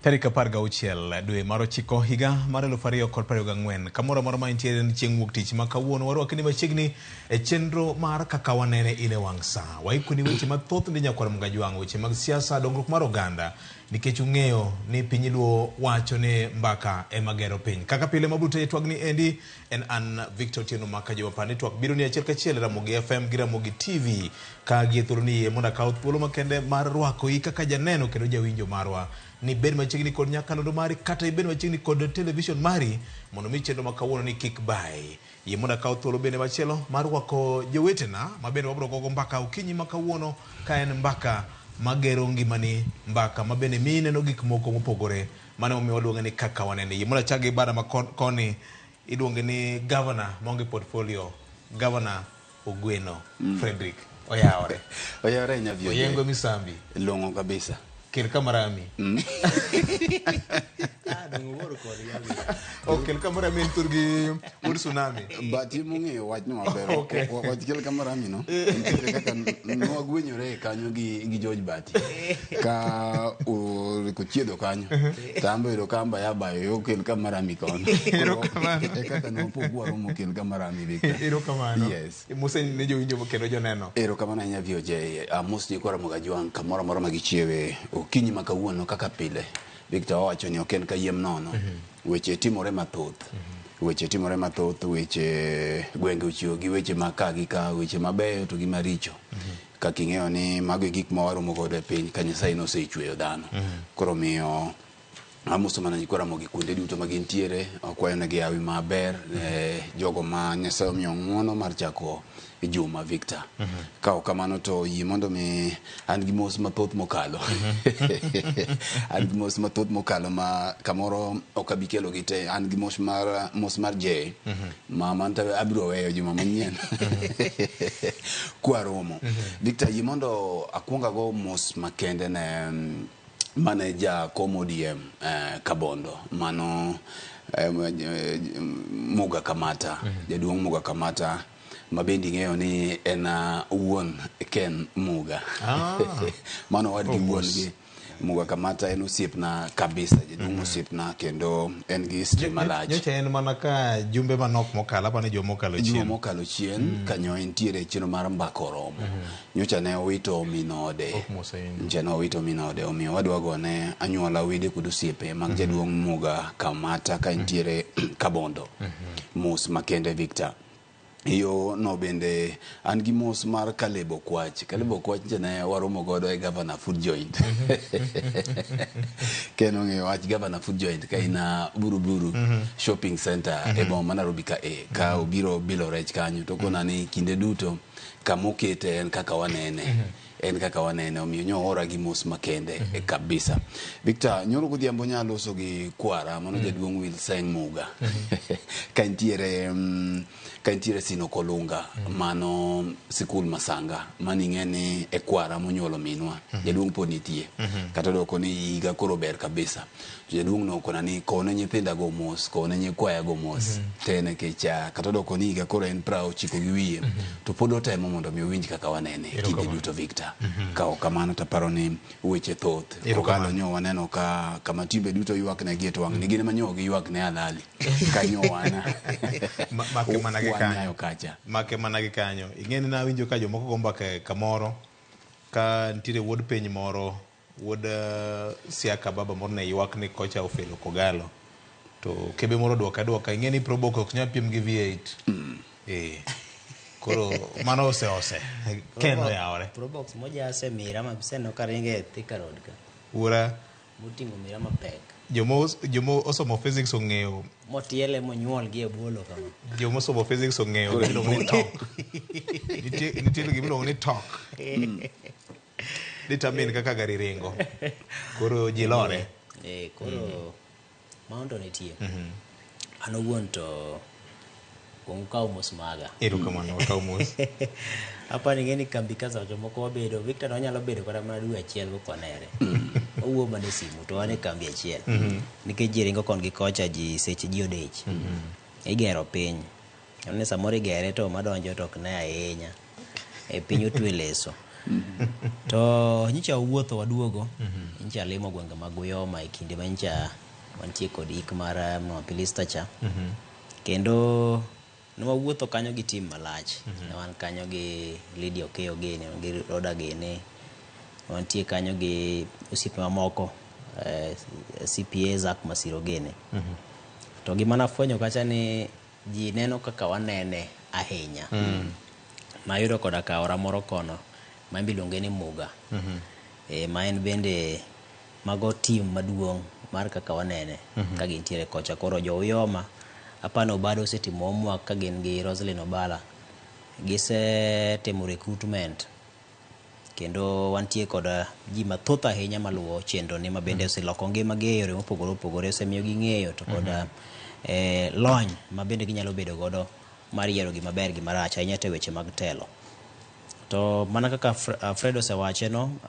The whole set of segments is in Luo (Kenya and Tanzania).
Tarik 16 dwe mar ochiko higa mar 2024 kamoro amora ma intiere en chieng' wuok tich ma kawuono warwakni machiegni e chenro mar kaka wanene in e wang' sa. Waikoni weche mathoth ndi nyakwar Mgajwang', weche mag siasa, dongruok mar oganda nikech ung'eyo ni piny luo wacho ni mbaka ema gero piny. Kaka pile mabiro tayo twagni endi en an Victor Otieno Maka Joma Par ni twak biro ni achiel kachiel e Ramogi FM gi Ramogi TV ka gie thuolo ni yie mondo akaw thuolo makende mar rwakoi kaka janeno kendo jawinjo marwa ni bed machiegni kod nyakalondo mari kata ibed machiegni kod television mari mondo mi chenro ma kawuono ni kik bayi. Yie mondo akaw thuolo bende machielo mar rwako jowetena ma bende wabiro gogo mbaka okinyi ma kawuono ka en mbaka magero ngimani, mbaka ma bende miyi ineno gik moko mopogore. Mano emomiyo waluonge ni kaka wanene. Yie mondo achak gi bada ma koni iluonge ni governor maonge portfolio, Governor Ogweno Frederick. Oyawore. Oyawore ahinya VOJ. Oyengo misambi. Long'o kabisa. Kel kamarami. Ah, dong' owuor kod yawi. Ok kel kamarami en thurgi wuod tsunami. But mong'eyo wachno maber. Okay. Wach kel kamarami no. Nitiere kaka nwagwenyore kanyo gi George Bati. Ka oriko chiedho kanyo. To an be oyudo ka amba ya bayo yo kel kamarami kono. Erokamano. E kaka nwapok waromo kel kamarami Victor. Erokamano. Yes. Mose ne jowinjo kendo joneno. Erokamano ahinya VOJ. Amos nyikwa Ramogi Ajwang' kamoro amora ma gichiewe okinyi ma kawuono kaka pile. Victor owacho ni ok en kayiem nono. Weche timore mathoth. Weche timore mathoth, weche gwenge ochiwo gi weche ma ka gi ka, weche mabeyo to gi maricho. Kaka ing'eyo ni mago e gik ma waromo godo e piny ka Nyasaye nosechweyo dhano. Koro omiyo amoso mana nyikwa Ramogi kuonde duto ma gintiere, akwayonegi hawi maber, jogo ma Nyasaye omiyo ng'uono mar chako juma Victor. Ka ok kamano to yie mondo mi an gi mos mathoth mokalo. An gi mos mathoth mokalo ma kamoro ok abi kelo gi te. An gi mos mar J ma man to abiro weyo juma manyien. Kwaromo. Victor, yie mondo akuong ago mos makende ne mane jakom ODM Kabondo mano Muga Kamata, jaduong' Muga Kamata ma bende ing'eyo ni en wuon Ken Muga. Mano owadgi wuon gi Muga Kamata en osiepna kabisa, jaduong' osiepna kendo en gi history malach. Nyocha en mana ka jumbe manok mokalo, apani juma mokalo chien. Juma mokalo chien, kanyo entiere e chenro mar mbaka oromo. Nyocha ne owito min ode. Nyocha ne owito min ode, omiyo wadwa gone anyuola, wede kod osiepe mag jaduong' Muga Kamata ka entiere Kabondo. Mos makende Victor. Yo no bende an gi mos mar Caleb Okwach. Caleb Okwach nyocha ne waromo godo e Governor Food Joint. Ken ong'eyo wach Governor Food Joint ka in Buruburu Shopping Center e boma ma Nairobi ka e. Ka obiro bilo rech kanyo to okona ni kinde duto kama okete en kaka wanene. En kaka wanene omiyo nyo oora gi mos makende kabisa. Victor, nyoro godhiambo nya loso gi kwara mano jaduong' Wilseng Muga. Ka entiere ka entiere Sino Kolunga mano sikul Masanga mano ing'e ni e kwara monyuolo minwa. Jaduong' pod nitie. Kata odoko ni higa koro ber kabisa. To jaduong' nokona ni kowne nyithinda go mos, kowne nyikwaya go mos te nikech kata odoko ni higa koro en 90 gi wiye to pod otemo mondo mi owinj kaka wanene kinde duto Victor. Ka ok kamano to aparo ni weche thoth. Kogalo nyo waneno ka kama timbe duto ywak ne gie to wang' ni gin ema nyo giywak ne Halali. Kanyo wana. Make mana gi kanyo. Wanyayo kacha. Make mana gi kanyo. Ing'e ni nawinjo ka jomoko go mbaka kamoro ka nitiere wuod piny moro Wuod Siaka baba moro ne ywak ni kocha ofelo Kogalo. To kebe moro oduoke aduoka. Ing'e ni Probox ok nyal piem gi V8. Eh. Koro mano ose ose. Ken oyawore. Probox mojase mira ma seno ka ringe e Thika Road ka. Wuora. Moting'o mira mapek. Jomo jomo osomo physics ong'eyo. Motiele monyuol gi e bolo kama. Jomo osomo physics ong'eyo gima iluongo ni torque. Nitie nitie gima iluongo ni torque. Determine kaka gari ringo. Koro ji lore. Eh, koro mano to nitie. An owuon to kuong ukaw mos maga. Erokamano wakaw mos. Apani ing'e ni kambi ka seche moko wabedo, Victor to wanyalo bedo kata mana dwe achiel kok wanere. Wawuoyo mana e simu to wan e kambi achiel. Nikech ji ringo kon gi kocha ji seche ji odich. Igero piny. Ni samoro igere to madonjo to ok ne ahinya. E piny otwe leso. To nyicha wuotho waduogo, nyicha limo gwenge mag Uyoma e kinde ma nyicha wantie kod ik mar Mama Pilista cha. Kendo ne wawuotho kanyo gi team malach. Ne wan kanyo gi Lydia Okeyo gini, gi Roda gini. Wantie kanyo gi osiepe mamoko, CPA Zack Masiro gini. To gima nafwenyo kacha ni ji neno kaka wanene ahinya. Nayudo koda ka aora moro kono ma iluonge ni Muga. Ma en bende mago team maduong' mar kaka wanene ka gintiere kocha. Koro jo Uyoma apani Obado osetimo homework ka gin gi Roslyn Obala. Gisetimo recruitment kendo wantie kod ji mathoth ahinya maluwo chenro ni ma bende oseloko ngimagi e yore mopogore opogore, osemiyo ging'eyo to kod lony ma bende ginyalo bedo godo mar yiero gima ber gi marach ahinya to e weche mag telo. To mana kaka Fred osewache no,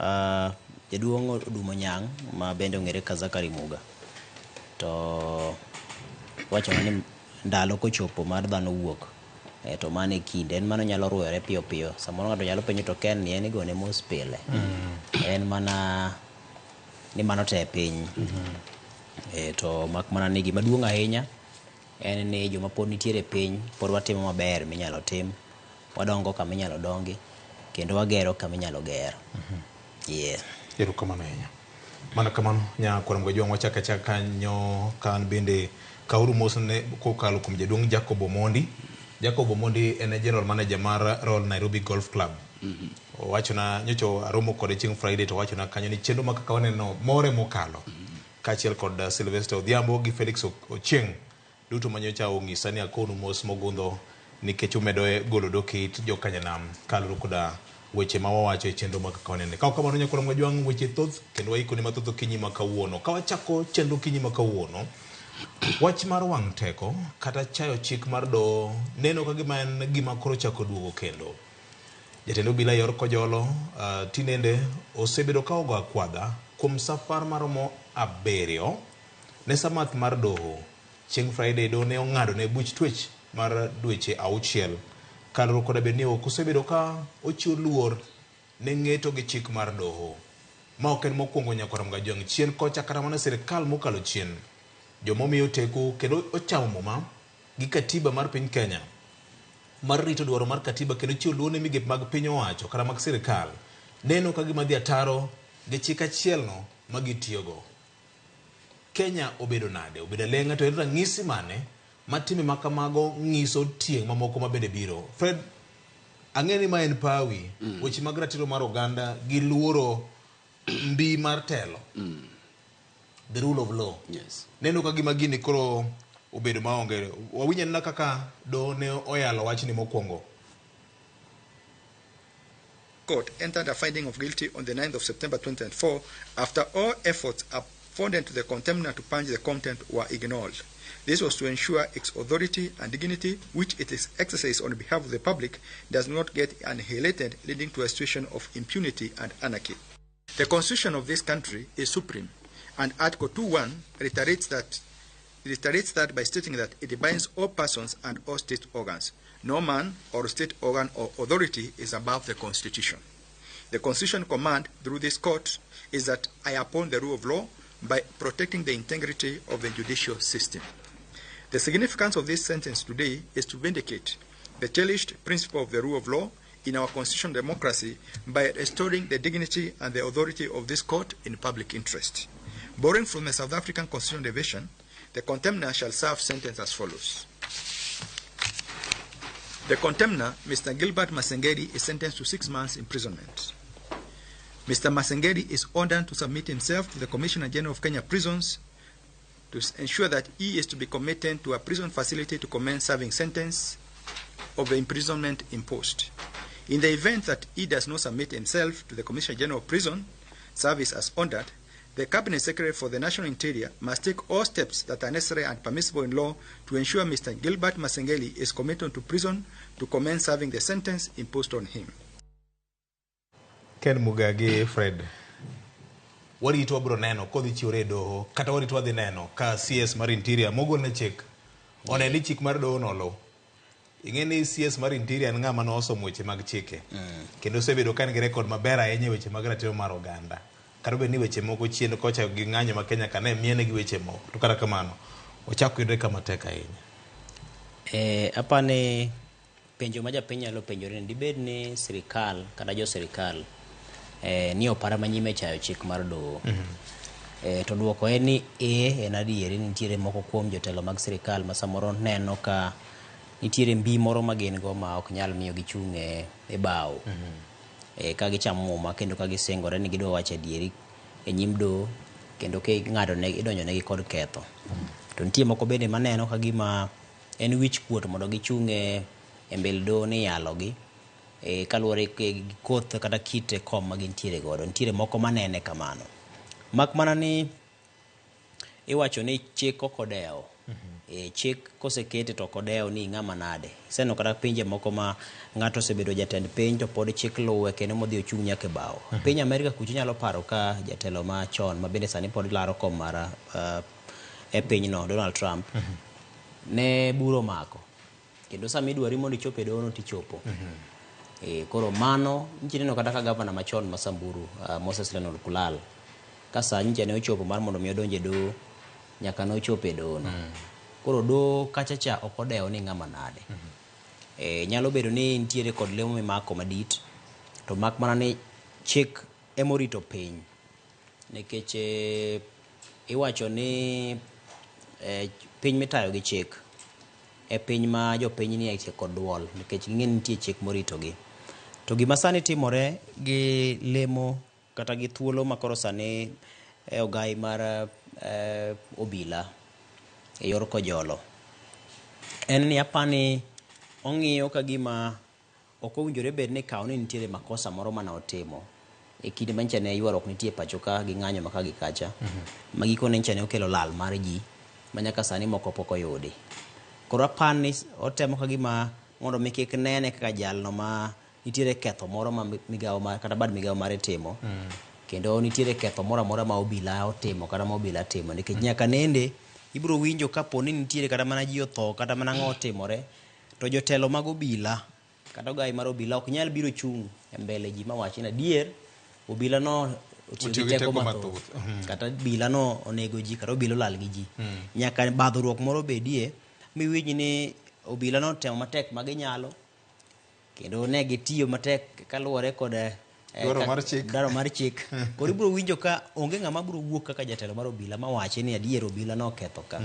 jaduong' Odumo Nyang' ma bende ong'ere kaka Zachary Muga to wachona ni ndalo kochopo mar dhano wuok, to mano e kinde en mano nyalo ruoyore piyo piyo. Samoro ng'ato nyalo penjo to Ken ni en igone mos pile. En mana ni mano te piny. To mak mana ni gima duong' ahinya en ni joma pod nitiere piny pod watimo maber minyalo tim, wadongo kama inyalo dongi kendo wagero kama inyalo ger. Yeah. Erokamano ahinya. Mana kamano nya kwar Mgajwang' wachako achaka kanyo ka an bende kauru mos ne kokalo kuom jaduong' Jacob Omondi. Jacob Omondi en e general manager mar Royal Nairobi Golf Club. Owachona nyocha aromo kode chieng' Friday to owachona kanyo ni chenro ma kaka waneno more mokalo. Kaachiel kod Sylvester Odhiambo gi Felix Ochieng' duto manyocha onyisa ni akonu mos mogundho nikech umedo golo dok e it jokanyanam kaluwore koda weche ma wawacho e chenro ma kaka wanene. Ka ok kamano nyakwar Mgajwang' weche thoth kendo waikoni mathoth okinyi ma kawuono. Ka wachako chenro okinyi ma kawuono, wach mar wang' teko kata chayo chik mar doho neno ka gima en gima koro chako duogo kendo. Jatend obila yor Kojolo tinende osebedo ka ogo akwadha kuom safar maromo 7 ne samath mar doho. Chieng' Friday doho ne ong'ado ne buch twech mar dweche 6 kaluwore koda bed ni ok osebedo ka ochiwo luor ne ng'eto gi chik mar doho. Ma ok en mokwongo nyakwar Mgajwang' chien kocha kata mana sirikal mokalo chien. Joma omiyo teku kendo ochamo muma gi katiba mar piny Kenya mar rito dwaro mar katiba kendo chiwo luor ne migepe mag piny owacho kata mag sirikal neno ka gima dhi ataro gi chik achielno ma gitiyogo. Kenya obedo nade? Obedo aleng'a to en ranyisi mane ma timbe ma kamago ng'iso tieng' mamoko ma bende biro? Fred, ang'e ni ma en pawi, weche mag ratiro mar oganda gi luoro mbi mar telo. The rule of law. Yes. Neno ka gima gini koro obedo maonge. Wawinj anena kaka doho ne oyalo wachni mokwongo. Court entered a finding of guilty on the 9th of September 2024 after all efforts afforded to the contemner to purge the contempt were ignored. This was to ensure its authority and dignity, which it is exercised on behalf of the public, does not get annihilated, leading to a situation of impunity and anarchy. The constitution of this country is supreme, and Article 2.1 reiterates that by stating that it binds all persons and all state organs. No man or state organ or authority is above the Constitution. The Constitution command through this court is that I uphold the rule of law by protecting the integrity of the judicial system. The significance of this sentence today is to vindicate the cherished principle of the rule of law in our constitutional democracy by restoring the dignity and the authority of this court in public interest. Borrowing from the South African Constitutional Division, the contemner shall serve sentence as follows. The contemner, Mr. Gilbert Masengeli, is sentenced to 6 months imprisonment. Mr. Masengeli is ordered to submit himself to the Commissioner General of Kenya Prisons to ensure that he is to be committed to a prison facility to commence serving sentence of the imprisonment imposed. In the event that he does not submit himself to the Commissioner General of Prison Service as ordered, the Cabinet Secretary for the National Interior must take all steps that are necessary and permissible in law to ensure Mr. Gilbert Masengeli is committed to prison to commence serving the sentence imposed on him. Ken Mugagi Fred. Warito wabiro neno kodhi chiwore e doho kata warito wadhi neno ka CS mar Interior mogol ne chik one ni chik mar doho no oluw. Ing'e ni CS mar Interior en ng'ama nosomo weche mag chike. Kendo osebedo ka en gi rekod maber ahinya e weche mag ratiro mar oganda. Kata obedo ni weche moko chien kocha gi ng'anyo ma Kenya ka ne miene gi weche moko. To kata kamano, ochako yudre kama tek ahinya. Apani penjo ma japiny nyalo penjore ni dibed ni sirikal kata jo sirikal ni opara manyime chayo chik mar doho. To duoko en ni en adieri ni nitiere moko kuom jotelo mag sirikal ma samoro neno ka nitiere mbi moro ma gin go ma ok nyal miyo gichung' e bao. Ka gichamo muma kendo ka gisingore ni gidwa wacho adieri e nyim doho kendo king'ado ne idonjo negi kod ketho. To nitie moko bende maneno ka gima en wich kuot mondo gichung' e mbele doho ni iyalogi kaluwore gi koth kata kit kom ma gintiere godo. Nitiere moko manene kamano. Mak mana ni iwacho ni chik ok odewo. Chik kosekete to ok odewo ni ing'ama nade. Iseneno kata pinje moko ma ng'ato osebedo jatend piny to pod chik luwe kendo modhi ochung' nyaka e bao. Piny Amerika kucho inyalo paro ka jatelo machon ma bende sani pod laro kom mar e pinyno Donald Trump ne bura omako. Kendo sama idwari mondo ichop e doho no tichopo. Koro mano nyicha ineno kata ka gavana machon ma Samburu Moses Lenol Kulal ka sa nyicha ne ochopo mar mondo mi odonj e doho nyaka nochopo e doho no. Koro doho kacha cha ok odewo ni ng'ama nade. Nyalo bedo ni nitiere kod lemo mimako madit to mak mana ni chik emorito piny. Nikech iwacho ni piny mitayo gi chik e piny ma jopiny nie kod duol nikech ging'e ni nitie chik moritogi. To gima sani timore gi lemo kata gi thuolo ma koro sani ogai mar obila e yor kojolo en ni apani ong'iyo ka gima ok owinjore bed ni kawo ni nitiere makosa moro mane otimo e kinde ma nyicha ne ywaruok nitie pacho ka gi ng'anyo ma ka gi kacha ma gikone nyicha ne okelo lal mar ji ma nyaka sani moko pok oyudi. Koro apani otemo ka gima mondo mi kik nene kaka jalno ma nitiere ketho moro ma migawo mar kata bad migawo mare timo kendo nitiere ketho moro amora ma obila otimo kata ma obila timo nikech nyaka nende ibiro winjo kapo ni nitiere kata mana ji otho kata mana ang'o otimore to jotelo mag obila kata ogai mar obila ok nyal biro chung' e mbele ji mawach ni adier obila no otiyo gi teko mathoth kata obila no onego ji kata obila olal gi ji. Nyaka badhruok moro bedie miwinj ni obila no otemo matek ma ginyalo kendo ne gitiyo matek kaluwore kod dwaro mar chik. Dwaro mar chik. Koro ibiro winjo ka onge ng'ama biro wuok kaka jatelo mar obila mawachi ni adier obila no oketho ka.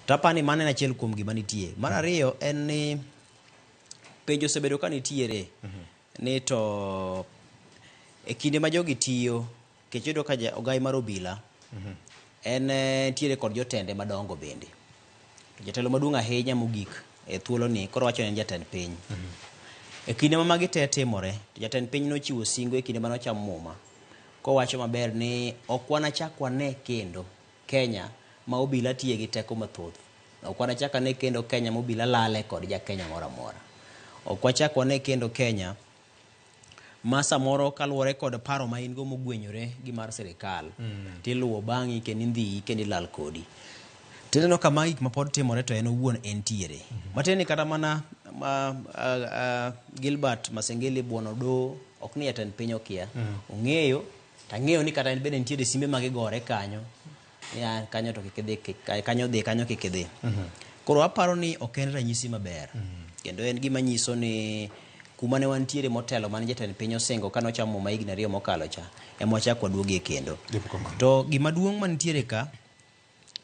To apani mano en achiel kuom gima nitie. Mar ariyo en ni penjo osebedo ka nitiere ni to e kinde ma jogi tiyo nikech iyudo ka ogai mar obila en nitiere kod jotende madongo bende. To jatelo maduong' ahinya mogik e thuolo ni koro wacho ni en jatend piny. E kinde ma magi te timore, to jatend piny nochiwo singo e kinde mane ocham muma kowacho maber ni ok wanachak wane kendo Kenya ma obila tiye gi teko mathoth. Ok wanachak ane kendo Kenya ma obila lale kod ja Kenya moro amora. Ok wachak wane kendo Kenya ma samoro kaluwore kod paro ma in go mogwenyore gi mar sirikal tiluwo bang'i kendo indhiyi kendo ilal kodi. Tineno ka magi gik ma pod timore to en owuon entiere. Matiende ni kata mana Gilbert Masengeli buono doho ok ni jatend piny okia. Ong'eyo tang'eyo ni kata en bende nitiere simbe ma gigore kanyo. Ya kanyo to kik idhi, kanyo dhi, kanyo kik idhi. Koro aparo ni ok en ranyisi maber. Kendo en gima nyiso ni kuma ne wantiere motelo mane jatend piny osingo kane ochamo muma higni 2 mokalo cha ema wachak waduogie kendo. To gima duong' mantiere ka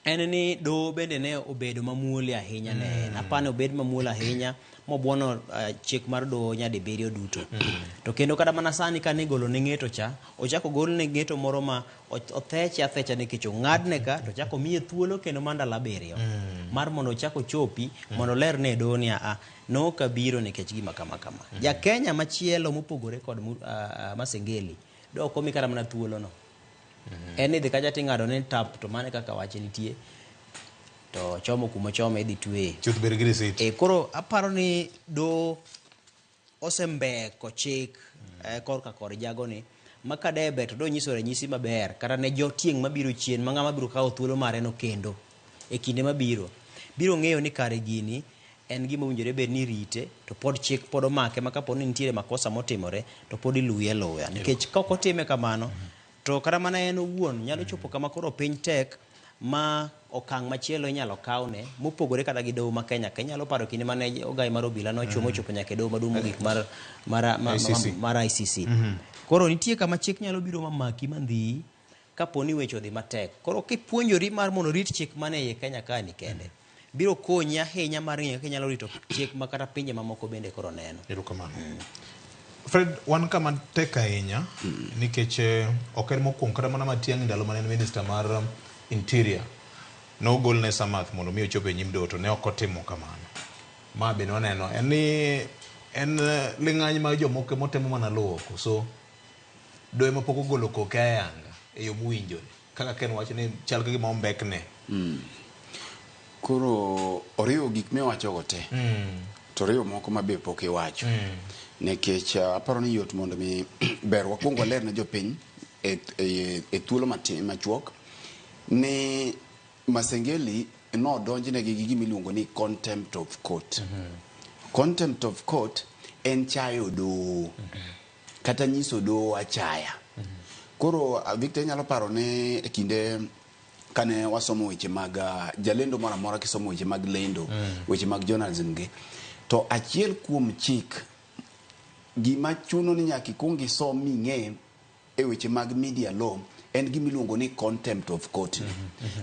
en ni doho bende ne obedo mamuol ahinya ne en. Apani obed mamuol ahinya mobuono chik mar doho nyadibiriyo duto. To kendo kata mana sani kane igolo ne ng'eto cha, ochako ogol ne ng'eto moro ma otheche athecha nikech ong'adne ka to ochako omiye thuolo kendo mar ndalo 7 mar mondo ochak ochopi mondo olerne e doho ni a nok abiro nikech gima kama kama. Ja Kenya machielo mopogore kod Masengeli do ok omi kata mana thuolo no. En ni dhi kacha ting'ado ne tap to mano kaka wach nitie to chomo kuma chome idhi tweye. Chuth bed gi receipt. Koro aparo ni do osembeko chik korka kor jagoni ma kadebe to do nyiso ranyisi maber kata ne jotieng' mabiro chien ma ng'ama biro kawo thuolo mare no kendo e kinde mabiro biro ng'eyo ni kare gini en gima owinjore bed ni rite to pod chik pod omake ma kapo ni nitiere makosa motimore to pod iluye aluya nikech ka ok otime kamano to kata mana en owuon nyalo chopo kama koro piny tek ma okang' machielo inyalo kawne mopogore kata gi doho ma Kenya ka. Inyalo paro kinde mane ogai mar obila nochwo mochopo nyaka e doho maduong' mogik ICC. mar ICC. Koro nitie kama chik nyalo biro mamaki mandhiyi kapo ni weche odhi matek. Koro kipuonjori mar mondo orit chik mane iye Kenya ka ni kende, biro konyi ahinya mar ng'eyo kaka inyalo rito chik ma kata pinje mamoko bende koro neno. Erokamano. Fred, wan kama tek ahinya nikech ok en mokwongo kata mana Matiang'i ndalo mane en minister mar interior nogolne Samath mondo mi ochop e nyim doho to ne ok otimo kamano. Ma bende waneno en ni en ling'any mar jomoko motemo mana luwo koso doho ema pok ogolo koke ayanga e yo mowinjore kaka Ken wacho ni chal ka gima ombekne. Koro oriwo gik miwachogo te to oriwo moko ma be pok iwacho nikech aparo ni yot mondo mi ber wakwong waler ne jopiny e thuolo matin machuok ni Masengeli nodonjnegi gi gima iluongo ni contempt of court. Contempt of court en chayo doho kata nyiso doho achaya. Koro Victor inyalo paro ni e kinde kane wasomo weche mag jalendo moro amora kisomo weche mag lendo, weche mag journalism gi, to achiel kuom chik gima chuno ni nyaka ikwong isom ming'e e weche mag media law en gima iluongo ni contempt of court ni.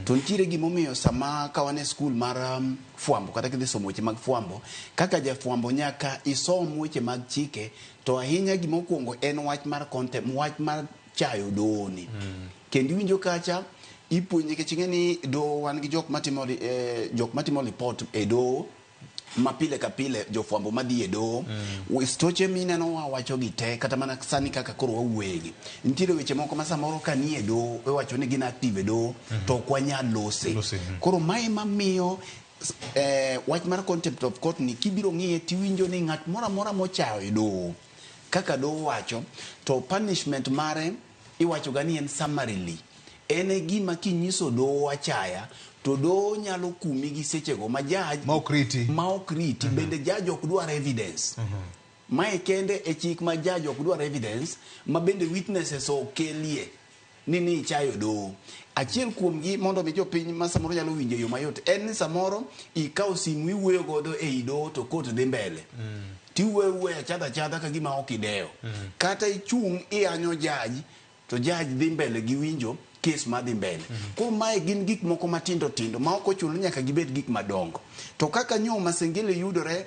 To nitiere gimomiyo sama ka wan e skul mar fwambo kata kidhi somo weche mag fwambo, kaka jafwambo nyaka isom weche mag chike to ahinya gima okuongo en wach mar contempt, wach mar chayo doho ni. Kendo iwinjo kacha ipuonji nikech ing'e ni doho wan gi jok matimo report e doho ma pile ka pile jofwambo madhi e doho stoche mineno wawacho gi te kata mana sani kaka koro wawuoye gi nitiere weche moko ma samoro ka nie doho iwacho ni gin active e doho to ok wanyal lose. Lose. Koro mae mamiyo wach mar contempt of court ni kibiro ng'iye tiwinjo ni ng'at moro amora mochayo e doho kaka doho wacho to punishment mare iwacho ga ni en summarily en e gima kinyiso doho achaya to doho nyalo kumi gi sechego ma judge Ma ok riti. ma ok riti bende judge ok dwar evidence mae kende e chik ma judge ok dwar evidence ma bende witnesses ok kelie ni ichayo doho achiel kuomgi mondo mi jopiny ma samoro nyalo winjo e yo mayot en ni samoro ikawo simu iwuoyo godo ei doho to court dhi mbele tiwuoyo wuoyo achadha achadha ka gima ok idewo kata ichung' iyanyo judge to judge dhi mbele gi winjo kes madhi mbele koro mae gin gik moko matindo tindo ma ok ochuno ni nyaka gibed gik madongo to kaka nyo Masengeli yudore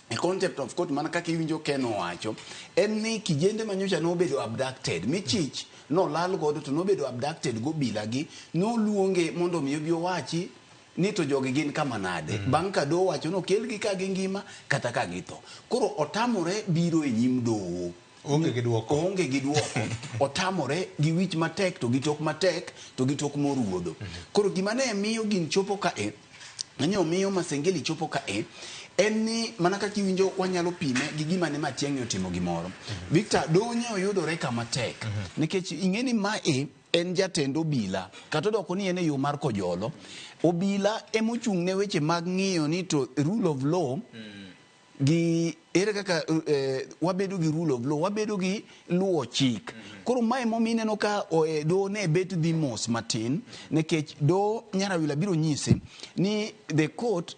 e contempt of court mana kaka iwinjo Ken owacho en ni kijende manyocha nobedo abducted michich nolal godo to nobedo abducted gobila gi noluonge mondo mi obi owachi ni to jogi gin kama nade bang' ka doho owacho ni okelgi ka gingima kata ka githo koro otamore biro e nyim doho Oonge gi duoko. oonge gi duoko otamore gi wich matek to gi tok matek to gi tok moruodho koro gima ne miyo gin chopo ka e manyo miyo Masengeli chopo ka e en ni mana kaka iwinjo wanyalo pime gi gima ne Matiang'i otimo gimoro Victor doho ne oyudore kama tek nikech ing'e ni mae en jatend obila kata odoko ni en e yo mar kojolo obila emochung' ne weche mag ng'iyo ni to rule of law gi ere kaka wabedo gi rule of law wabedo gi luwo chik koro mae momiyo ineno ka doho ne bet dhi mos matin nikech doho Nyarawila biro nyisi ni the court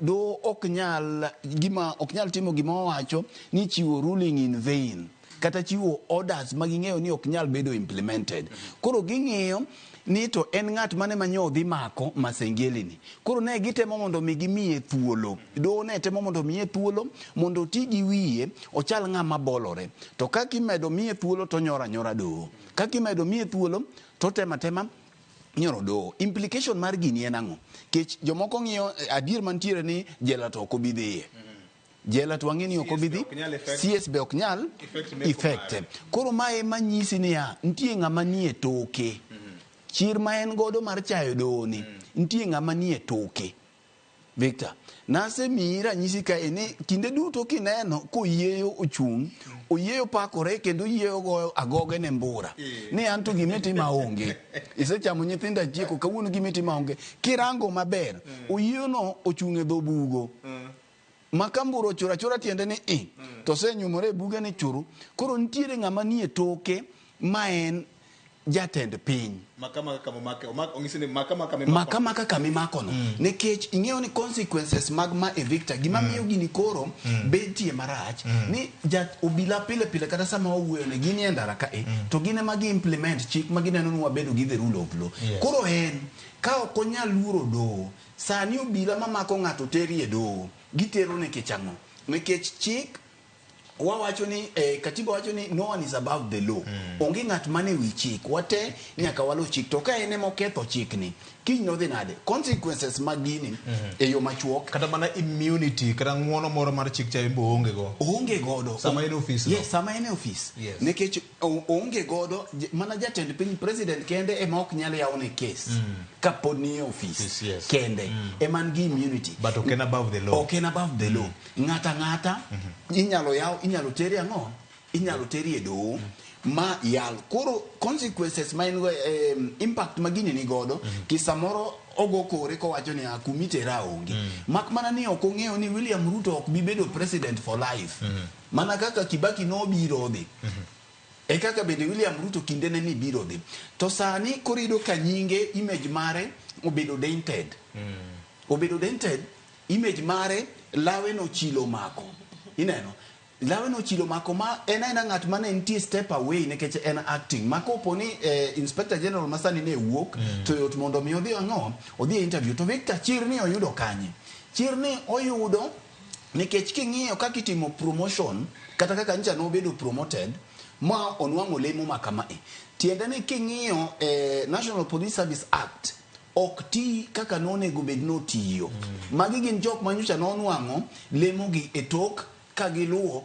doho ok nyal gima ok nyal timo gima owacho ni chiwo ruling in vain kata chiwo orders ma ging'eyo ni ok nyal bedo implemented koro ging'iyo ni to en ng'at mane ma nyo dhi mako Masengeli ni koro ne gitemo mondo mi gimiye thuolo doho ne temo mondo miye thuolo mondo oti gi wiye ochal ng'ama bolore to kaka imedo miye thuolo to onyoro anyora doho kaka imedo miye thuolo to otemo atema nyoro doho implication mar gini en ang'o kech jomoko ng'iyo adier mantiere ni jela to ok obi dhiye jela to wang'e ni ok obi dhi ok nyal effect. CS be ok nyal Effect meko effect mare. koro mae manyisi niya nitie ng'ama nie toke chir ma en godo mar chayo doho ni nitie ng'ama nie toke Victor nasemiyi ranyisi kae ni kinde duto kineno koyieyo ochung' oyieyo pakore kendo oyieyo goyo agoge ne mbura ni an to gimitimo onge isechamo nyithindo achieko kawuono gimitimo onge kirango maber oyieyo no ochung' e dho bugo. Ma ka mbura ochuro achura tiende ni i to osenyumore e buge ni churu. Koro nitiere ng'ama nie toke ma en jatend piny. Maka maka kama omake, onyisi ni maka maka mimako. Maka maka kama imakono. Nikech ing'eyo ni consequences mag ma e Victor, gima miyo gini koro betie marach, ni jat obila pile pile kata sama wawuoyo ne gin e ndara ka e, to gin ema gi implement chik ma gineno ni wabedo gi the rule of law. Koro en, ka ok onyal luoro doho, sani obila mamako ng'ato teri e doho, gitero nikech ang'o? Nikech chik wawacho ni katiba wacho ni no one is above the law. Onge ng'at mane wi chik, wate nyaka waluw chik. To ka en ema oketho chikni, kiny nodhi nade? Consequences mag gini e yo machuok. Kata mana immunity, kata ng'uono moro mar chik cha be oonge go. Oonge godo. Sama en e ofis no. Yes, sama en e ofis. Yes. Nikech oonge godo, mana jatend piny president kende ema ok nyal yawne case. Kapod ni e ofis. Yes, yes. Kende. Ema en gi immunity. But ok en above the law. Ok en above the law. Ng'ata ng'ata inyalo yaw, inyalo teri ang'o? Inyalo teri e doho ma yal. Koro consequences ma en go, impact ma gini ni godo, ki samoro ogo kore kowacho ni kumitera onge. Mak mana ni ok ong'eyo ni William Ruto ok bi bedo president for life. Mana kaka Kibaki nobiro dhi. E kaka bende William Ruto kinde ne ni biro dhi. To sani koro iyudo ka nyinge, image mare obedo dented. Obedo dented, image mare lawe no chilo mako. Ineno? Lawe no chilo mako ma en aena ng'at mane nitie step away nikech en acting. Ma kopo ni Inspector General masani ne wuok, to yot mondo mi odhi ang'o? Odhi e interview. To Victor chir ni oyudo kanye? Chir ni oyudo nikech king'iyo kaka itimo promotion, kata kaka ncha nobedo promoted, ma onwang'o lemo ma kama e. Tiende ni king'iyo National Police Service Act, ok ti kaka nonego bed notiyo. Magi gin jok ma nyocha nonwang'o lemo gi e tok ka giluwo,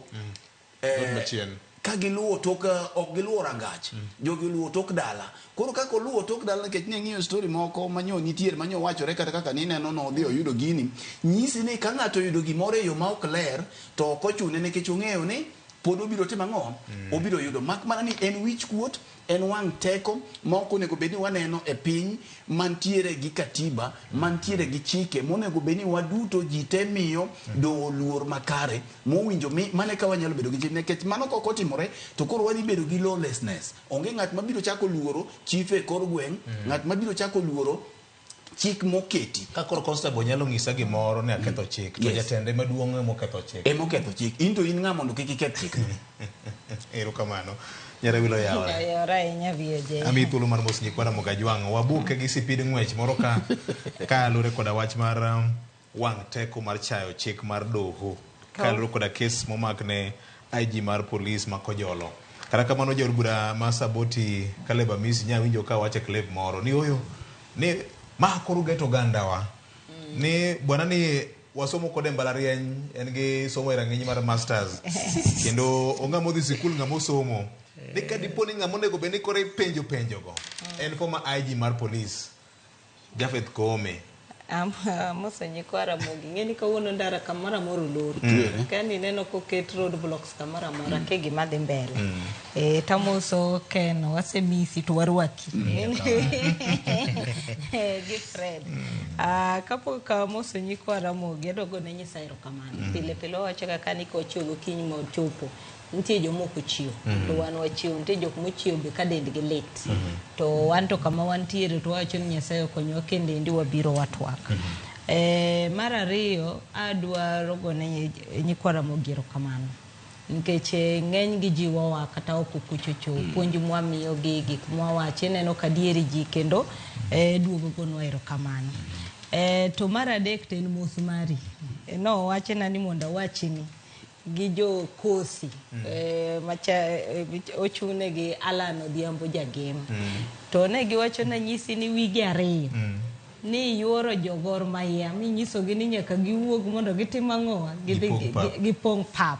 ka giluwo tok, ok giluwo rangach. Jogi oluwo tok dala. Koro kaka oluwo tok dala, nikech ne ng'iyo story moko manyo nitiere, manyo wachore kata kaka nineno nodhi oyudo gini, nyisi ni ka ng'ato oyudo gimoro e yo ma ok ler, to ok ochune nikech ong'eyo ni pod obiro timo ang'o? Obiro yudo. Mak mana ni en wich kuot, en wang' teko ma ok onego bed ni waneno e piny mantiere gi katiba, mantiere gi chike monego bed ni waduto ji te miyo doho luor makare mowinjo mi mane ka wanyalo bedo gi chik. Nikech mano kok otimore to koro wadhi bedo gi lawlessness. Onge ng'at mabiro chako luoro chief e kor gweng', ng'at mabiro chako luoro chik moketi. Ka koro constable nyalo ng'isa gimoro ni aketho chik, to jatende maduong' ema oketho chik. Ema oketho chik. In to in ng'a mondo kik iketh chik? Erokamano. Nyarawilo yawore. Yawore ahinya VOJ. Ami thuolo mar mos nyikwa Ramogi Ajwang'. Wabuke gi sipid ng'wech moro ka luwore koda wach mar wang' teko mar chayo chik mar doho. Ka luwore koda kes momak ne IG mar polis ma Kojolo. Kata kamano jaod bura ma Saboti Caleb Amisi nya winjo ka wacho e clip moro ni oyo ni ma koro geto ogandawa. Ni bwana ni wasomo kode mbalariany, en gi somo e rang'iny mar masters. Kendo ong'ama odhi sikul ng'ama osomo. Ni ka dipo ni ng'ama onego bed ni koro ipenjo penjogo. En former IG mar polis Japheth Koome. Amoso nyikwa Ramogi. Ing'e ni kawuono ndara kamoro amora olor. Ka nineno koket road blocks kamoro amora, ke gima dhi mbele. Tamoso Ken, wasemisi to warwaki. Gi Fred. Kapok amoso nyikwa Ramogi, adwa gone Nyasaye erokamano. Pile pile wawacho kaka ni kochiew gokinyi mochopo, nitie joma ok ochiew, to wan wachiew, nitie jok mochiew be ka dendgi lit. To wan to kama wantiere to wawacho ni Nyasaye okonywa kendendi wabiro watwak. Mar ariyo, adwaro gone nyikwa Ramogi erokamano. Nikech ng'eny gi jiwowa kata ok okuchocho, puonj mwamiyogi, gik mwawacho, ineno ka dieri ji kendo duogo gonwa erokamano. To mar adek to en mos mari. Nowachna ni mondo awachni gi jo Kosi, macha ochung'ne gi Alan Odhiambo Jagem. To ne giwacho na nyisi ni wige ariyo. Ni yuoro jo Gor Mahia minyisogi ni nyaka giwuog mondo gitim ang'o? Gidhi Gipong' pap. gipong' pap.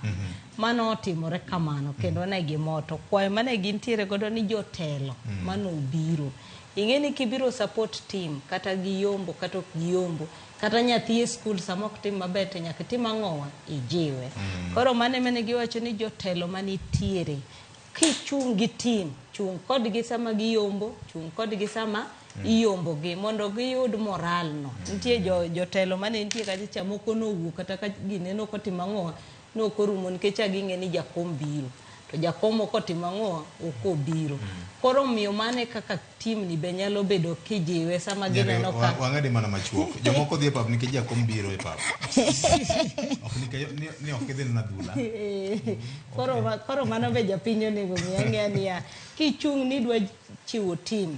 Mano otimore kamano kendo ne gimoto. Kwayo mane gintiere godo ni jotelo mano obiro. Ing'e ni kibiro support team kata giyombo kata ok giyombo, kata nyathi e skul sama ok tim maber to nyaka itim ang'owa? Ijiwe. Koro mano ema ne giwacho ni jotelo manitiere, kichung' gi team, chung' kodgi sama giyombo, chung' kodgi sama Iyombo gi mondo giyud moral no. Nitie jotelo mane nitie kacha cha moko nowuok kata ka gineno kotimo ang'owa nokorumo nikech a ging'e ni jakom biro. To jakom ok otimo ang'owa ok obiro. Koro omiyo mano e kaka team ni be nyalo bedo kijiwe sama gineno ka Wang'ade mana machuok. Jomoko dhi e pap nikech jakom biro e pap. Ok nikech ni ok gidhi neno adhula. Koro mano be japiny onego ng'e ang'eya niya kichung' ni idwa chiwo team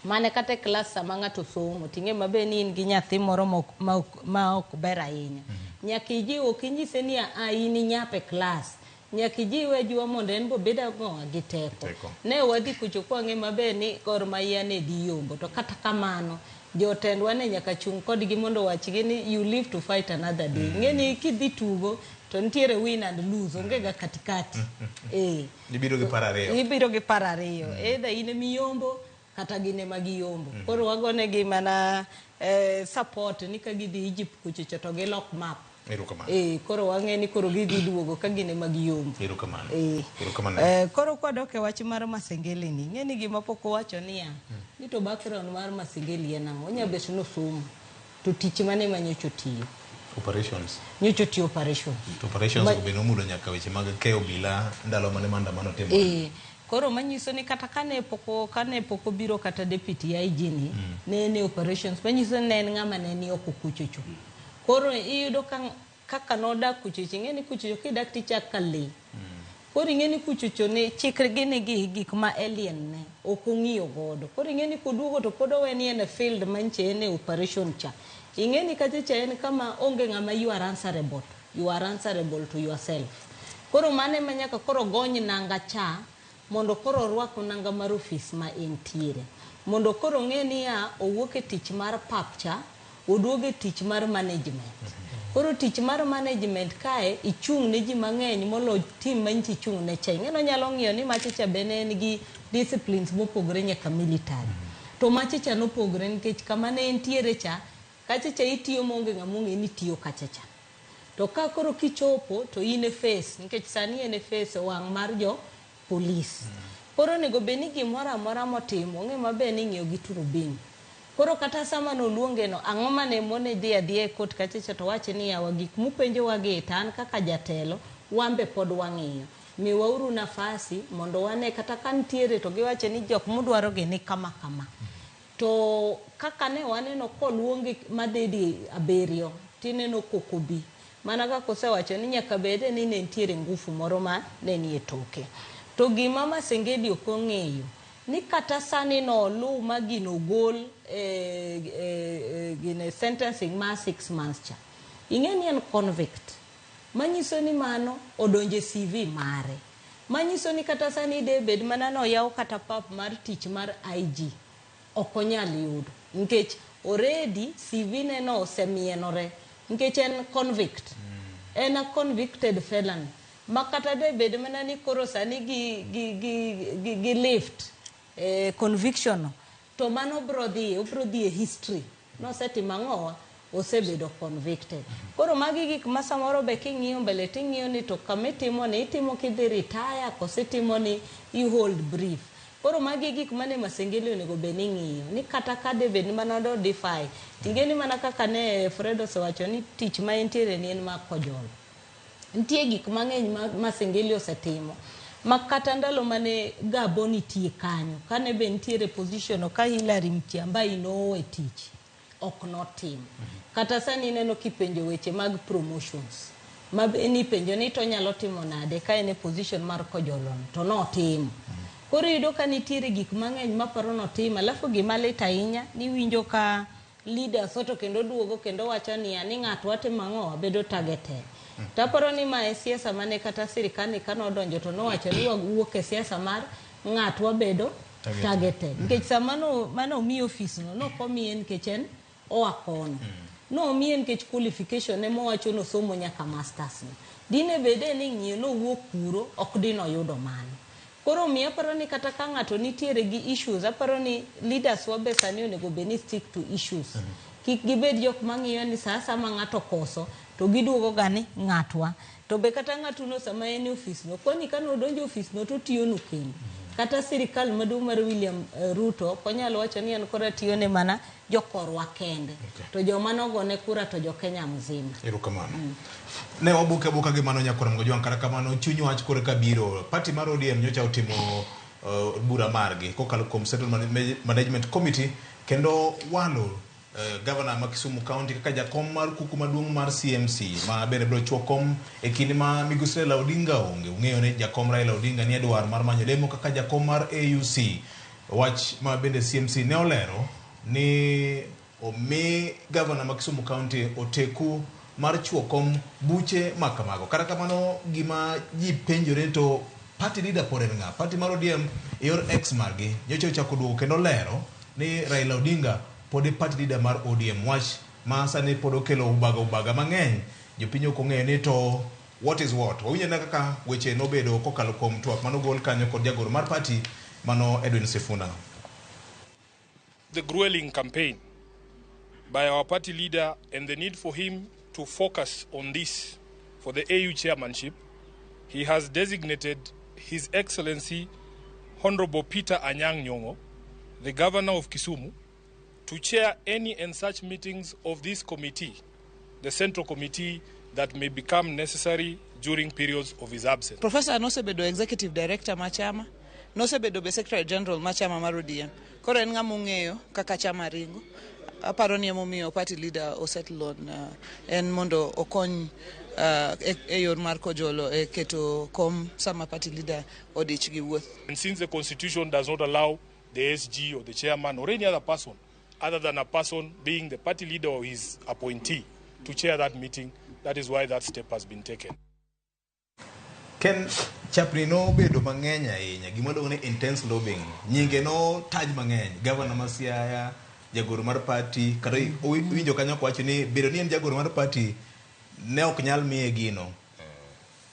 mane kata e klas sama ng'ato somo ting'e maber ni in gi nyathi moro ma ok ber ahinya. Nyaka ijiw ok inyise ni a in inyap e klas. Nyaka ijiwe ajiwa mondo en be obed ang'owa gi teko. Ne wadhi kucho kwang'e maber ni Gor Mahia ne dhi yombo to kata kamano jotendwa ne nyaka chung' kodgi mondo owachgi ni you live to fight another day. Ing'e ni kidhi tugo to nitiere win and lose onge ga katikati. Ibiro gi paro ariyo. Ibiro gi paro ariyo. Either in emiyombo kata gin ema giyombo. Koro wagonegi mana support ni ka gidhi Egypt kuchocho to gilok map. Erokamano. Koro wang'e ni koro gidhi duogo ka gin ema giyombo. Erokamano. Erokamano. Koro kwadok e wach mar Masengeli ni, ing'e ni gima pok owacho niya, ni to background mar Masengeli en ang'o? Onya bet ni osomo, to tich mane ma nyocha otiyo? Operations. Nyocha otiyo operation. To operations go be nomulo nyaka weche mag keyo obila ndalo mane maandamano timore. Koro manyiso ni kata kane pok obiro kata deputy IG ni, ne en e operations, manyiso ni ne en ng'ama ne ni oko kuchocho. Koro iyudo ka kaka nodak kuchocho, ing'e ni kuchocho kidak tichak ka lee. Koro ing'e ni kuchocho ni chikgi nigi gik ma alien ne ok ong'iyo godo. Koro ing'e ni koduogo to pod owe ni en e field manche en e operation cha. Ing'e ni kacha cha en kama onge ng'ama you are answerable. You are answerable to yourself. Koro mano ema nyaka koro gony nanga cha mondo koro orwak nanga mar ofis ma entiere. Mondo koro ong'e niya owuok e tich mar pap cha, oduogo e tich mar management. Koro tich mar management kae ichung' ne ji mang'eny molo team ma nyicha ichung' ne cha. Ing'e ni onyalo ng'iyo ni macha cha be ne en gi disciplines mopogore nyaka military. To macha cha nopogore nikech kama ne entiere cha, kacha cha itiyo maonge ng'ama ong'e ni itiyo kacha cha. To ka koro kichopo to in e face, nikech sani en e face wang' mar jo police. Koro onego bed ni gimoro amora motimo, ong'e maber ni ing'iyo gi turubin. Koro kata sama noluonge no, ang'o mane mone dhi adhiya e court kacha cha to wache ni yawa gik mupenjowa gi to an kaka jatelo, wan be pod wang'iyo. Miwauru nafasi mondo wane kata ka nitiere to giwache ni jok mudwaro gi ni kama kama. To kaka ne waneno koluongi madhi di abiriyo, tineno koko bi. Mana kaka osewacho ni nyaka bede ni ne nitiere ngufu moro ma ne nie toke. To gima Masengeli ok ong'eyo, ni kata sani no oluw ma gino gol gine sentencing mar 6 months cha. Ing'e ni en convict. Manyiso ni mano odonje CV mare. Manyiso ni kata sani de bed mana noyaw kata pap mar tich mar IG. Ok onyal yudo. Nikech already CV ne no osemienore. Nikech en convict. En a convicted felon. Ma kata de bed mana ni koro sani gi lift conviction no, to mano bro dhi, obro dhi e history. Nosetimo ang'owa? Osebedo convicted. Koro magi gik ma samoro be king'iyo mbele ting'iyo ni to kama itimo ni, itimo kidhi retire koso itimo ni you hold brief. Koro magi gik mane Masengeli onego bed ni ng'iyo. Ni kata ka de bed ni mana do defy. Ting'e ni mana kaka ne Fred osewacho ni tich ma entiere ni en mar kojolo. Nitie gik mang'eny ma Masengeli osetimo. Ma kata ndalo mane Gabo nitie kanyo, kane be nitiere position ka Hillary Mutyambai nowe tich, ok notimo. Kata sani ineno kipenjo weche mag promotions. Ma be nipenjo ni to onyalo timo nade ka en e position mar kojolo no, to notimo. Koro iyudo ka nitiere gik mang'eny maparo notimo, alafu gima lit ahinya niwinjo ka leaders oto kendo duogo kendo wacho niya ni ng'ato watimo ang'o wabedo targeted. To aparo ni ma e siasa mane kata sirikal ni kane odonjo to nowacho ni wawuok e siasa mar ng'at wabedo targeted. Nikech sama mane omiye ofis no, nok omiye nikech en oa kono. Nomiye nikech qualification ne mowacho nosomo nyaka masters no. Dine bede ni ng'iyo nowuok kuro, ok dine oyudo mano. Koro omiyo aparo ni kata ka ng'ato nitiere gi issues, aparo ni leaders wa be sani onego bed ni stick to issues. Kik gibed jok mang'iyo ni sa asaya ng'ato koso, to giduogo ga ni ng'atwa. To be kata ng'atuno sama en e ofis no, kwani kane odonjo e ofis no to otiyonu kendo. Kata sirikal maduong' mar William Ruto ok onyal wacho ni en koro atiyo ne mana jokorwa kende. To joma nogone kura to jo Kenya mzima. Erokamano. Ne wabuke abuka gi mano nyakora Mgojwang' kata kamano chuny wach kore ka biro. Party mar ODM nyocha otimo bura margi kokalo kuom Central Management Committee kendo walo Governor ma Kisumu County kaka jakom mar kuku maduong' mar CMC ma bende biro chuo kom e kinde ma migosi Raila Odinga onge. Ung'eyo ni jakom Raila Odinga nie dwar mar manyo lemo kaka jakom mar AUC. Wach ma bende CMC ne olero ni omi Governor ma Kisumu County oteku mar chuo kom buche ma kamago. Kata kamano gima ji penjore to party leader pod en ng'a? Party mar ODM e yor X margi nyocha ochako duogo kendo lero ni Raila Odinga pod e party leader mar ODM. Wach ma sani pod okelo ubaga ubaga mang'eny. Jopiny ok ong'eyo ni to what is what. Wawinjo na kaka weche nobedo kokalo kuom twak manogol kanyo kod jagoro mar party mano Edwin Sifuna. The grueling campaign by our party leader and the need for him to focus on this for the AU chairmanship, he has designated His Excellency Honorable Peter Anyang' Nyong'o, the governor of Kisumu, to chair any and such meetings of this committee, the Central Committee, that may become necessary during periods of his absence. Professor nosebedo executive director ma chama, nosebedo be secretary general ma chama mar ODM. Koro en ng'ama ong'eyo kaka chama ringo. Aparo ni emomiyo party leader osettle on en mondo okony e yor mar kojolo e keto kom sama party leader odich gi wuoth. And since the constitution does not allow the SG or the chairman or any other person other than a person being the party leader or his appointee to chair that meeting, that is why that step has been taken. Ken chapni nobedo mang'eny ahinya gima iluongo ni intense lobbying nyinge notaj mang'eny gavana ma Siaya jagoro mar party kata iwinjo kanyo kowacho ni bedo ni en jagoro mar party ne ok nyal miye gino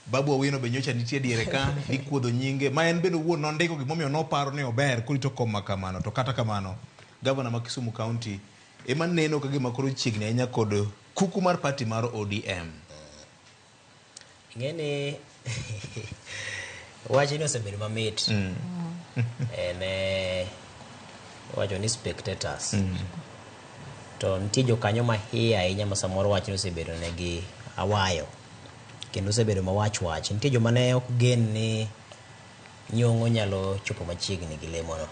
Babu Owino be nyocha nitie diere ka ikuodho nyinge ma en bende owuon nondiko gimomiyo noparo ni ober korito kom ma kamano to kata kamano gavana ma Kisumu County ema neno ka gima koro chiegni ahinya kod kuku mar party mar ODM. Ing'e ni wachni osebedo mamit. En wacho ni spectators. To nitie jokanyo mahiye ahinya ma samoro wachni osebedo negi awayo. Kendo osebedo mawach wach. Nitie joma ne ok gen ni Nyong'o nyalo chopo machiegni gi lemono.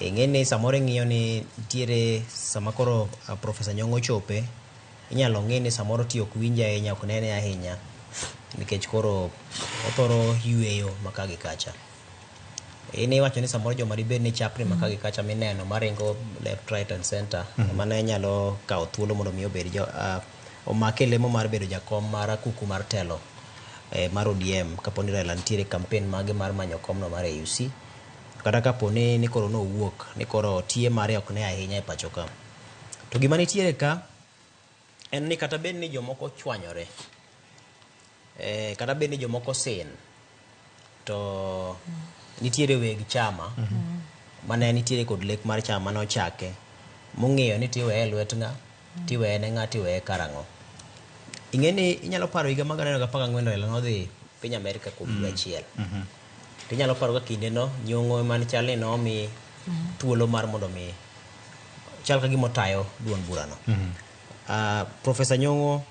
Ing'e ni samoro ing'iyo ni nitiere sama koro Professor Nyong'o chope, inyalo ng'i ni samoro ti ok winje ahinya, ok nene ahinya, nikech koro othoro yweyo maka gi kacha. In iwacho ni samoro joma dibed ni chapni maka gi kacha mineno maringo left, right and center, mane nyalo kawo thuolo mondo mi obed jo, omake lemo mar bedo jakom mar kuku mar telo mar ODM kapo ni Raila nitiere campaign mage mar manyo komno mar AUC. Kata kapo ni koro nowuok ni koro tie mare ok ne ahinya e pacho ka. To gima nitiere ka en ni kata bed ni jomoko chwanyore, kata bed ni jomoko sin, to nitiere weg chama mane nitiere kod lek mar chama mane ochake mong'eyo ni tiweye e lwet ng'a, tiweye ne ng'a, tiweye karang'o. Ing'e ni inyalo paro higa mag 2014 Raila nodhi piny Amerika kuom dwe achiel. Tinyalo paro ka kindeno Nyong'o ema chal ni nomi thuolo mar mondo mi chal ka gima otayo duond burano. Professor Nyong'o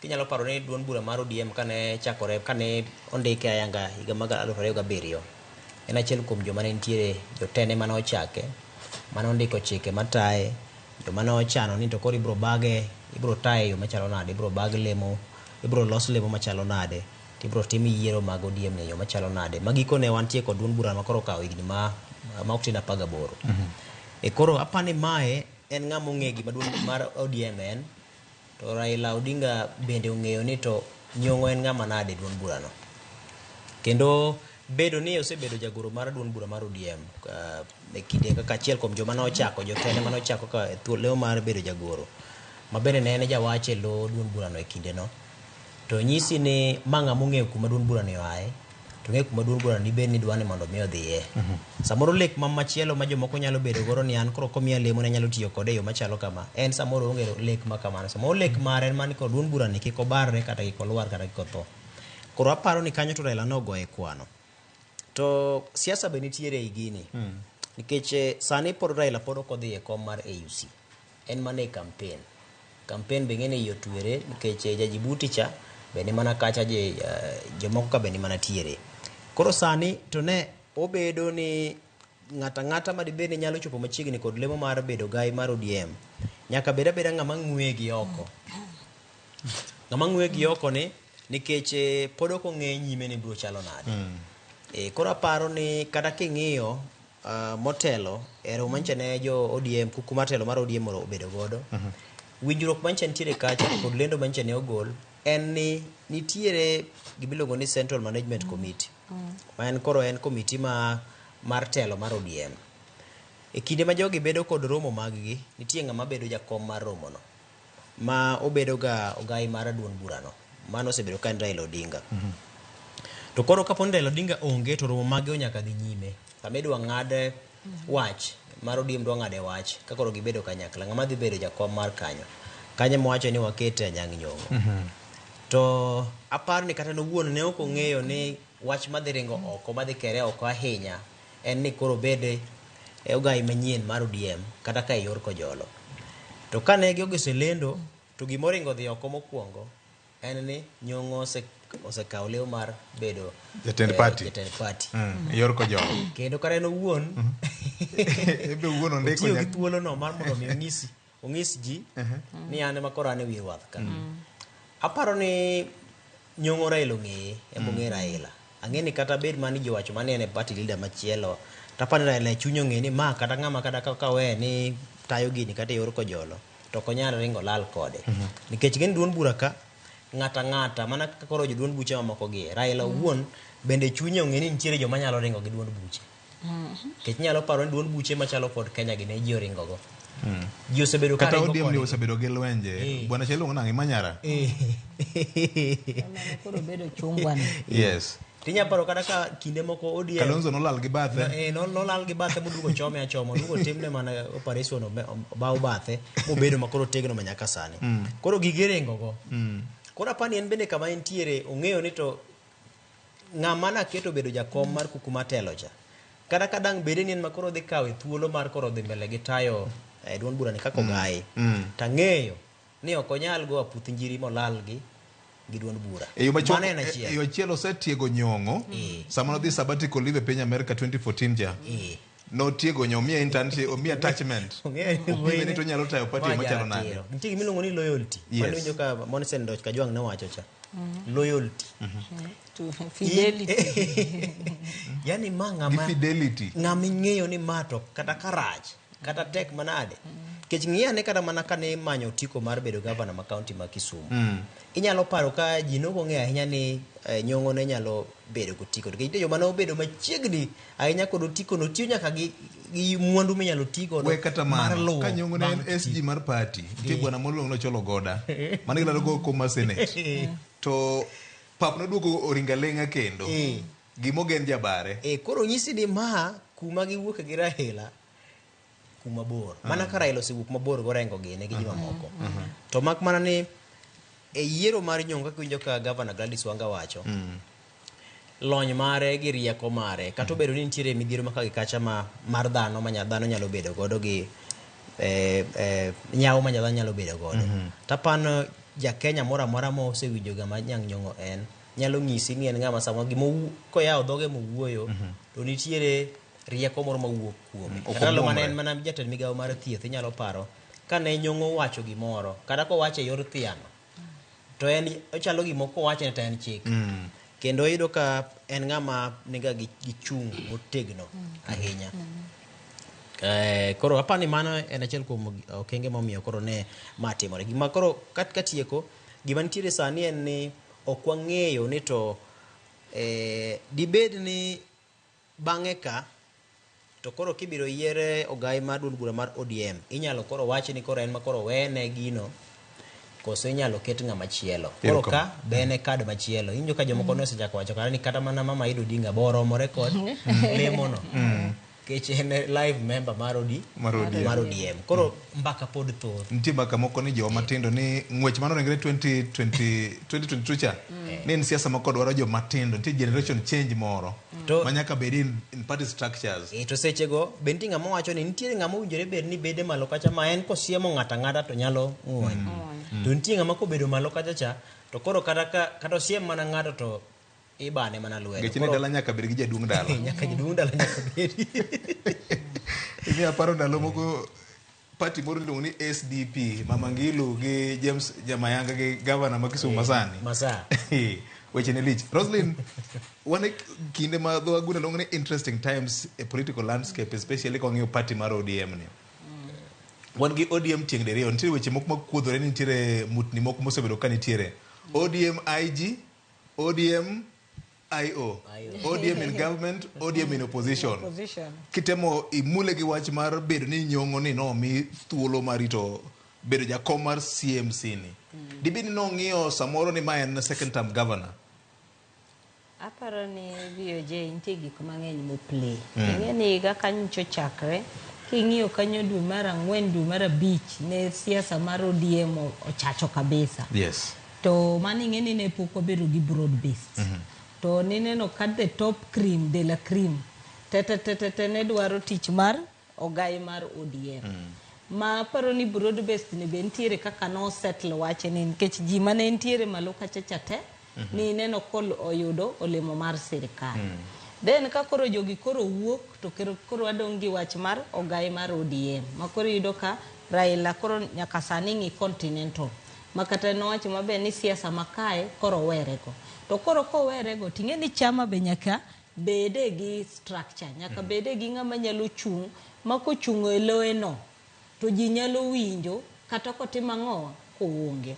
kinyalo paro ni duond bura mar ODM kane chakore kane ondike ayanga higa mag 2007 en achiel kuom joma ne nitiere jotene mane ochake mane ondiko chike mataye joma ne ochano ni to koro ibiro bage ibiro taye e yo machalo nade ibiro bag lemo ibiro los lemo machalo nade ibiro tim yiero mag ODM e yo machalo nade ma gikone wantie kod duond bura ma koro okawo higni ma ok tin 18. E koro apani mae en ng'ama ong'e gima duond mar ODM en to Raila Odinga bende ong'eyo ni to Nyong'o en ng'ama nade e duond burano. Kendo bedo ni osebedo jagoro mar duond bura mar ODM e kinde kaka achiel kuom joma nochako jotende mane ochako ka thuolo mar bedo jagoro ma bende ne en jawach e lo duond burano e kindeno to nyisi ni ma ng'ama ong'eyo kuma duond burano oaye to ong'eyo kuma duond burano dibed ni dwa ni mondo mi odhiye. Samoro lek ma machielo ma jomoko nyalo bedo godo ni an koro komiya lemo ne anyalo tiyo kode e yo machalo kama en samoro oonge lek ma kamano. Samoro lek mare en mana ni koro duond burani kik obarre kata kik olwar kata kik otho. Koro aparo ni kanyo to Raila nogoye kwano. To siasa be nitiere ei gini. Nikech sani pod Raila pod ok odhi e kom mar AUC. En mana e campaign. Campaign be ng'eni iye otwere nikech ja Djibouti cha be ni mana kacha jomoko ka be ni mana tiere. Koro sani to ne obedo ni ng'ata ng'ata madibed ni nyalo chopo machiegni kod lemo mar bedo gai mar ODM nyaka bed abeda ng'ama ng'we gi oko. Ng'ama ng'we gi oko ni nikech pod ok ong'e nyime ni biro chalo nade. Koro aparo ni kata king'iyo motelo e romo manyicha ne jo ODM kuku mar telo mar ODM obedo godo. Winjruok manyicha nitiere kacha kod lendo manyicha ne ogol en ni nitiere gimiluongo ni Central Management Committee. Ma en koro en komiti mar telo mar ODM. E kinde ma jogi bedo kod romo mag gi, nitie ng'ama bedo jakom mar romono. Ma obedo ga ogai mar duond burano. Mano osebedo ka en Raila Odinga. To koro kapo ni Raila Odinga onge to romo mage nyaka dhi nyime. Sama idwa ng'ad wach mar ODM dwa ng'ade wach ka koro gibedo kanyakla ng'ama dhi bedo jakom mar kanyo. Kanyo mowacho ni wakete Anyang' Nyong'o. To aparo ni kata en owuon ne ok ong'eyo ni wach madhi ringo oko madhi kere oko ahinya en ni koro obed e ogai manyien mar ODM kata ka e yor kojolo. To kane jogi oselendo to gimoringo dhi oko mokwongo en ni Nyong'o osekawo leo mar bedo Jatend party. jatend party. Yor kojolo. Kendo kata en owuon Ebe owuon ondiko otiyo gi thuolono mar mondo mi onyis ji ni an ema koro an e wi ruath ka. Aparo ni Nyong'o Raila ong'eye, ema ong'e Raila. Ang'e ni kata bed mani ji owacho mani en e party leader machielo, taparo ni Raila e chunye ong'e ni ma kata ng'ama kata kaweye ni tayo gini kata e yor kojolo, to ok onyal ringo lal kode. Nikech ing'e ni duond bura ka, ng'ata ng'ata mana kaka koro joduond buche mamoko gi, Raila owuon bende chunye ong'e ni nitiere joma nyalo ringo gi duond buche. Nikech inyalo paro ni duond buche machalo kod Kenya gi ne ji oringo go. Ji osebedo ka Kata ringo ODM ni kodgi. osebedo gi lwenje. Bwana cha iluongo nang'o? Imanyara? Koro bedo chungwa ni. Yes. Tinya paro kata ka kinde moko ODM Kalonzo nolal gi bathe. Nolal gi bathe moduogo chome achoma, oduogo timne mana operation obaw bathe mobedo makoro tegno manyaka sani. Koro gige ringo go. Koro apani en bende kama entiere ong'eyo ni to ng'ama naketo bedo jakom mar kuku matelo cha. Kata ka dang' bede ni en makoro dhi kawe thuolo mar koro dhi mbele gi tayo duond bura ni kaka ogayi. Tang'eyo ni ok onyal go aputh njiri molal gi duond bura. E yo machuok, Mano en achiel. e yo achiel osetiego Nyong'o. Sama nodhi sabbatical leave e piny America 2014 cha. Notiego Nyong'o, omiye internship, omiye attachment. Opime ni to onyalo tayo party Ma machalo nade. jaratiro. Nitie gima iluongo ni loyalty. Yes. Mano winjo ka Monsen Doch Kajwang' nowacho cha. Loyalty. To fidelity. Yani ma Gi ng'ama fidelity. ng'ama ing'eyo ni ma to kata karach kata tek manade. Nikech ng'i ane kata mana kane imanyo otiko mar bedo gavana ma kaunti ma Kisumu. Inyalo paro ka ji nok ong'eyo ahinya ni Nyong'o ne nyalo bedo gotiko. Nikech nitie joma ne obedo machiegni ahinya kod otiko no tiyo nyaka gi mwandu minyalo ti godo We kata mar mano, luwo ka Nyong'o ne en bang' SG mar party, nitie bwana moro iluongo ni Ocholo Goda, mane gilaro go kom mar Senate. To pap noduogo oringo aleng'a kendo. Gimogen jabare. Koro nyisi ni ma kuma giwuok gi Raila kuma bor. Mana ka Raila osewuok mabor gorengo gine gi ji mamoko. To mak mana ni e yiero mar Nyong'o kaka iwinjo ka Gavana Gladys Wanga wacho, lony mare gi rieko mare, kata obedo ni nitiere midhiero ma ka gi kacha ma mar dhano ma dhano nyalo bedo godo gi nyawo ma dhano nyalo bedo godo. Tapano ja Kenya moro amora ma osewinjo gama Anyang' Nyong'o en, nyalo nyisi ni en ng'ama samoro gima koyawo dhoge mowuoyo, to nitiere rieko moro mawuok kuome. Ok Kata ndalo mane omuomre. en mana jatend migawo mar thieth, inyalo paro kane Nyong'o owacho gimoro, kata kowacho e yor thiano, to en ochalo gima kowache to en chik. Kendo iyudo ka en ng'ama niga gi chung' motegno ahinya. Koro apani mano en achiel kuom okenge momiyo koro ne ma timore. Gima koro katieko, gima nitiere sani en ni ok wang'eyo ni to dibed ni bang'e ka to koro kibiro yiere ogai mar duond bura mar ODM, inyalo koro wach ni koro en ma koro wene gino, koso inyalo ket ng'ama chielo. Koro ka be en e kad machielo. Iwinjo ka jomoko nosechako wacho kata ni kata mana Mama Ida Odinga bo oromore kod lemono. Nikech en live member mar ODM. Mar ODM. Mar ODM. Koro mbaka pod thoth. Nitie mbaka moko ni joma matindo ni ng'wech mano ringre 2022 cha. Ni en siasa moko dwaro joma tindo, nitie generation change moro. To Ma nyaka bed in party structures. To sechego be nitie ng'ama wacho ni nitiere ng'ama owinjore bed ni bede malo kacha ma en kosiemo ng'ato ang'ata to nyalo ng'wony. To nitie ng'ama kobedo malo kacha cha to koro kata ka kata osiem mana ng'ato to ibane mana lwedo. Nikech ni Koro dala nyaka bed gi jaduong' dala. Nyaka jaduong' dala nyaka bedi. Imiyo aparo ndalo moko party moro iluongo ni SDP, Mama Ngilu gi James Jamayanga gi gavana ma Kisumu masani. Masaa. Weche ne lich. Roslyn, wan e kinde ma dho wagunda luongo ni interesting times e political landscape, especially ka wang'iyo party mar ODM ni. Wan gi ODM tieng' diriyo, nitiere weche moko makuodhore ni nitiere mutni moko mosebedo ka nitiere. ODM IG, ODM IO. ODM in government, ODM in opposition. Opposition. Kitemo imule gi wach mar bedo ni Nyong'o ni nomi thuolo mar rito bedo jakom mar CMC ni. Dibed ni nong'iyo samoro ni ma en second term governor. Aparo ni VOJ nitie gik mang'eny moplay. Ing'e ni higa ka nyocha ochakre, king'iyo kanyo dwe mar 4 dwe mar 5 ne siasa mar ODM ochacho kabisa. Yes. To mano ing'e ni ne pok wabedo gi broad based. To nineno ka the top cream de la cream te te te te te ne dwaro tich mar ogai mar ODM. Ma aparo ni broad based ni be nitiere kaka no settle wachni nikech ji mane nitiere malo kacha cha te ni neno kol oyudo olemo mar sirikal. Then ka koro jogi koro wuok to koro wadong' gi wach mar ogai mar ODM ma koro iyudo ka Raila koro nyaka sani ng'i continental ma kata nowacho maber ni siasa ma kae koro owerego. To koro kowerego ting'e ni chama be nyaka bede gi structure, nyaka bede gi ng'ama nyalo chung' ma kochung' e loye no to ji nyalo winjo kata kotimo ang'o koonge.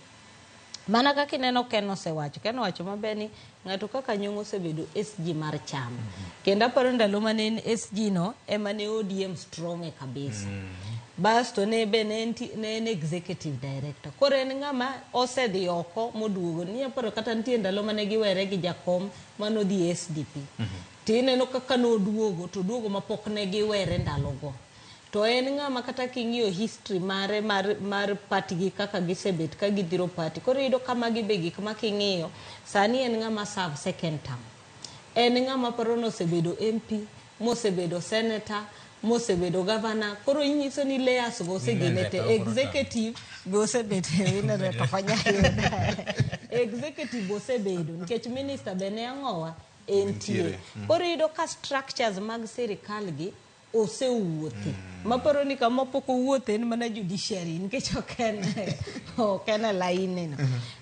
Mana kaka ineno Ken osewacho, Ken owacho maber ni ng'ato kaka Nyong'o osebedo SG mar chama. Kendo aparo ndalo mane en SG no ema ne ODM strong e kabisa. Basto ne be ne en executive director. Koro en ng'ama osedhi oko moduogo. Ni aparo kata nitie ndalo mane giwere gi jakom manodhi SDP. Tineno kaka noduogo to oduogo mapok ne giwere ndalogo. To en ng'ama kata king'iyo history mare mar party gi kaka gisebet ka gidhiro party. Koro iyudo ka magi be gik ma king'iyo sani en ng'ama serve second term. En ng'ama paro nosebedo MP, mosebedo senator, mosebedo governor. Koro inyiso ni layers go osegene te. Executive be osebet winner to ok onyal yudo. Executive osebedo nikech minister be ne ang'owa entie. Koro iyudo ka structures mag sirikal gi osewuothe. Maparo ni kama pok owuothe en mana judiciary nikech ok en e laini no.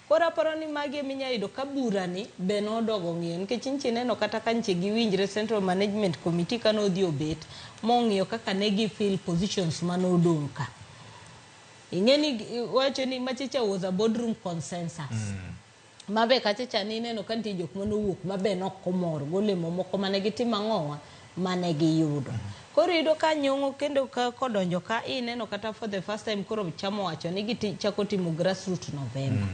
Koro aparo ni magi ema inyalo yudo ka burani be nodogo ng'iyo nikech nchi neno kata ka nchi giwinjre Central Management Committee ka nodhi obet mong'iyo kaka ne gi fill positions manodong' ka. Ing'e ni wacho ni machicha was a boardroom consensus. Mabe kachacha ni ineno ka nitie jok manowuok mabe nok omor golemo moko mane gitimo ang'owa mane giyudo. Koro iyudo ka Nyong'o kendo ka kodonjo ka ineno kata for the first time koro chama owacho ni gichako timo grassroots November.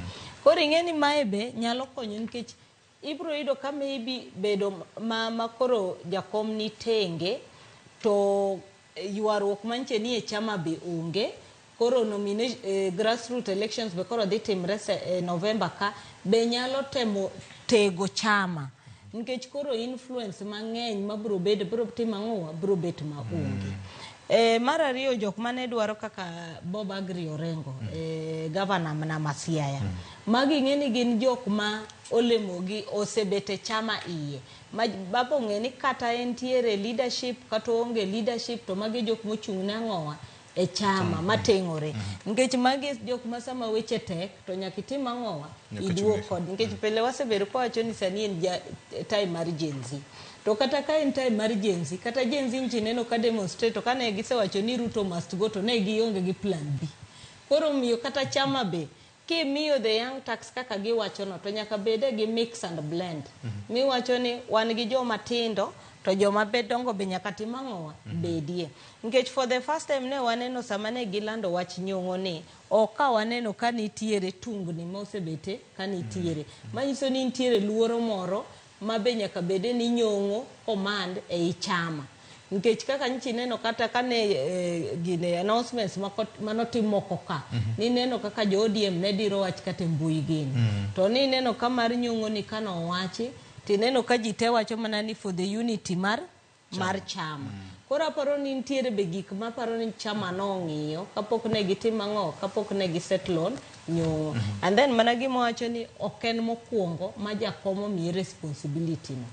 Koro ing'e ni mae be nyalo konyo nikech ibiro yudo ka maybe bedo ma koro jakom ni tenge to ywaruok mantie ni e chama be onge. Koro grassroots elections be koro dhi timre November ka be nyalo temo tego chama nikech koro influence mang'eny mabiro bedo biro timo ang'owa biro bet maonge. Mar ariyo jok mane dwaro kaka Bob Agri Orengo, governor na Siaya. Magi ng'e ni gin jok ma olemogi osebet e chama iye. Ma baba ong'e ni kata entiere leadership kata oonge leadership to magi jok mochung' ne ang'owa e chama mateng'ore. Nikech magi jok ma sama weche tek to nyaka itim ang'owa iduog kod nikech pile wasebedo kawacho ni sani en time mar Gen Z. To kata ka en time mar Gen Z, kata Gen Z nchi neno ka demonstrate to kane gisewacho ni Ruto must go to ne gionge gi plan B. Koro miyo kata chama be kimiyo the young tax kaka giwacho no to nyaka bede gi mix and blend. Miwacho ni wan gi joma tindo to joma be dongo be nyaka tim ang'owa bedie. Nikech for the first time ne waneno sama ne gilando wach Nyong'o ni ok ka waneno ka nitiere tungni mosebete ka nitiere. Manyiso ni nitiere luoro moro ma be nyaka bede ni Nyong'o command ei chama. Nikech kaka nchi neno kata kane gine announcements manotim moko ka, nineno kaka jo ODM ne diro wach kata e mbui gini. To nineno ka mar Nyong'o ni kanowachi Tineno ka ji te wacho mana ni for the unity mar mar chama. Koro aparo ni nitiere be gik maparo ni chama nong'iyo kapok ne gitimo ang'o, kapok ne gisettle on Nyong'o. And then mana gima wacho ni ok en mokwongo ma jakom omiye responsibility no.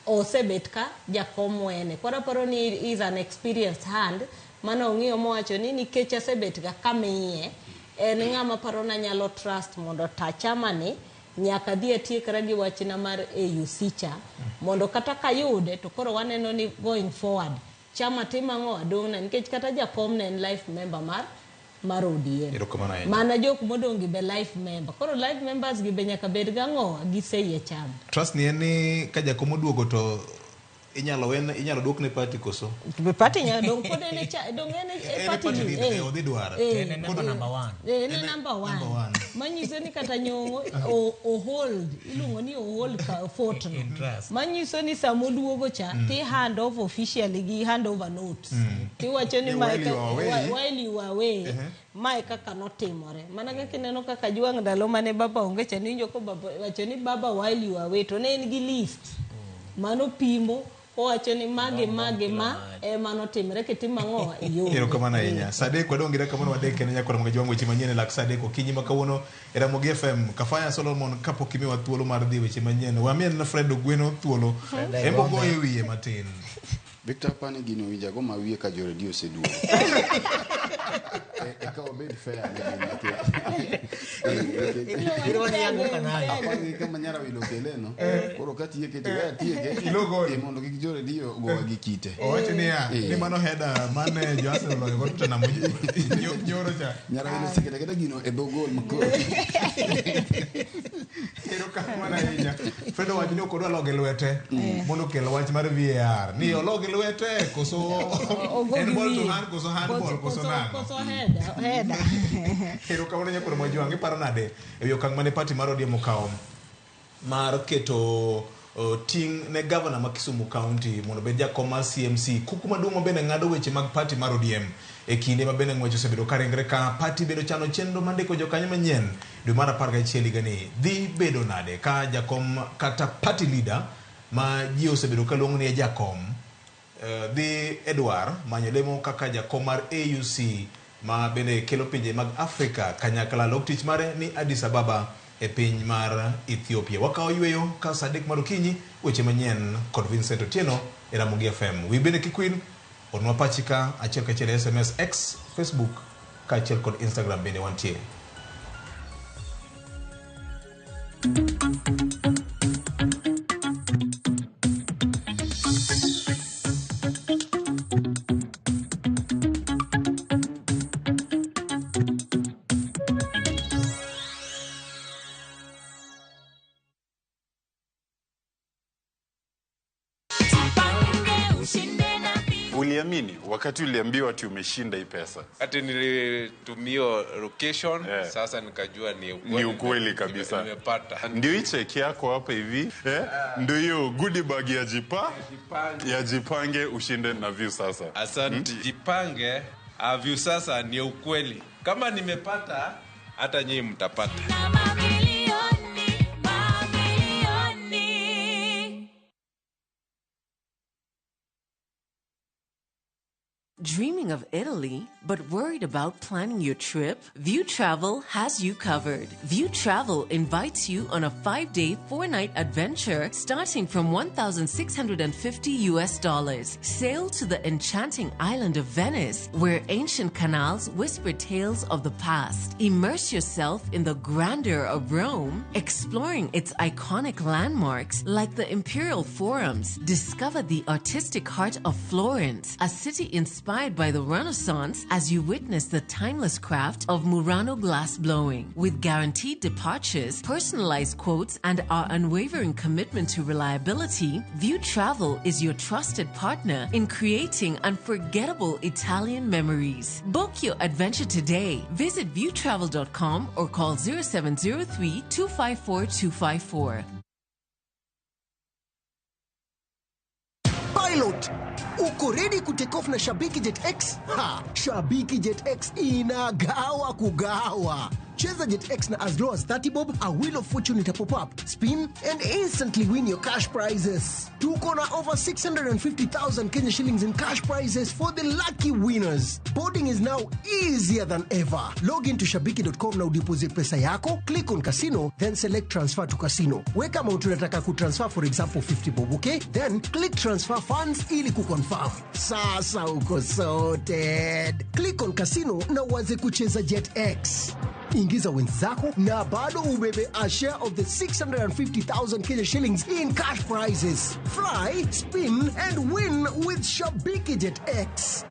Osebet ka jakom wene. Koro aparo ni is an experienced hand mane ong'iyo mowacho ni nikech asebet ga kamiye, en ng'ama paro nanyalo trust mondo ta chama ni nyaka dhi atiekra gi wachna mar AUC cha mondo kata kayude to koro waneno ni going forward chama timo ang'o adong'na nikech kata jakom ne en life member mar ODM. Erokamano ahinya. Mana jok modong' gi be life member. Koro life members gi be nyaka bed gang'o giseyie chama. Trust ni en ni ka jakom oduogo to inyalo wen inyalo duokne party koso? Be party nyalo dong' pod en e dong' en e En e party party leader, leader, odhi dwaro. Eh, En e member number one. En e number one. Number one. Manyiso ni kata Nyong'o o hold iluongo ni o hold ka fort no. In trust. Manyiso ni sama oduogo cha ti hand off officially gi hand over notes. Tiwacho ni Ni mae while you are away. while you are away mae kaka notimore. Mana kaka ineno kaka Jwang' ndalo mane baba onge cha niwinjo ko baba wacho ni baba while you are away to ne en gi list. Mano pimo owacho ni magi magi ma ema notimore kitimo ang'o ionge. Erokamano ahinya. Sa adek wadong' gi dakika moro adek kendo nyaka Ramogi Jwang' weche manyien e lak sa adek okinyi ma kawuono e Ramogi FM. Kafaya Solomon kapok imiwa thuolo mar dhi e weche manyien. Wamiyo ne Fred Ogweno thuolo. Fred En bo Agombe. goyo wiye matin. Victor apani gino winjo ago ma wiye ka jo redio oseduogo. Eka wabed fair ne gini nikech Idwa ni yango kanayo. apani kama nyara wilo keleno koro katieke to we atieke Ilogol. Mondo kik jo redio gowa gi kite. Owacho niya, ni mano header mane jo Arsenal oloyo go Tottenham nyoro cha. Nyara wilo oseketa kata gino e dho gol makoro. Erokamano ahinya. Fred owacho ni ok odwa loge lwete mondo okel wach mar VAR. Ni ologi lwete koso Ogo en gi ball to wiye. hand koso handball koso nang'o. Koso header. Erokamano nyakwar Mwajwang', iparo nade ewi okang' mane party mar ODM okawo mar keto ting' ne gavana ma Kisumu County mondo obed jakom mar CMC. Kuku maduong' ma bende ng'ado weche mag party mar ODM e kinde ma bende ng'wech osebedo ka ringre ka party bende ochano chenro mar ndiko jokanyo manyien dwe mar 11 higani. Dhi bedo nade ka jakom kata party leader ma ji osebedo ka luongo ni e jakom dhi e dwar manyo lemo kaka jakom mar AUC ma bende kelo pinje mag Afrika kanyakla lok tich mare ni Addis Ababa e piny mar Ethiopia. Wakawo yweyo ka sa adek mar okinyi weche manyien kod Vincent Otieno e Ramogi FM. Wi bende kik wil ornwa pachi ka achiel kachiel e SMS X, Facebook kaachiel kod Instagram bende wantie. Uliamini wakati uliambiwa ati umeshinda hii pesa? Ati nilitumiwa location Yeah. Sasa nikajua ni ukweli, Ni ukweli kabisa. Nimepata. Ndio hii cheki yako hapa hivi Ndio hiyo goodie bag ya ya Jipange ushinde na Viusasa. Asante. Jipange Viusasa ni ukweli. Kama nimepata hata nyinyi mtapata. Dreaming of Italy, but worried about planning your trip? View Travel has you covered. View Travel invites you on a 5-day, 4-night adventure starting from $1,650 US. Sail to the enchanting island of Venice, where ancient canals whisper tales of the past. Immerse yourself in the grandeur of Rome, exploring its iconic landmarks like the Imperial Forums. Discover the artistic heart of Florence, a city inspired by the Renaissance as you witness the timeless craft of Murano glass blowing. With guaranteed departures, personalized quotes, and our unwavering commitment to reliability, View Travel is your trusted partner in creating unforgettable Italian memories. Book your adventure today. Visit viewtravel.com or call 0703 254 254. Pilot! Uko ready kutake off na Shabiki Jet X? Ha! Shabiki Jet X inagawa kugawa. Cheza Jet X na as low as 30 bob, a wheel of fortune ita pop up, spin and instantly win your cash prizes. Tuko na over 650,000 Kenya shillings in cash prizes for the lucky winners. Boarding is now easier than ever. Log into shabiki.com na udeposit pesa yako, click on casino, then select transfer to casino. Weka amount unataka kutransfer, for example 50 bob, okay? Then click transfer funds ili kuconfirm. Sasa uko sorted. Click on casino na uanze kucheza Jet X. Ingiza wenzako na bado ubebe a share of the 650,000 Kenya shillings in cash prizes. Fly, spin and win with Shabiki Jet X.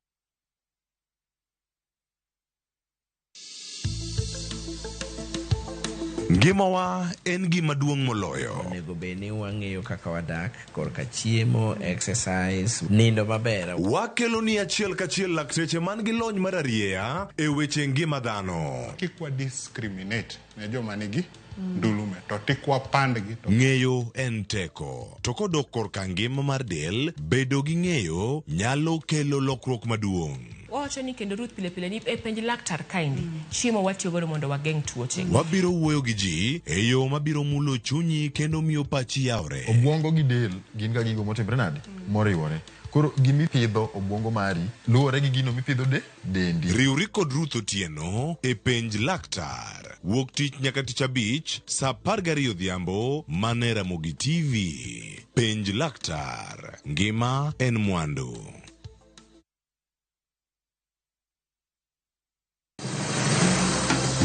Ngimawa en gima duong' moloyo. Onego bed ni wang'eyo kaka wadak korka chiemo, exercise, nindo maber. Wakelo ni achiel kachiel lakteche man gi lony mar arieya e weche ngima dhano. Kik wa discriminate ne joma nigi ndulume to tik wapandgi to Ng'eyo en teko. To kodok korka ngima mar del, bedo gi ng'eyo nyalo kelo lokruok maduong'. Wawacho ni kendo Ruth pile pile ni e penj laktar kaendi chiemo watiyo godo mondo wageng' tuoche. Wabiro wuoyo gi ji e yo mabiro mulo chunyi kendo miyo pachi yawre. Obwongo gi del gin ga gigo motimre nade? Moriwore. Koro gimipidho obwongo mari luwore gi gino mipidho de dendi. Riwri kod Ruth Otieno e penj laktar. Wuok tich nyaka tich abich saa 12 odhiambo mana e Ramogi TV. Penj laktar. Ngima en mwandu.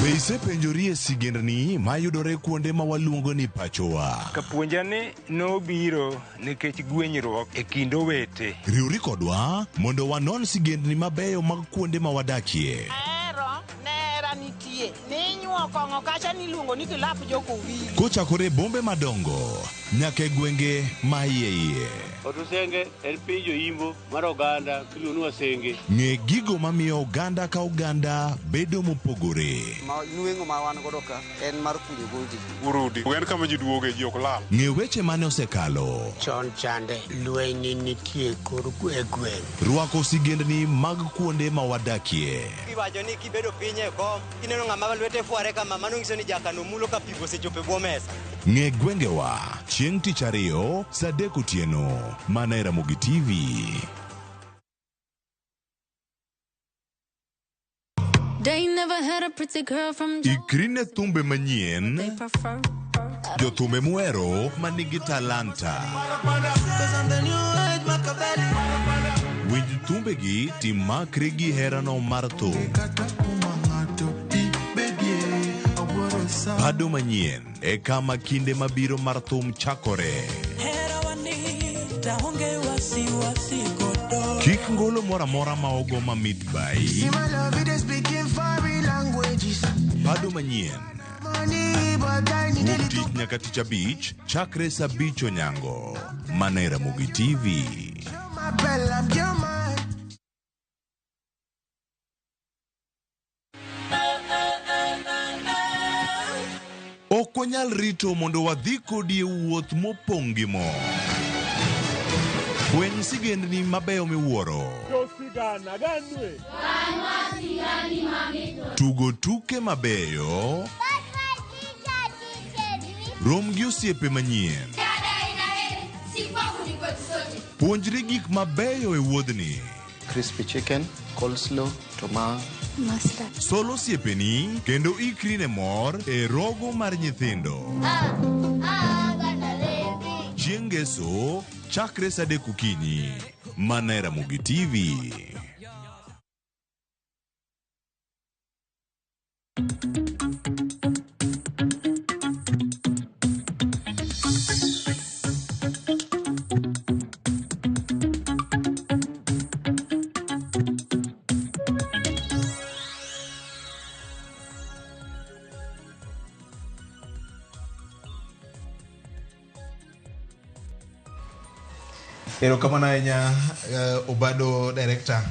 Be isepenjori e sigendni mayudore kuonde ma waluongo ni pachowa? Kapuonja ni nobiro nikech gwenyruok e kind owete. Riwri kodwa mondo wanon sigendni mabeyo mag kuonde ma wadakie. Ahero nera nitie ninyuo kong'o kacha niluongo ni kilap jokowili. Kochakore e bombe madongo nyaka e gwenge ma iye iye. Otusenge en piny joimbo mar oganda miluongo ni Wasenge. Ng'e gigo mamiyo oganda ka oganda bedo mopogore. Ma nweng'o ma wan godo ka en mar kunyo gold. Urudi. En kama ji duoge ji ok lal. Ng'e weche mane osekalo. Chon chande lweny nitie kor e gweng'. Rwako sigendni mag kuonde ma wadakie. Iwacho ni kibedo piny e kom, kineno ng'ama lwete fware kama, mano nyiso ni jakano mulo ka pigo osechopo e bwo mesa. Ng'e gwengewa chieng' tich ariyo saa 3 otieno mana e Ramogi TV. They never had a pretty girl from Ikri ne thumbe manyien, they prefer. jothumbe muhero manigi talanta. Winj thumbegi timakri gi herano mar thum. Bado manyien e kama kinde mabiro mar thum chakore. Kik ngolo moro amora ma ogo mamit bai. Bado manyien. Wuok tich nyaka tich abich chakre saa 5 onyango. Mana e Ramogi TV. Ok wanyal rito mondo wadhi kodi e wuoth mopong' gi mor. Fweny sigendni mabeyo miwuoro. Tugo tuke mabeyo. Rom gi osiepe manyien. Puonjri gik mabeyo e wuodhni. Crispy chicken, coleslaw, tomato. Mustard. Sol osiepeni kendo ikri ne mor e rogo mar nyithindo. Chieng' ngeso chakre saa 3 okinyi. Mana e Ramogi TV. Erokamano ahinya Obado director.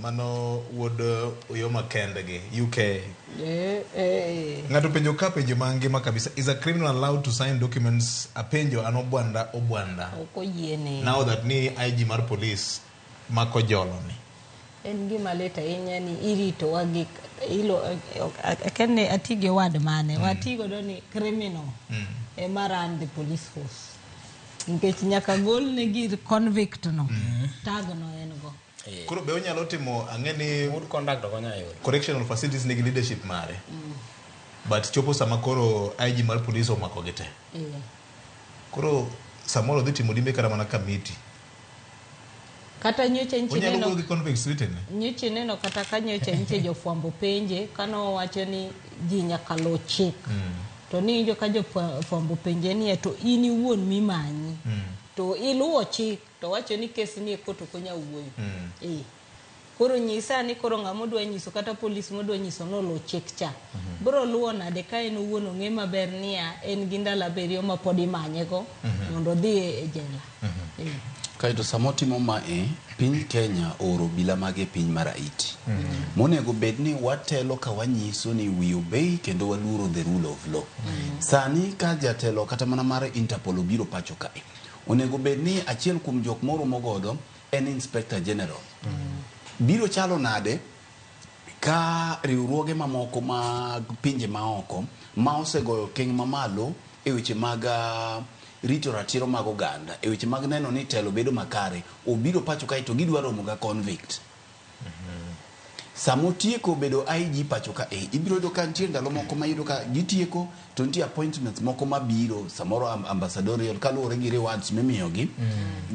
Mano wuod Uyoma kendgi UK. Eh, eh. Ng'ato penjo ka penjo mangima kabisa. Is a criminal allowed to sign documents? Apenjo an Obwanda Obwanda. Ok oyiene. Now that ni IG mar police mako jolo ni. En gima lit ahinya ni iritowa gi ilo akia ni ati gi word mane. Wati godo ni criminal ema run the police force. Nikech nyaka gol ne gir convict no. Tag no en go. Koro be onyalo timo ang'e ni good conduct ok onyal yudo. Correctional facilities nigi leadership mare. But chopo sama koro IG mar police omako gi te. Koro samoro dhi timo limbe kata mana Kamiti. Kata nyocha nchi Onyalo neno wuoyo gi convicts wetene. Nyocha neno kata ka nyocha nche jofwambo penje kanowacho ni ji nyaka luw chik. To niwinjo ka jofwambo penje niya to in iwuon mimanyi. To iluwo chik to wacho ni kes ni e court ok onyal wuoyo. Koro nyisa ni koro ng'ama odwa nyiso kata polis modwa nyiso noluw chik cha. Biro luwo nade ka en owuon ong'e maber niya en gi ndalo 7 ma pod imanye go mondo odhi e jela. Kaeto sama otimo mae, piny Kenya ooro obila mage e piny mar Haiti. Monego bed ni watelo ka wanyiso ni we obey kendo waluoro the rule of law. Sani ka jatelo kata mana mar Interpol obiro pacho kae, onego bed ni achiel kuom jok moromo godo en Inspector General. Biro chalo nade ka riwruoge mamoko mag pinje maoko ma osegoyo okeng' mamalo e weche mag rito ratiro mag oganda, e weche mag neno ni telo bedo makare, obiro pacho kae to gidwa romo ga convict. Sama otieko bedo IG pacho ka e, ibiro yudo ka nitie ndalo moko ma iyudo ka gitieko to nitie appointments moko mabiro samoro ambassadorial kaluwore gi rewards mimiyogi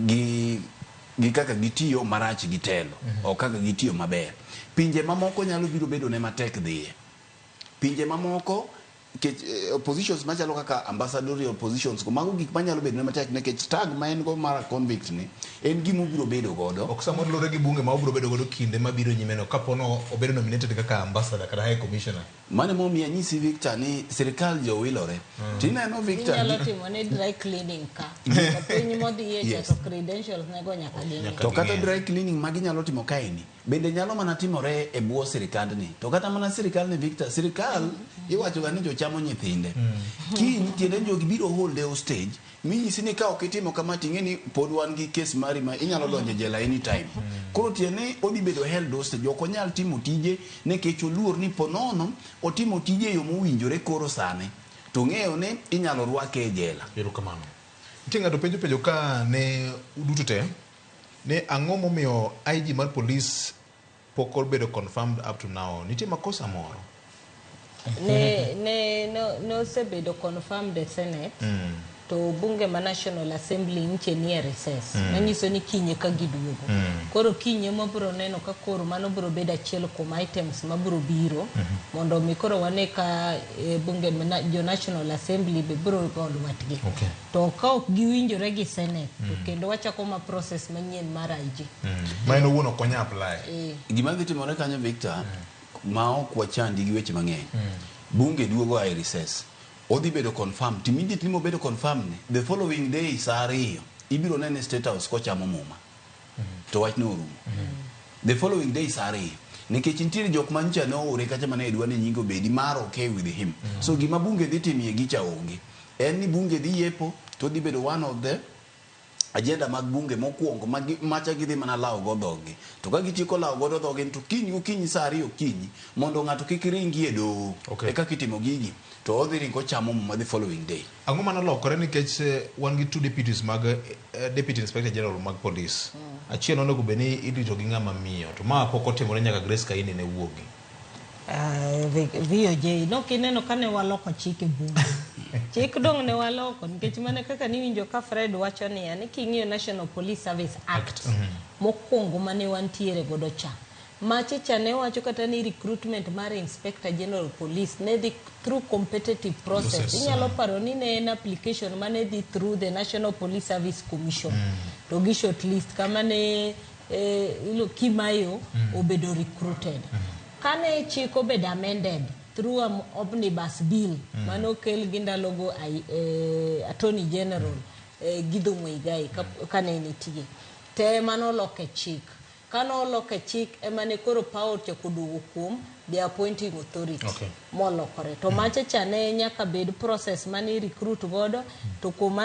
gi kaka gitiyo marach gi telo ok kaka gitiyo maber. Pinje mamoko nyalo biro bedo ne matek dhiye. Pinje mamoko kech positions machalo kaka ambassadorial positions go mago gik manyalo bedo ne matek nikech tag ma en go mar convict ni en gima obiro bedo godo. Ok samoro luwore gi bunge ma obiro bedo godo kinde mabiro nyime no kapo no obedo nominated kaka ambassador kata high commissioner. Mano emomiyo anyisi Victor ni sirikal jowilore. Tineno Victor Inyalo timo ne dry cleaning ka. To piny modhiye cha to credentials nego nyaka ging'i. To kata dry cleaning ma ginyalo timo kaeni bende nyalo mana timore e bwo sirikandni. To kata mana sirikal ni Victor, sirikal iwacho ga ni jochamo nyithinde. Kiny tiende ni jogi biro holde hostage minyisi ni ka ok itimo kama ting'e ni pod wan gi kes mari ma inyalo donjo e jela anytime. Koro tiende ni odhi bedo held hostage, ok onyal timo tije nikech oluor ni ponono otimo tije e yo mowinjore koro sani to ng'eyo ni inyalo rwake e jela. Erokamano. Nitie ng'ato penjo penjo ka ne uduto te ni ang'o momiyo IG mar police pok obedo confirmed up to now. Nitie makosa moro. Ne ne no nosebedo confirmed e Senate. To bunge ma National Assembly nche nie recess. Manyiso ni kinye ka giduogo. Koro kinye mabiro neno ka koro mano biro bedo achiel kuom items mabiro biro mondo mi koro wane ka bunge ma jo National Assembly be biro go lwetgi. To ka ok giwinjore gi Senate to kendo wachako ma process manyien mar IG. Ma en owuon ok onya apply. Gima dhi timore kanyo Victor, ma ok wachandi gi weche mang'eny. Bunge duogo a e recess. Odhi bedo confirmed. Immediately mobedo confirmed ni, the following day saa 2 ibiro nene State House kochamo muma. To wachno orumo. The following day saa 2. Nikech nitiere jok manyocha noore kacha mane dwa ni nyinge obedi mar okay with him. So gima bunge dhi timie gicha onge. En ni bunge dhi yepo to dhi bedo one of the agenda mag bunge mokwongo macha gidhi mana lawo go dhogi. To ka gitieko lawo godo dhogi to kiny gokinyi saa 2 okinyi mondo ng'ato kik ringi e doho. Eka kitimo gigi to odhi ringo chamo muma the following day. Ang'o manolokore nikech wan gi two deputies mag deputy inspector general mag police. Achiel onego bed ni irito gi ng'ama miyo to ma pok otimore nyaka Grace Kaini ne wuogi. VOJ no kineno kane waloko chik e bunge. Chik dong ne waloko nikech mana kaka niwinjo ka Fred wacho niya ni king'iyo National Police Service Act mokwongo mane wantiere godo cha. Mache cha ne wacho kata ni recruitment mar Inspector General Police ne dhi through competitive process. Inyalo paro ni ne en application mane dhi through the National Police Service Commission. To gi shortlist kama ne ilo Kimayo obedo recruited. Kane chik obedo amended through an omnibus bill mane okel gi ndalogo Attorney General Githu Muigai kane nitie. Te manoloke chik. Kano oloke chik ema ne koro power ochako duogo kuom the appointing authority. Molokore. To macha cha ne nyaka bed process mane recruit godo to kuom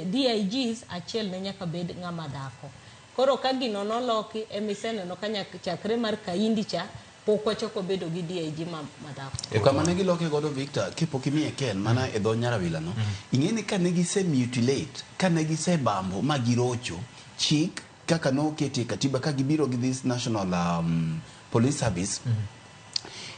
DIGs achiel ne nyaka bed ng'ama dhako. Koro ka gino noloki emiseneno ka nyaka chakre mar Kaindi cha pok wachako bedo gi DIG ma dhako. E kama ne giloke godo Victor, kipok imiye Ken mana e dho Nyarawila no, ing'e ni kane gise mutilate, kane gise bambo ma girocho chik kaka noketi e katiba ka gibiro gi this national police service,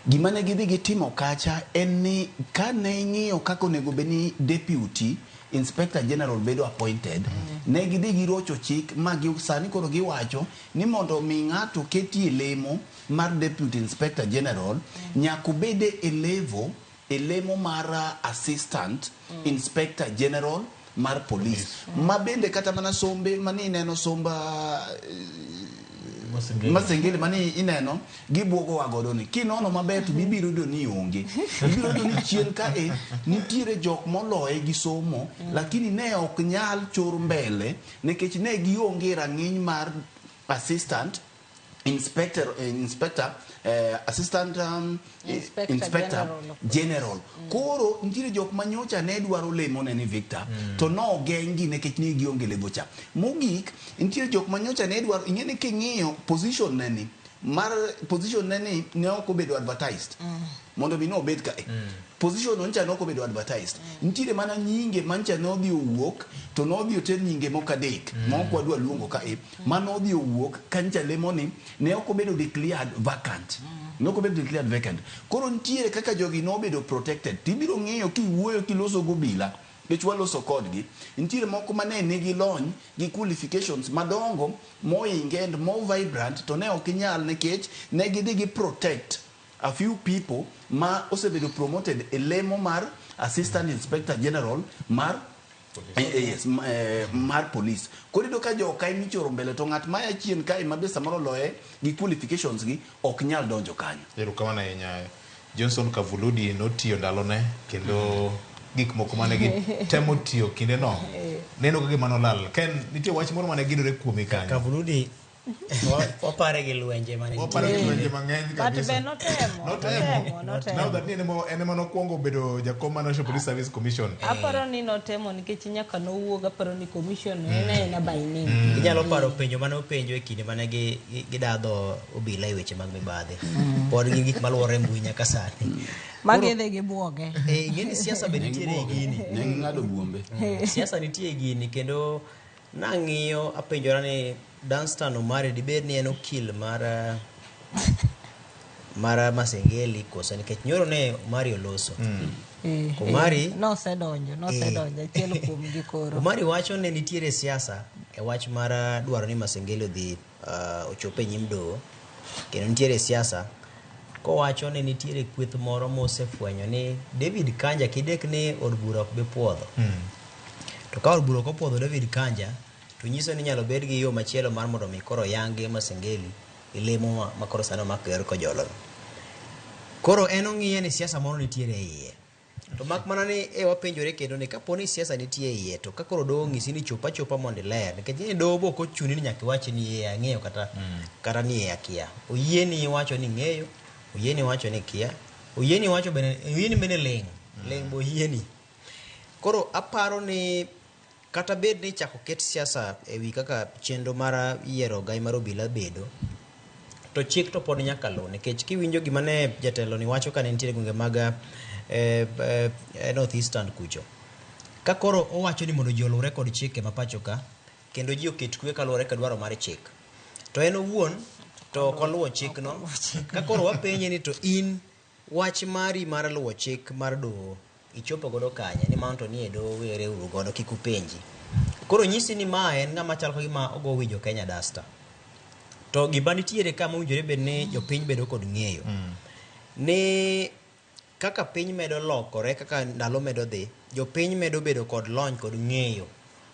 gima ne gidhi gitimo kacha en ni kane ing'iyo kaka onego bed ni deputy inspector general bedo appointed, ne gidhi girocho chik ma gi, sani koro giwacho ni mondo mi ng'ato ketie lemo mar deputy inspector general, nyaka obede e level e lemo mar assistant inspector general mar police, ma bende kata mana sombe mani ineno somba Masengeli mani ineno gibuogowa godo ni kinono maber to bibiro yudo ni onge, ibiro yudo ni chien kae nitiere jok moloye gi somo, lakini ne ok nyal chor mbele nikech ne gionge rang'iny mar assistant inspector assistant Inspector inspector General of general. Koro nitiere jok manyocha ne dwaro lemo ne ni Victor to nogeng'gi nikech ne gionge lemo cha. Mogik nitiere jok manyocha ne dwaro, ing'e ni king'iyo position ne ni mar position ne ni ne ok obedo advertised mondo mi nobed ka position no ncha ne ok obedo advertised. Nitiere mana nyinge mancha nodhi owuok to nodhi oter nyinge moko adek ma ok wadwa luongo ka e ma nodhi owuok ka ncha lemo ni ne ok obedo declared vacant, ne ok obedo declared vacant. Koro nitiere kaka jogi nobedo protected. Tibiro ng'iyo kiwuoyo kiloso gobila nikech waloso kodgi, nitiere moko mane nigi lony gi qualifications madongo moinge and more vibrant to ne ok inyal nikech ne gidhi gi protect a few people ma osebedo promoted e lemo mar assistant inspector general mar yes, mar police. Koro iyudo ka joka emichoro mbele to ng'at maya chien kae ma be samoro oloye gi qualifications gi ok nyal donjo kanyo. Erokamano ahinya. Johnson Kavuludi notiyo ndalone kendo gik moko mane gitemo tiyo kindeno neno ka gima nolal. Ken, nitie wach moro mane gidore kuomi kanyo. Kavuludi wapare gi lwenje mane Wapare gi lwenje mang'eny But kabisa. be notemo. Notemo. Notemo. Now that ni en ema nokwongo bedo jakom mar National Police Service Commission. Aparo ni notemo nikech nyaka nowuog, aparo ni commission no en aena by name. Inyalo paro penjo mane openjo e kinde mane gidadho obila e weche mag mibadhi. Pod gin gik maluwore e mbui nyaka sani. Magidhi gibuoge. Ing'e ni siasa be nitiere e gini. Ne ging'ado buombe. Siasa nitie e gini kendo nang'iyo apenjora ni Danstan Omari dibed ni en okil mar Masengeli koso, nikech nyoro ne Omari oloso. Omari Nosedonjo achiel kuom gi koro. Omari wacho ne nitiere siasa e wach mar dwaro ni Masengeli odhi ochop e nyim doho, kendo nitiere siasa kowacho ni nitiere kweth moro mosefwenyo ni David Kanja kidek ni od bura ok bi puodho. To ka od bura ok opuodho David Kanja to nyiso ni inyalo bed gi yo machielo mar mondo mi koro yangi Masengeli e lemo ma koro sani omak ger kojolo. Koro en ong'iye ni siasa moro nitiere e iye. To mak mana ni wapenjore kendo ni kapo ni siasa nitie e iye to ka koro doho onyisi ni chop achopa mondo iler, nikech ni doho be ok ochuni ni nyaka iwach ni ee ang'eyo kata ni ee akia. Oyieni wacho ni ing'eyo, oyieni wacho ni ikia, oyieni wacho bende, oyieni bende ling', ling' be oyieni. Koro aparo ni kata bed ni ichako ket siasa ewi kaka chenro mar yiero ogai mar obila bedo, to chik to pod nyaka luw, nikech kiwinjo gima ne jatelo ni wacho kane nitiere gwenge mag North Eastern kucho, ka koro owacho ni mondo ji oluwre kod chike ma pacho ka kendo ji oket kwe kaluwore kod dwaro mar chik, to en owuon to ok oluwo chikno. Ka koro wapenje ni to in wach mari mar luwo chik mar doho ichopo godo kanye, ni mano to nie doho were uru godo kik upenji. Koro nyisi ni ma en ng'ama chal ka gima ogo wi jo Kenya dasta. To gima nitiere ka mowinjore bed ni jopiny bedo kod ng'eyo ni kaka piny medo lokore, kaka ndalo medo dhi, jopiny medo bedo kod lony kod ng'eyo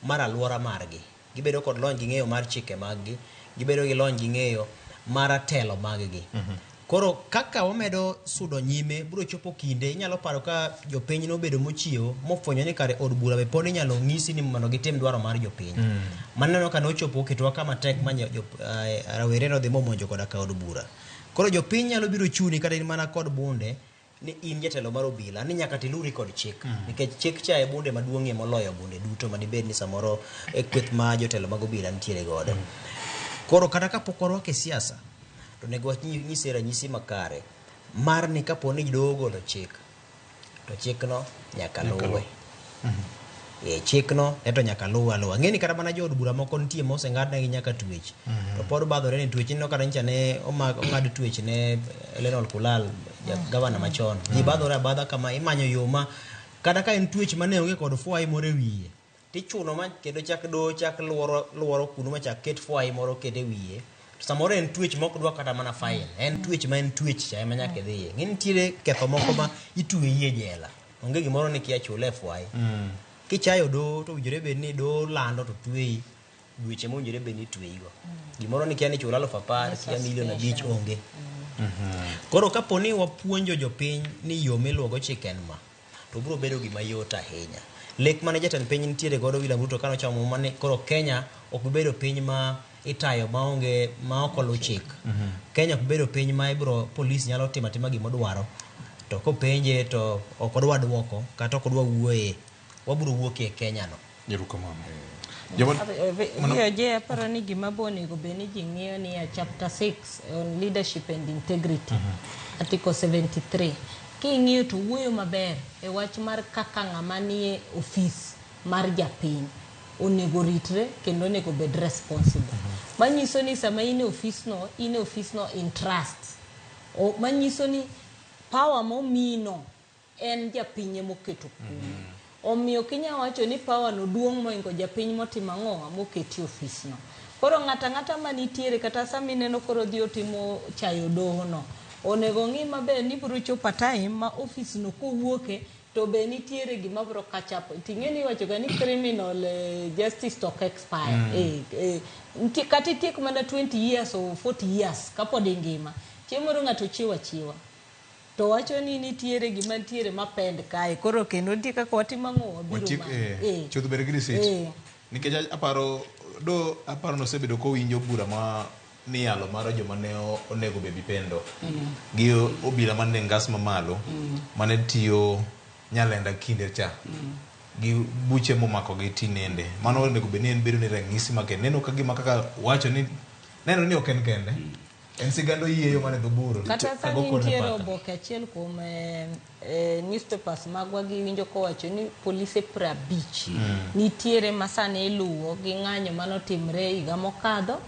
mar aluora margi. Gibedo kod lony gi ng'eyo mar chike mag gi, gibedo gi lony gi ng'eyo mar telo mag gi. Koro kaka wamedo sudo nyime, biro chopo kinde inyalo paro ka jopiny nobedo mochiewo mofwenyo ni kare od bura be pod inyalo ng'isi ni mondo gitim dwaro mar jopiny. Maneno ka nochopo oketowa kama tek ma rawere nodhi momonjo koda ka od bura. Koro jopiny nyalo biro chuni kata in mana kod bunde ni in jatelo mar obila ni nyaka tiluri kod chik. Nikech chik cha e bunde maduong'ie moloyo bunde duto madibed ni samoro e kweth ma jotelo mag obila nitiere godo. Koro kata kapok warwako e siasa, to onego wanyise ranyisi makare mar ni kapo ni doho ogolo chik, to chikno nyaka luwe. Chikno ento nyaka luwe aluwa. Ng'eni kata mana jood bura moko nitie moseng'adnegi nyaka twech. To pod badhore ni twech ineno kata nyicha ne ong'ad twech ne Lenol Kulal, gavana machon. Ji badhore abadha kama imanyo yo ma kata ka en twech mane onge kod fwai moro e wiye, tichuno ma kendo chak doho chak luoro kuno ma chak ket fwai moro ket e wiye. Samoro en twech mok dwa kata mana fine. En twech ma en twech cha ema nyaka idhiye. Ng'e nitiere ketho moko ma itweyi e jela. Onge gimoro ni kia chule e fwai. Kichayo doho to owinjore bed ni doho lando to tweyi dweche mowinjore bed ni tweyigo. Gimoro ni kia ni chul 10,000, kia milion 5 onge. Koro kapo ni wapuonjo jopiny ni yo miluwogo chik en ma, to biro bedo gima yot ahinya. Lek mane jatend piny nitiere godo William Ruto kane ochamo muma ni koro Kenya ok bi bedo piny ma itayo maonge ma ok oluw chik. Kenya ok bedo piny ma ibiro polis nyalo timo atima gima odwaro to kopenje to ok odwa duoko kata ok odwa wuoye, wabiro wuok e Kenya no. Erokamano. VOJ aparo ni gima bo onego bed ni ji ng'iyo ni ya chapter 6 on leadership and integrity, article 73. King'iyo to wuoyo maber e wach mar kaka ng'ama nie ofis mar japiny onego ritre kendo onego bed responsible. Manyiso ni sama in e ofis no, in e ofis no in trust. Manyiso ni power momiyi no en japiny emoketo kuomi. Omiyo kinya wacho ni power no duong' moingo japiny motimo ang'o moketi e ofis no. Koro ng'ata ang'ata manitiere kata sama ineno koro odhi otimo chayo doho no, onego ng'i maber ni biro chopo a time ma ofis no kowuoke to be nitiere gima biro catch up. Ting'e ni iwacho ga ni criminal justice to ok expire. Kata itiek mana 20 years or 40 years kapod ingima. Chieng' moro ng'ato chiewo achiewa. To wacho ni nitiere gima nitiere mapend kae. Koro kendo nitie kaka watimo ang'o wabiro manyo. Chuth bed gi receipt. Nikech aparo do aparo nosebedo kowinjo bura ma niyalo mar joma ne onego Baby Pendo. Gi obila mane ngas mamalo mane tiyo Nyalenda kinde cha. Gi buche momako gi tinende. Mano onego bed ni en bedo ni ranyisi make neno ka gima kaka wacho ni neno ni ok en kende. En sigand oyieyo mane dho bur. Kata sani nitiere oboke achiel kuom newspapers magwa giwinjo kowacho ni polise 50 nitiere ma sani iluwo gi ng'anyo manotimre higa mokadho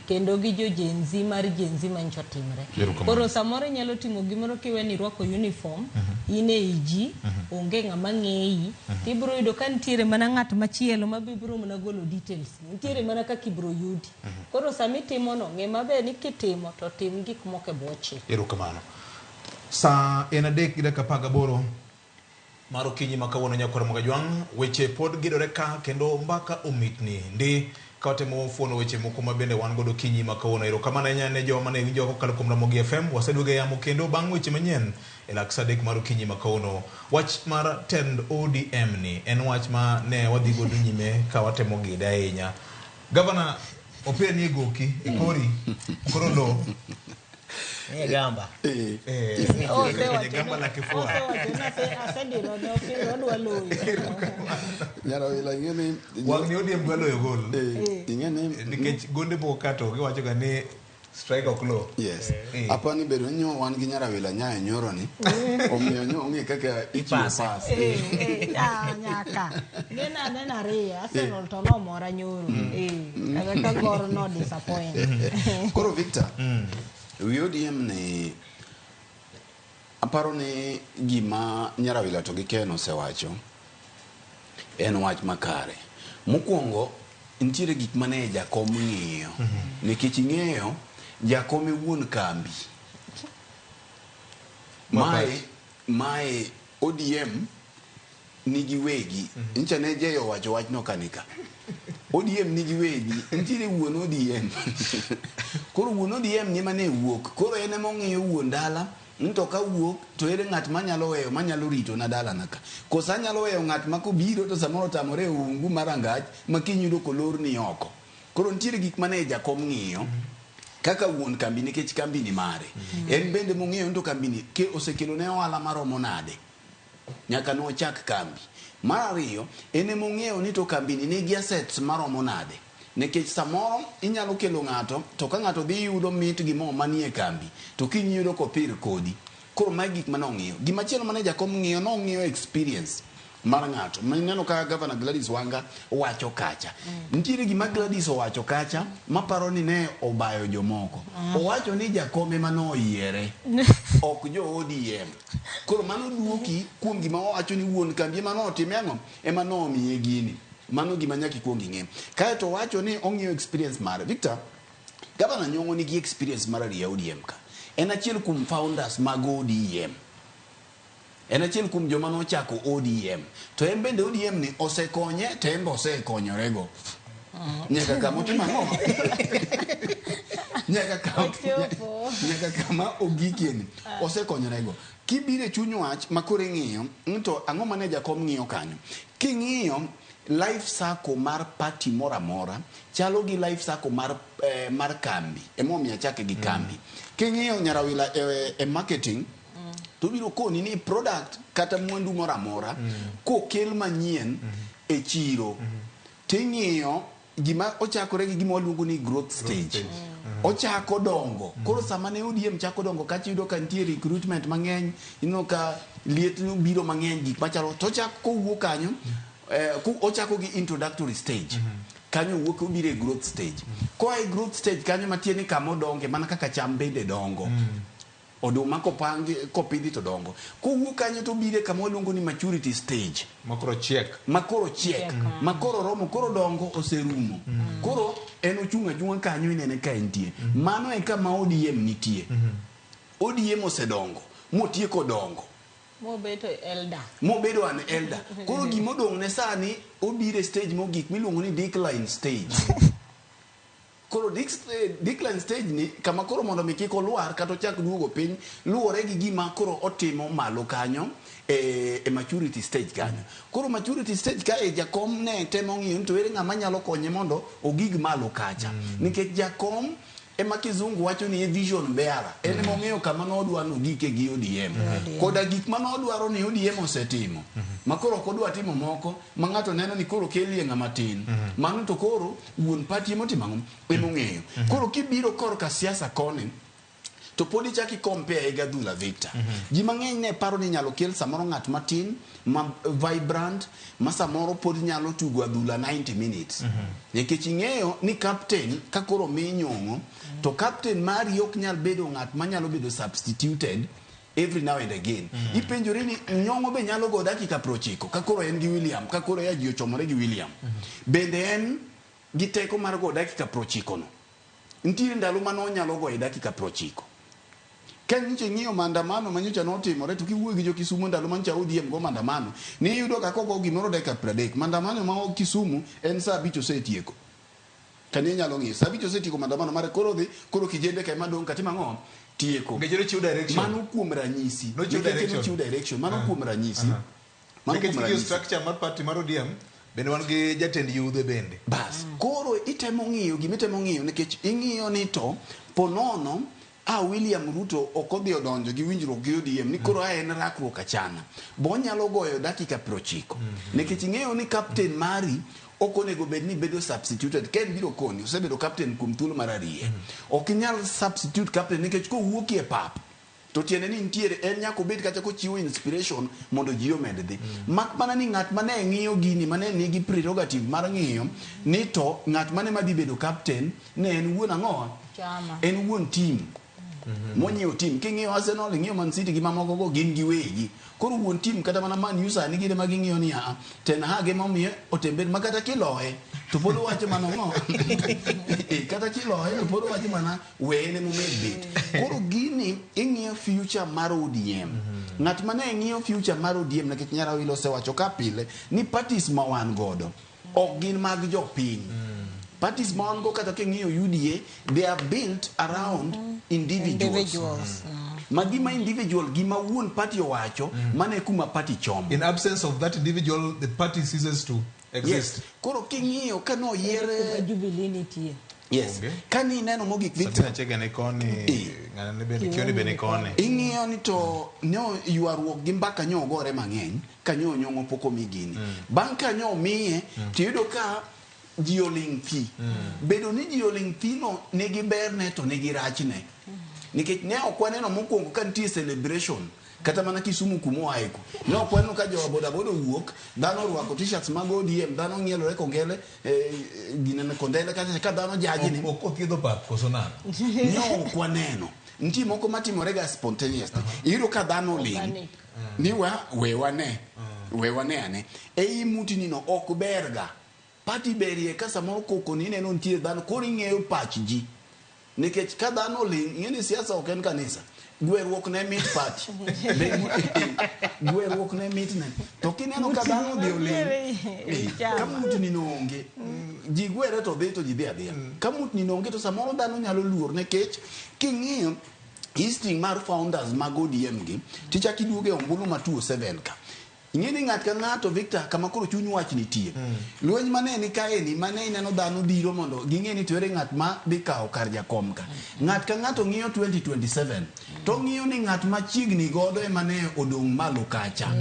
kendo gi jo Gen Z mar Gen Z manyicho timre. Koro samoro inyalo timo gimoro kiwe ni irwako uniform, in e ji, onge ng'ama ng'eyi, tibiro yudo ka nitiere mana ng'at machielo ma biro mana golo details. Nitiere mana kaka ibiro yudi. Koro sama itimo no, ng'e maber ni kitimo to tim gik moko e bwo chik. Erokamano. Saa en 3:18 mar okinyi ma kawuono nyakwar Mogajwang', weche pod gidore ka kendo mbaka omitni ndi ka watemo fuono weche moko ma bende wan godo kinyi ma kawuono. Erokamano ahinya ne joma mane winjo kokalo kuom Ramogi FM. Waseduogo e yamo kendo bang' weche manyien e lak saa 3 mar okinyi ma kawuono. Wach mar tend ODM ni en wach ma ne wadhi godo nyime ka watemo gide ahinya. Gavana opira ni e goki, e kori, koro lo. Ni gamba. Gamba la kifua. Asediro ne opira odwa loyo. Nyarawila ing'e ni wang' ni ODM dwa loyo gol. Ing'e ni nikech gonde moko kato giwacho ga ni strike ok low. Yes. Apani bedo ni wan gi Nyarawila nyayo nyoro ni. Omiyo nyo ong'e kaka ichiwo pass. Nyaka. Nena nena ariyo Arsenal to nomora nyoro. Kata ka Gor no disappoint. Koro Victor, wi ODM ni aparo ni gima Nyarawila to gi Ken osewacho en wach makare. Mokwongo nitiere gik mane jakom ng'iyo. Nikech ing'eyo jakom e wuon kambi. Mae ODM nigi wegi. Nyicha ne Jay owacho wachno kanika. ODM nigi wegi, nitiere wuon ODM. Koro wuon ODM ni ema ne wuok. Koro en ema ong'iyo wuon dala, ni to ka wuok to ere ng'at manyalo weyo manyalo rito na dalana ka. Koso anyalo weyo ng'at ma kobiro to samoro otamore e ungu mar rangach ma kiny yudo kolorni oko. Koro nitiere gik mane jakom ng'iyo kaka wuon kambi nikech kambi ni mare. En bende mong'eyo ni to kambi ni ke osekelo ne ohala maromo nade nyaka nochak kambi. Mar ariyo, en emong'eyo ni to kambini nigi assets maromo nade. Nikech samoro inyalo kelo ng'ato to ka ng'ato dhi yudo mit gi mo manie kambi to kiny yudo kopir kodi. Koro magi gik mane ong'iyo. Gimachielo mane jakom ng'iyo nong'iyo experience mar ng'ato. Mineno ka Governor Gladys Wanga wacho kacha. Nitiere gima Gladys owacho kacha maparo ni ne obayo jomoko. Owacho ni jakom ema noyiere ok jo ODM. Koro mano duoki kuom gima owacho ni wuon kambi ema notime ang'o? Ema nomiye gini. Mano gima nyaka ikuong ing'e. Kaeto owacho ni ong'iyo experience mare. Victor, Gavana Nyong'o nigi experience mar ariyo e ODM ka. En achiel kuom founders mag ODM. En achiel kuom joma nochako ODM. To en bende ODM ni osekonye to en be osekonyorego. Nyaka kama otimo ang'o? Nyaka kama, nyaka kama ogikie ni osekonyorego. Kibiro e chuny wach ma koro ing'iyo ni to ang'o mane jakom ng'iyo kanyo. King'iyo life cycle mar party moro amora chalo gi life cycle mar, mar kambi. Emomiyo achake gi kambi. King'iyo Nyarawila e marketing to biro koni ni product kata mwandu moro amora kokel manyien e chiro ting'iyo gima ochakore gi gima waluongo ni growth stage. Ochako dongo. Koro sama ne ODM chako dongo kacha iyudo ka nitie recruitment mang'eny, ineno ka liet biro mang'eny gik machalo to ochako kowuok kanyo ochako gi introductory stage. Kanyo wuok obiro e growth stage. Koa e growth stage kanyo matiende ni kama odonge mana kaka cham bende dongo. Oduma kopangi kopidhi to dongo. Kowuok kanyo to obiro e kama waluongo ni maturity stage. Makoro chiek. Makoro chiek. Makoro romo, koro dongo oserumo. Koro en ochung' achung'a kanyo inene ka entie. Mano e kama ODM nitie. ODM osedongo, motieko dongo. Mobeto elder. Mobedo an elder. Koro gimodong' ne sani obiro e stage mogik miluongo ni decline stage. Koro decline stage ni kama koro mondo mi kik olwar kata ochak duogo piny luwore gi gima koro otimo malo kanyo e maturity stage kanyo. Koro maturity stage ka e jakom ne temo ng'iyo ni to ere ng'ama nyalo konye mondo ogig malo kacha. Nikech jakom ema kizungu wacho ni e vision bearer. En ema ong'eyo kama nodwa nogike gi ODM. Koda gik ma nodwaro ni ODM osetimo. Ma koro ok odwa timo moko ma ng'ato neno ni koro kelie ng'ama tin. Mano to koro wuon party ema otimo ang'o? Ema ong'eyo. Koro kibiro korka siasa koni to pod ichak i compare gi adhula Victor. Ji mang'eny ne paro ni inyalo kel samoro ng'at matin ma vibrant ma samoro pod nyalo tugo adhula 90 minutes. Nikech ing'eyo ni captain ka koro mi nyong'o to captain mari ok nyal bedo ng'at manyalo bedo substituted every now and again. Ipenjori ni nyong'o be nyalo go dakika 90 ka koro en gi William, ka koro ya ji ochomore gi William. Bende en gi teko mar go dakika 90 no. Nitiere ndalo mane onyalo goyo dakika 90. Ka nyocha ing'iyo maandamano ma nyocha notimore to kiwuoyo gi jo Kisumu ndalo ma nyocha ODM go maandamano, niyudo ka kogo gimoro dakika 30. Maandamano ma Kisumu en saa 5 osetieko. Kani inyalo ng'iyo. Saa 5 osetieko maandamano mare koro dhi, koro kijende ka ema dong' katimo ang'o? Tieko. Nikech nochiwo direction. Mano kuom ranyisi. Nochiwo Nikech direction. nochiwo direction. Mano kuom ranyisi. Mano Nikech kuom ng'iyo ranyisi. structure mar party mar ODM, bende wan gi jatend yudhe bende. Bas, koro itemo ng'iyo gima itemo ng'iyo nikech ing'iyo ni to ponono a William Ruto ok odhi odonjo gi winjruok gi ODM ni koro a en rakruok achana. Bo onyalo goyo dakika 90. Nikech ing'eyo ni captain mari ok onego bed ni bedo substituted. Ken biro koni, osebedo captain kuom thuolo mar ariyo. Ok inyal substitute captain nikech kowuok e pap to tiende ni nitiere en nyaka obed kata kochiwo inspiration mondo ji omed dhi. Mak mana ni ng'at mane ng'iyo gini mane nigi prerogative mar ng'iyo ni to ng'at mane madhi bedo captain ne en wuon ang'o? Chama. En wuon team. Monyiewo team king'iyo Arsenal, ing'iyo Man City gi mamoko go gin giwegi. Koro wuon team kata mana Man U sani gin ema ging'iyo ni a Ten Hag ema omiye otembe ma kata kiloye to pod owacho mana ng'o. Kata kiloye to pod owacho mana wene momed bet. Koro gini ing'iyo future mar ODM. Ng'at mane ng'iyo future mar ODM nikech Nyarawilo osewacho ka pile ni parties ma wan godo ok gin mag jopiny. Parties ma wan go kata king'iyo UDA, they are built around individuals. Individuals. Ma gima individual gima wuon party owacho, mano e kuma party chomo. In absence of that individual, the party ceases to exist. Yes. Koro king'iyo ka noyier Jubilee nitie. Yes. Ka ni ineno mogik Victor. Sabina Chege ni koni, ng'ane ni bende, Kioni be ni koni. Ing'iyo ni to nyo ywaruok gi mbaka nyo ogore mang'eny ka nyo Nyong'o pok omi gini. Bang' ka nyo omiye, tiyudo ka ji oling' thi. Bedo ni ji oling' thi no nigi berne to nigi rachne. Nikech ne ok waneno mokwongo ka nitie celebration kata mana Kisumu kuma oae ku. Ne ok waneno ka jo bodaboda owuok, dhano orwako t-shirts mag ODM, dhano ng'ielore kongele, ginene kondele kacha ka dhano jaji ni. Ok othiedho pap koso nang'o? Ne ok waneno. Nitie moko matimore ga spontaneously. Iyudo ka dhano oling' ni wa we wane. We wane ane. Ei mutini no ok ber ga. Party berie ka samoro koko ni ineno nitie dhano koro ing'eyo pach ji. Nikech ka dhano oling', ing'e ni siasa ok en kanisa. Gweruok ne mit party. Gweruok ne mit ne. To kineno ka dhano odhi oling', ka mutni no onge, ji gwere to dhi to ji dhi adhiya. Ka mutni no onge to samoro dhano nyalo luor nikech king'iyo history mar founders mag ODM gi, tichak iduogo e ombulu ma 2007 ka. Ing'e ni ng'at ka ng'ato Victor kama koro chuny wach nitie. Lweny mane ni kaeni mane ineno dhano dhiro mondo ging'e ni to ere ng'at ma dhi kawo kar jakom ka. Ng'at ka ng'ato ng'iyo 2027 to ng'iyo ni ng'at machiegni godo ema ne odong' malo kacha.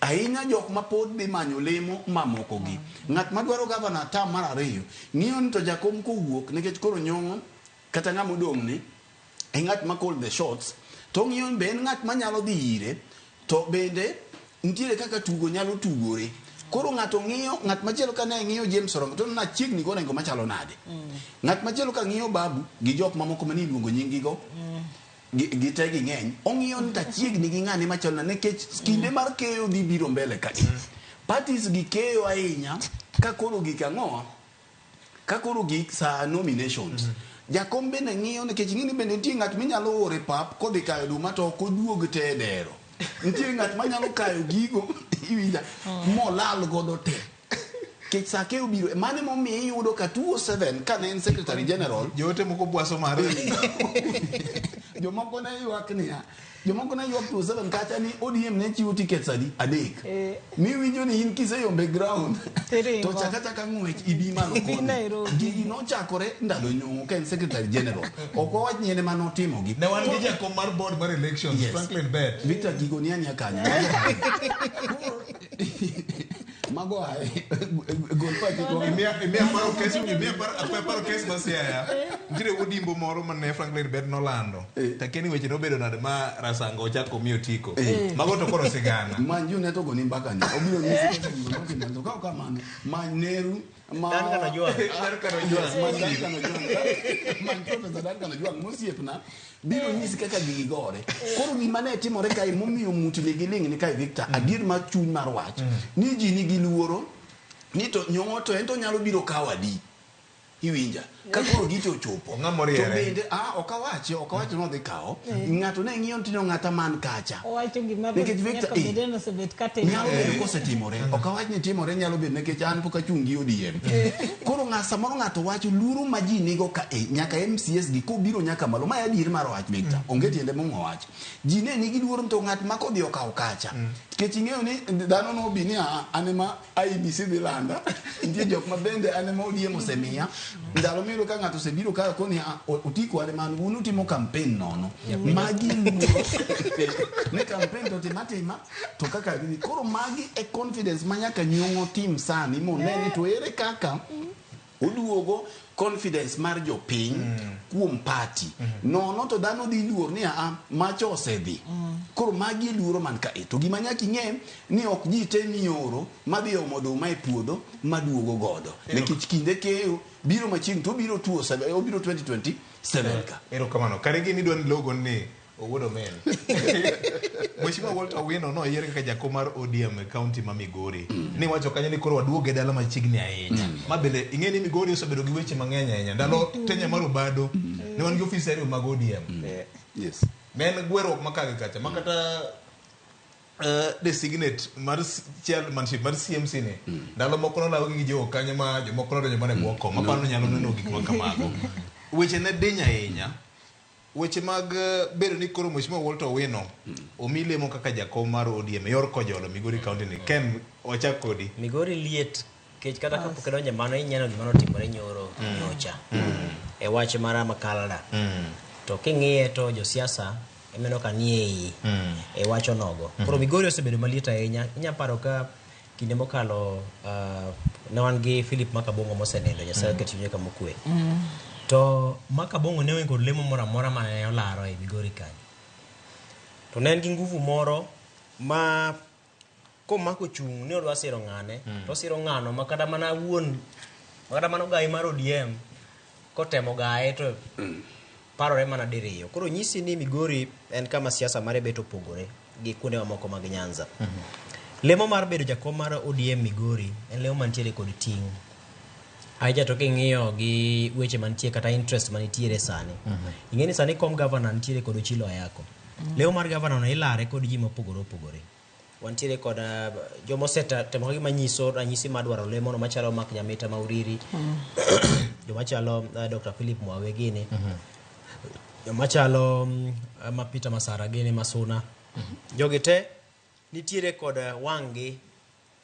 Ahinya jok ma pod dhi manyo lemo mamoko gi. Ng'at madwaro gavana term mar ariyo ng'iyo ni to jakom kowuok nikech koro Nyong'o kata ng'ama odong' ni e ng'at ma call the shots to ng'iyo ni be en ng'at manyalo dhi ire to bende nitiere kaka tugo nyalo tugore. Koro ng'ato ng'iyo, ng'at machielo ka ne ng'iyo James Orengo to nachiegni gi Orengo machalo nade. Ng'at machielo ka ng'iyo Babu gi jok mamoko mane iluongo nying gigo gi te gi ng'eny, ong'iyo ni tachiegni gi ng'ane machalo nade nikech kinde mar keyo dhi biro mbele ka. Parties gi keyo ahinya ka koro gik ang'o? Ka koro gik sa nominations. Jakom bende ng'iyo nikech ing'e ni bende nitie ng'at minyalo oro e pap kodhi kayo oduma to ok oduog te e dero. Nitie ng'at manyalo kayo gigo iwinja molal godo te. Nikech sa keyo biro, mano emomiyo iyudo ka 2007 ka ne en secretary general. Joote moko bwaso mare. Jomoko ne ywak niya, jomoko ne ywak 2007 kacha ni ODM ne chiwo tickets adi? Adek. Miwinjo ni in kiseyombe ground to chaka chaka ng'wech ibi malo koni. Gigi nochakore ndalo Nyong'o ka en secretary general. Ok wawach ni en ema notimogi. Ne wan gi jakom mar board mar elections, Yes. Franklin Bett. Victor gigo ni ania kanyo. Mago ae. Gol pachi ko. Imiya paro kes, imiya paro kes ma Siaya. Nitiere odimbo moro mane Franklin Bett nolando. Takia ni weche nobedo nade ma Rasango ochako miyo otiko. Mago to koro sigana. Many Junet ogoni mbaka ni. Obiro nyisi kaka gigo notimore. To ka ok kamano, many Neru ma Duncan Ojwang. Duncan Ojwang. Yes, many Duncan Ojwang. Many Professor Duncan Ojwang mosiepna biro nyisi kaka gigi gore. Koro gima ne timore kae momiyo mutni gi ling' ni kae Victor, adier mar chuny mar wach ni ji nigi luoro ni to Nyong'o to en to nyalo biro kawo adi. Iwinja ka koro gicho ochopo. Ng'ama oriere. To bende ok awach ni odhi kawo. Ng'ato ne ng'iyo ni to ng'ata man kacha. Owacho gima Nikech Victor, nyaka bed ni osebet ka timore. Nyalo bedo kosetimore. Ok awach ni timore, nyalo bedo nikech an pok achung' gi ODM. Koro samoro ng'ato wacho luoro ma ji nigo ka nyaka MCS gi kobiro nyaka malo. Ma adier mar wach Victor. Onge tiende mong'o wach. Ji ne nigi luoro to ng'at ma kodhi okawo kacha. Nikech ing'eyo ni dhano nobi ni an ema IEBC dhi landa. Nitie jok ma bende an ema ODM osemiya. Ndalo miyudo ka ng'ato osebiro ka koni otiko an ema an un utimo campaign nono. Magi luoro ne campaign to tima tima to kaka koro magi e confidence ma nyaka Nyong'o tim sani monene to ere kaka Oduogo confidence mar jopiny kuom party. Nono to dhano dhi luor ni aa macha osedhi. Koro magi e luoro man ka e. To gima nyaka ing'e ni ok ji te mioro madhi omo oduma e puodho maduogo godo. Nikech kinde keyo biro machiegni to obiro tuo obiro 2027 ka. Erokamano. Kare gini idwa ni logo ni Owuod Omen. Mheshimiwa Walter Owino noyier kaka jakom mar ODM e kaunti ma Migori. Niwacho kanyo ni koro waduoge dala machiegni ahinya. Ma bende ing'e ni Migori osebedo gi weche mang'eny ahinya. Ndalo tenye mar Obado ne wan gi ofis ariyo mag ODM. Yes. Ne en gweruok ma ka gi kacha ma kata designate mar chairmanship mar CMC ni ndalo moko nolaw gi jo kanyo ma jomoko nodonjo mana e bwo kom. Aparo ni nyalo neno gik ma kamago. Weche ne diny ahinya. Weche mag bedo ni koro Mheshimiwa Walter Owino omi lemo kaka jakom mar ODM e yor Kojolo Migori County ni. Ken wachak kodi. Migori liet kech kata kapok idonjo e mano ineno gima notimore nyoro nyocha e wach mar Makalda. To king'iye to josiasa ineno ka nie iyi e wach onogo. Koro Migori osebedo maliet ahinya. Inya paro ka kinde mokalo ne wan gi Philip Makabongo mosenindo, Nyasaye oket chunye kama okwe. To Makabongo ne onge kod lemo moro amora mane olaro e Migori kanyo. To ne en gi nguvu moro ma komako chung' ni odwa siro ng'ane, to osiro ng'ano ma kata mana wuon, ma kata mana ogai mar ODM kotemo gaye to parore mana diriyo. Koro nyisi ni Migori en kama siasa mare bet opogore gi kuonde mamoko mag Nyanza. Lemo mar bedo jakom mar ODM Migori en lemo mantiere kod ting'. Ahinya to king'iyo gi weche mantie kata interest manitiere sani. Ing'e ni sani kom gavana nitiere kod Ochilo Ayako. Lemo mar gavana no ilare kod ji mopogore opogore. Wantiere kod joma osetemo ka gima nyiso ranyisi mar dwaro lemo no machalo Mark Nyamita Mauriri, joma chalo Dr. Philip Mwawe gini, joma chalo ma Peter Masara gini Masuna. Jogi te nitiere kod wang'gi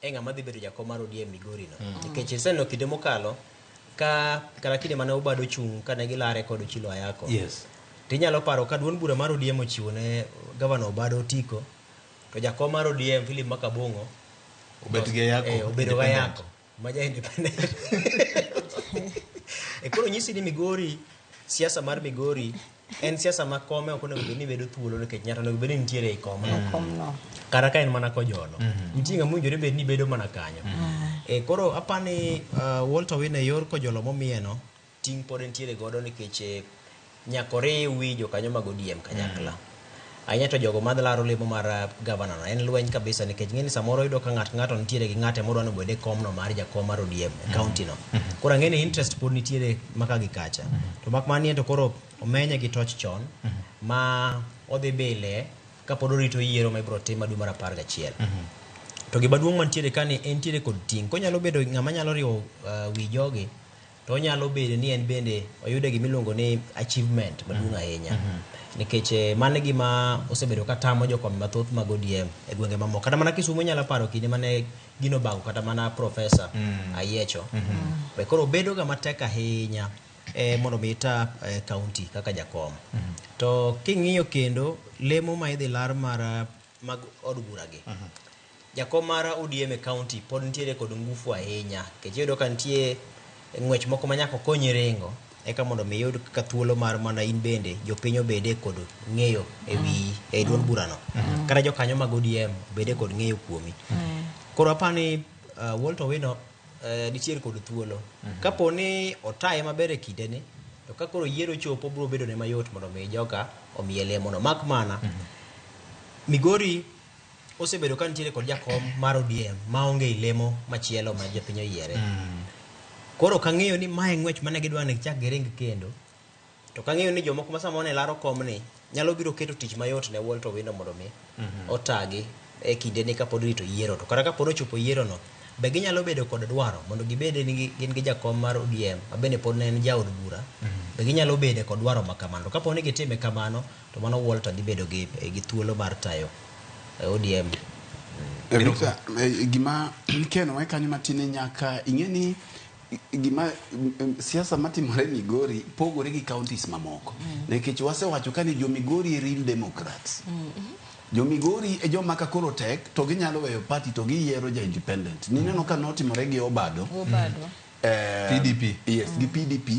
e ng'ama dhi bedo jakom mar ODM Migori no. Nikech iseneno kinde mokalo ka kata kinde mane Obado chung' kane gilare kod Ochilo Ayako. Yes. Tinyalo paro ka duond bura mar ODM ochiwo ne gavana Obado otiko, to jakom mar ODM Philip Makabong'o Obet gi Ayako, obedo gi independent. Ayako ma ja independent. E koro nyisi ni Migori, siasa mar Migori en siasa ma kome ok onego bed ni bedo thuolo nikech ng'ato onego bed ni nitiere ei komno. Komno. Kata ka en mana Kojolo. Nitie ng'ama owinjore bed ni bedo mana kanyo. E, koro apani Walter Owino e yor Kojolo momiyeno, ting' pod entiere godo nikech nyaka oriw wi jokanyo mag ODM kanyakla. Ahinya to jogo madlaro lemo mar gavana no en lweny kabisa nikech ng'eni samoro yudo ka ng'at ng'ato nitiere gi ng'ate modwa ni obed e komno mar jakom mar ODM e county no. Koro ang'e ni interest pod nitiere maka gi kacha. To mak mana ni to koro omenye gi toch chon ma odhi bile kapod orito yiero ma ibiro tim dwe mar 11. To gima duong' mantiere ka ni entiere kod ting'. Konyalo bedo ng'ama nyalo riwo wi jogi to onyalo bedo ni en bende oyude gima iluongo ni achievement maduong' ahinya. Nikech mano e gima osebedo ka tamo jokombe mathoth mag ODM e gwenge mamoko. Kata mana Kisumu inyalo paro kinde mane gino obago kata mana Profesa Ayiecho. Be koro bedo ga matek ahinya mondo mi ita county kaka jakom. To king'iyo kendo lemo ma idhi lar mar mag od bura gi. Jakom mar ODM e county pod nitiere kod ngufu ahinya. Nikech iyudo ka nitie ng'wech moko ma nyaka okonyi ringo eka mondo mi iyud kaka thuolo mar mana in bende jopiny obede kod ng'eyo e wiyi e duond burano. Kata jokanyo mag ODM obede kod ng'eyo kuomi. Koro apani Walter Owino nitiere kod thuolo. Kapo ni otaye maber e kindeni, to ka koro yiero chopo biro bedo ne mayot mondo mi joka omiye lemono. Mak mana, Migori osebedo ka nitiere kod jakom mar ODM maonge lemo machielo ma jopiny oyiere. Koro kang'eyo ni mae ng'wech mane gidwa ni gichak giring kendo, to kang'eyo ni jomoko ma samoro ne laro komni nyalo biro keto tich mayot ne Walter Owino mondo mi otagi e kindeni kapod irito yiero. To kata kapod ochopo yiero no, be ginyalo bedo kod dwaro mondo gibed ni gin gi jakom mar ODM ma bende pod ne en jaod bura. Be ginyalo bedo kod dwaro ma kamano. Kapo ni gitime kamano, to mano Walter dhi bedo gi thuolo mar tayo ODM. Victor, gima Ken owe kanyo matin nyaka ing'e ni gima siasa matimore Migori pogore gi counties mamoko. Nikech wasewacho ka ni jo Migori e real Democrats. Jo Migori e joma ka koro tek to ginyalo weyo party to giyiero ja independent. Nineno ka notimore gi Obado. Obado. PDP. Yes, gi PDP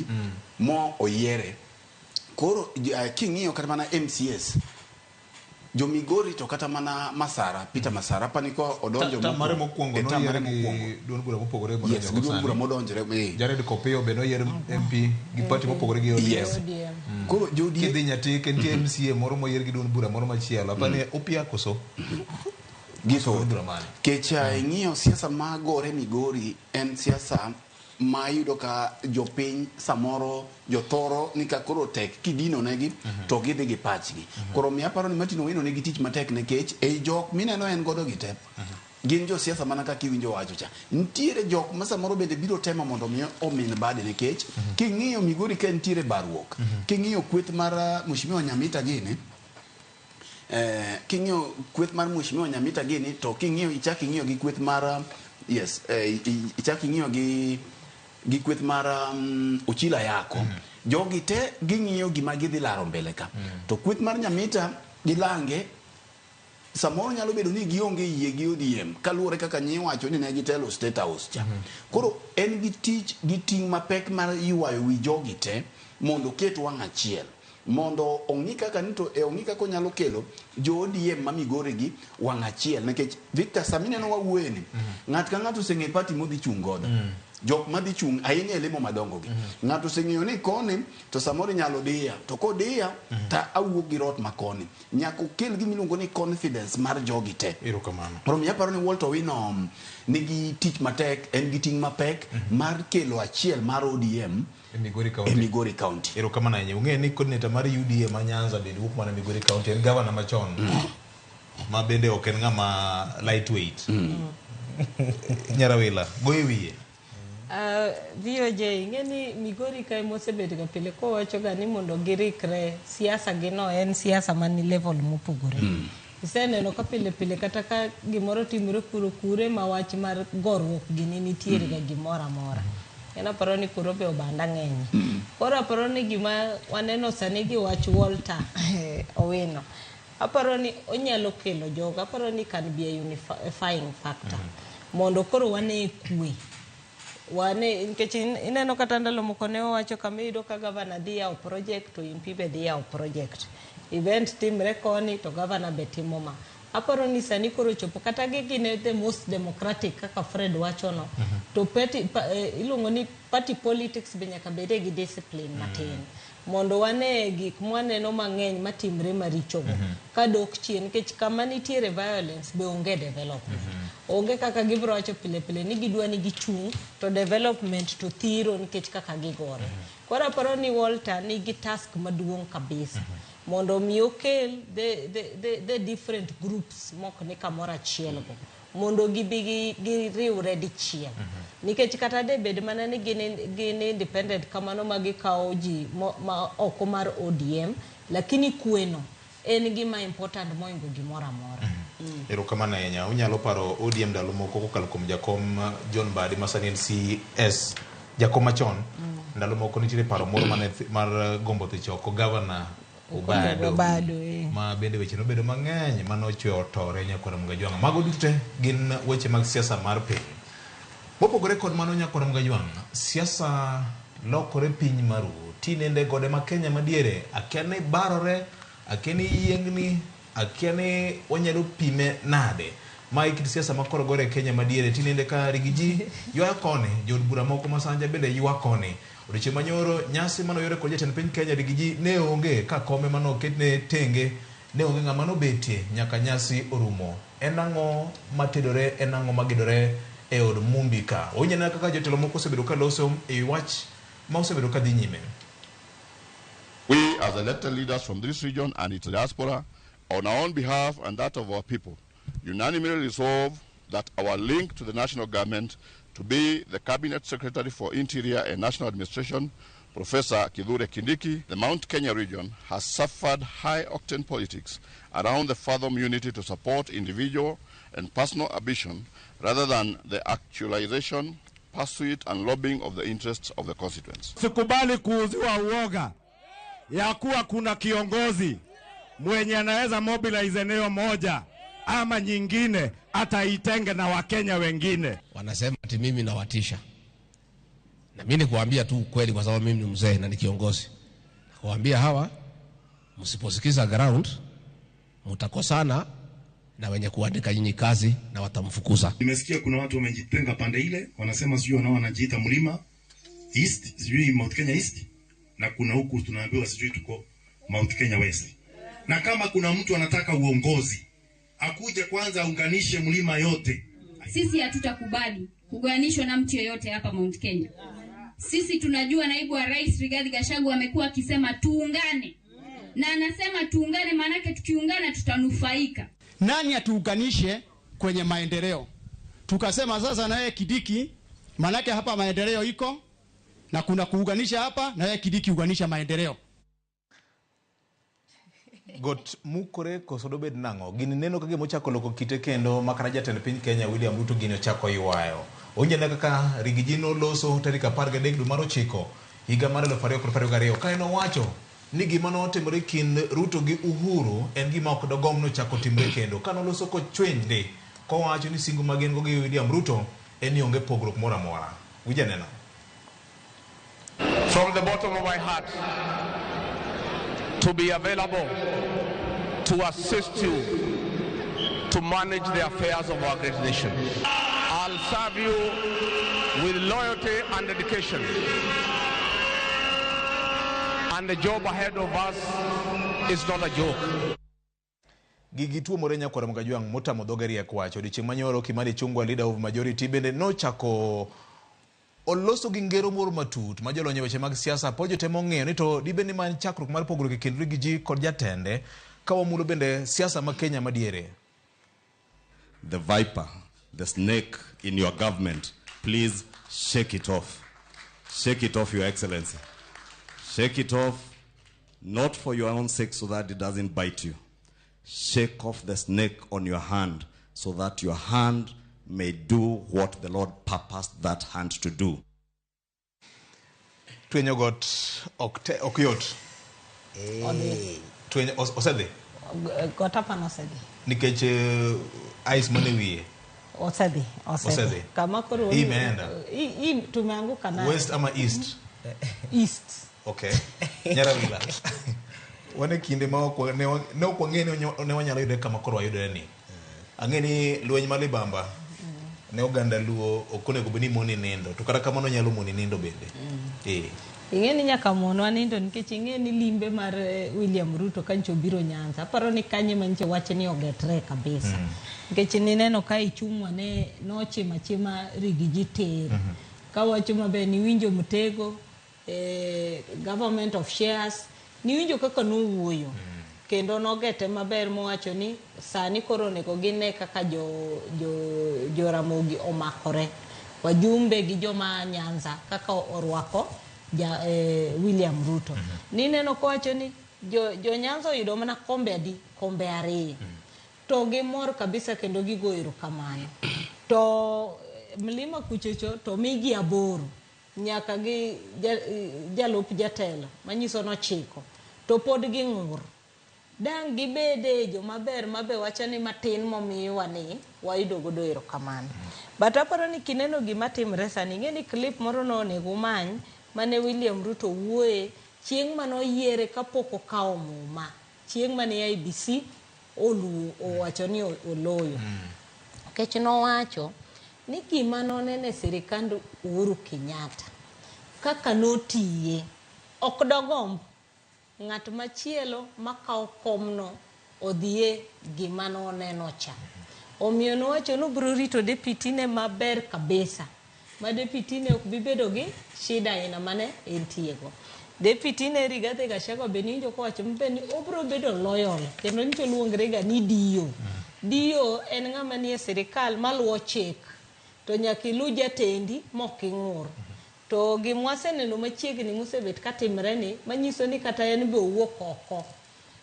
mo oyiere. Koro king'iyo kata mana MCS jo Migori to kata mana Masara, Peter Masara paniko odonjo Ta mare mokwongo e term noyier mare gi mokwongo. duond bura mopogore Yes, gi duond bura modonjore. Jared Kopiyo be noyier MP gi party mopogore gi ODM. Yes. Koro jo ODM Kidhi Nyatike nitie MCA moro moyier gi duond bura moro machielo. Apani Opia koso? Githoth. Kech ing'iyo siasa ma gore Migori en siasa ma iyudo ka jopiny samoro jothoro ni ka koro tek kidino negi to gidhi gi pachgi. Koro miyo aparo ni Martin Owino nigi tich matek nikech ei jok mineno en godo gi te gin josiasa mana kaka iwinjo wacho cha. Nitiere jok ma samoro bende biro temo mondo mi omin bade nikech king'iyo Migori ka nitiere barruok, king'iyo kweth mar Mheshimiwa Nyamita gini, king'iyo kweth mar Mheshimiwa Nyamita gini to king'iyo ichak ing'iyo gi kweth mar yes, ichak ing'iyo gi kweth mar Ochila Yako. Jogi te ging'iyo gima gidhi laro mbele ka. To kweth mar Nyamita gi Lange samoro nyalo bedo ni gionge yie gi ODM kaluwore kaka nyiwacho ni ne gitelo State House cha. Koro en gi tich gi ting' mapek mar ywayo wi jogi te mondo oket wang' achiel. Mondo ong'i kaka ni to ong'i kaka onyalo kelo jo ODM ma Migori gi wang' achiel nikech Victor sami neno wawuoye ni ng'at ka ng'ato oseng'e party modhi chung' godo. Jok madhi chung' ahinya e lemo madongo gi. Ng'ato oseng'eyo ni koni to samoro inyalo diya to kodiya ta awuok gi rot makoni. Nyaka okel gima iluongo ni confidence mar jogi te. Erokamano. Koro miyo aparo ni Walter Owino nigi tich matek, en gi ting' mapek mar kelo achiel mar ODM e Migori County. E Migori County. Erokamano ahinya. Ung'eyo ni coordinator mar UDA ma Nyanza bende wuok mana Migori County, en gavana machon. Ma bende ok en ng'ama lightweight. Nyarawila, go e wiye. VOJ, ing'e ni Migori kae mosebedo ga pile kowacho ga ni mondo girikre siasa gi no en siasa mani level mopogore. Iseneno ka pile pile kata ka gimoro timore kuro kure ma wach mar goruok gini nitiere ga gimoro amora. En aparo ni kuro be obanda ng'eny. Koro aparo ni gima waneno sani gi wach Walter Owino. Aparo ni onyalo kelo jogo, aparo ni can be a unifying factor. Mondo koro wane kwe. Wane nikech ineno kata ndalo moko ne owacho kama iyudo ka gavana dhi yawo project to MP be dhi yawo project. Event timre koni to gavana be timo ma. Aparo ni sani koro chopo kata gi gin the most democratic kaka Fred wacho no. To party, iluongo ni party politics be nyaka bede gi discipline matin. Mondo wane gik mwaneno mang'eny matimre marichogo. Kadok chien nikech kama nitiere violence be onge development. Onge kaka gibiro wacho pile pile ni gidwa ni gichung' to development to thiro nikech kaka gigore. Koro aparo ni Walter nigi task maduong' kabisa. Mondo mi okel the different groups mok ni kamoro achiel go. Mondo gibi giriwre dichiel. Nikech kata de bed mana ni gin independent kamano ma gikawo ji ma oko mar ODM, lakini kweno en gima important moingo gimoro amora. Erokamano ahinya. Unyalo paro ODM ndalo moko kokalo kuom jakom John Mbadi ma sani en CS, jakom machon. Ndalo moko nitiere paro moro mane mar gombo dhi choko gavana Obado. Obado, Ma bende weche nobedo mang'eny manochwe otore nyakwar Mgajwang'. Mago duto te gin weche mag siasa mar piny. Mopogore kod mano nyakwar Mgajwang', siasa lokore piny maru. Tinende gode ma Kenya madiere, akia ni barore, akia ni yiengni, akia ni wanyalo pime nade. Ma e kit siasa ma koro gore Kenya madiere. Tinende ka Rigiji ywak koni, jood bura moko ma Sanja bende ywak koni. Odiochieng' manyoro nyasi manoyore kod jatend piny Kenya Rigiji ne onge ka kome manoketne tenge, ne onge ng'ama nobetie nyaka nyasi orumo. En ang'o matedore, en ang'o magedore e od Mumbi ka? Onyalo kaka jotelo moko osebedo ka loso e wach ma osebedo ka dhi nyime. We as elected leaders from this region and its diaspora, on our own behalf and that of our people, unanimously resolve that our link to the national government to be the Cabinet Secretary for Interior and National Administration, Professor Kithure Kindiki, the Mount Kenya region has suffered high-octane politics around the fathom unity to support individual and personal ambition rather than the actualization, pursuit and lobbying of the interests of the constituents. Sikubali kuuziwa uoga ya kuwa kuna kiongozi mwenye anaweza mobilize eneo moja ama nyingine ataitenge na Wakenya wengine. Wanasema ati mimi nawatisha. Na mimi nikuambia tu ukweli, kwa sababu mimi ni mzee na ni kiongozi. Nakuambia hawa, msiposikiza ground mtakosana na wenye kuandika nyinyi kazi na watamfukuza. Nimesikia kuna watu wamejitenga pande ile, wanasema sijui wanao wanajiita Mlima East, sijui Mount Kenya East, na kuna huku tunaambiwa sijui tuko Mount Kenya West. Na kama kuna mtu anataka uongozi, akuje kwanza aunganishe mlima yote. Sisi hatutakubali kugawanishwa na mtu yeyote hapa Mount Kenya. Sisi tunajua naibu wa rais Rigathi Gachagua amekuwa akisema tuungane, na anasema tuungane, maanake tukiungana tutanufaika. Nani atuunganishe kwenye maendeleo? Tukasema sasa na yeye Kidiki, maanake hapa maendeleo iko na kuna kuunganisha hapa, na yeye Kidiki unganisha maendeleo. Got mukore koso dobed nang'o? Gini neno ka gima ochako loko kite kendo makata jatend piny Kenya William Ruto gini ochako ywayo. Owinjo kaka Rigiji noloso tarik 13 dwe mar ochiko higa mar 2022 ka en owacho ni gima notimore kind Ruto gi Uhuru en gima ok dogomb nochako timre kendo. Ka noloso kochwiny ndi kowacho ni singo ma gin go gi William Ruto en ni onge pogruok moro amora. Winjo anena. From the bottom of my heart, to be available to assist you to manage the affairs of our great nation. I'll serve you with loyalty and dedication. And the job ahead of us is not a joke. Gigi tuomore nyakwar Mgajwang' motamo dhoge riek wacho. Odiochieng' manyoro Kimani Ichung'wa leader of majority bende nochako oloso gi ngero moro matut ma jolony e weche mag siasa pod jotemo ng'eyo ni to dibed ni ma en chakruok mar pogruok e kind Rigiji kod jatende ka wamulo bende siasa ma Kenya madiere. The viper, the snake in your government, please shake it off. Shake it off, Your Excellency. Shake it off, not for your own sake so that it doesn't bite you. Shake off the snake on your hand so that your hand may do what the Lord purposed that hand to do. Twenyo got ok yot. Odhi. Twenyo osedhi? Got hapa osedhi. Nikech ice mane wiye. Osedhi, osedhi. Kama koro Hii imeenda. Hii tumeanguka nayo. West ama East? East. Okay. Nyarawila. Wane kinde ma ok ne ok wang'e ni ne wanyalo yude kama koro wayudore ni. Ang'e ni lweny ma libamba ne oganda Luo ok onego bed ni moni nindo to kata kamano nyalo moni nindo bende. Ing'e ni nyaka monwa nindo nikech ing'e ni limbe mar William Ruto kancho obiro Nyanza. Aparo ni kanye manyicho wach ni ogetre kabisa. Nikech nineno ka Ichung'wa ne nochimo achima Rigiji tir. Kawacho maber niwinjo Mtego, government of shares, niwinjo kaka nowuoyo. Kendo nogete maber mowacho ni sani koro onego gine kaka jo Ramogi omakore. Wajumbe gi joma Nyanza kaka orwako William Ruto. Nineno kowacho ni jo Nyanza oyudo mana kombe adi? Kombe ariyo. To gimor kabisa kendo gigo erokamano. To mlima kuchocho to migi 8 nyaka gi jalup jatelo manyiso nochiko to pod ging'ur. Dang' gibede jomaber mabe wacho ni matin momiwa ni wayudo godo erokamano. But aparo ni kineno gima timre sani, ing'e ni clip moro nonego umany mane William Ruto wuoye chieng' manoyiere kapok okawo muma, chieng' mane IEBC owacho ni oloyo. Nikech nowacho ni gima noneno e sirikand Uhuru Kenyatta kaka notiye ok dogomb ng'at machielo makawo komno odhiye gima noneno cha. Omiyo nowacho ni obiro rito deputy ne maber kabisa ma deputy ne ok bi bedo gi shida aina mane entiego. Deputy ne Rigathi Gachagua be niwinjo kowacho maber ni obiro bedo loyal kendo nyicho luongre ga ni DO. DO en ng'ama nie sirikal maluwo chik to nyaka ilu jatendi mok ing'ur. To gimwaseneno machiegni mosebet katimre ni manyiso ni kata en be owuok oko.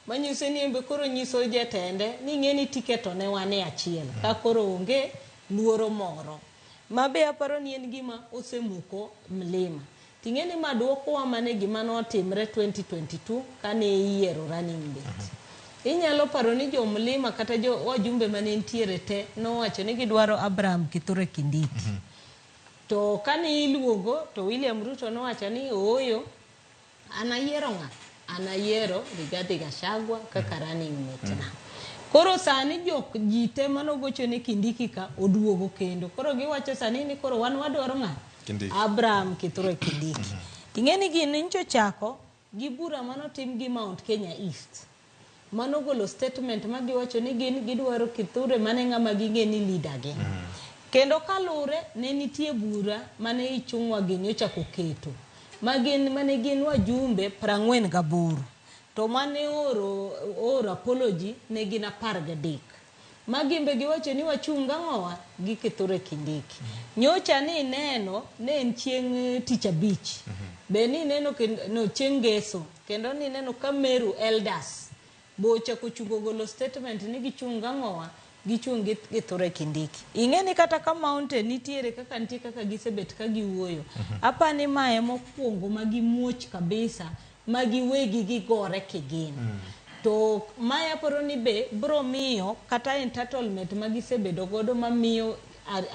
Manyiso ni en be koro nyiso jatende ni ing'e ni tiket to ne wan e achiel ka koro onge luoro moro. Ma be aparo ni en gima osemuko mlima. Ting'e ni ma dwokowa mane gima notimre 2022 kane iyiero running mate. Inyalo paro ni jo mlima kata jo wajumbe mane nitiere te nowacho ni gidwaro Abraham Kithure Kindiki. To kane iluongo to William Ruto nowacho ni ooyo, an ayiero ng'a? An ayiero Rigathi Gachagua kaka running mate na. Koro sani jok ji te manogocho ne Kindiki ka oduogo kendo. Koro giwacho sani ni koro wan wadwaro ng'a? Kindiki. Abraham Kithure Kindiki. Ing'e ni gini nyocha ochako gi bura manotim gi Mount Kenya East. Manogolo statement ma giwacho ni gin gidwaro Kithure mane ng'ama ging'e ni leader gi. Kendo kalure ne nitie bura mane Ichung'wa gini ochako keto ma gin mane gin wajumbe 48 to mane oro apology ne gin 13. Ma gimbe giwacho ni wachung' gang'owa gi Kithure Kindiki. Nyocha ni neno ne en chieng' tich abich. Be ni neno no chieng' ngeso kendo ni neno ka Meru Elders bo ochako chungo golo statement ni gichung' gang'owa gichung' gi Kithure Kindiki. Ing'e ni kata ka mountain nitiere kaka nitie kaka gisebet ka giwuoyo. Apani mae mokwongo ma gimuoch kabisa ma giwegi gigore kigin. To mae aparo ni be bro miyo kata entitlement ma gisebedo godo mamiyo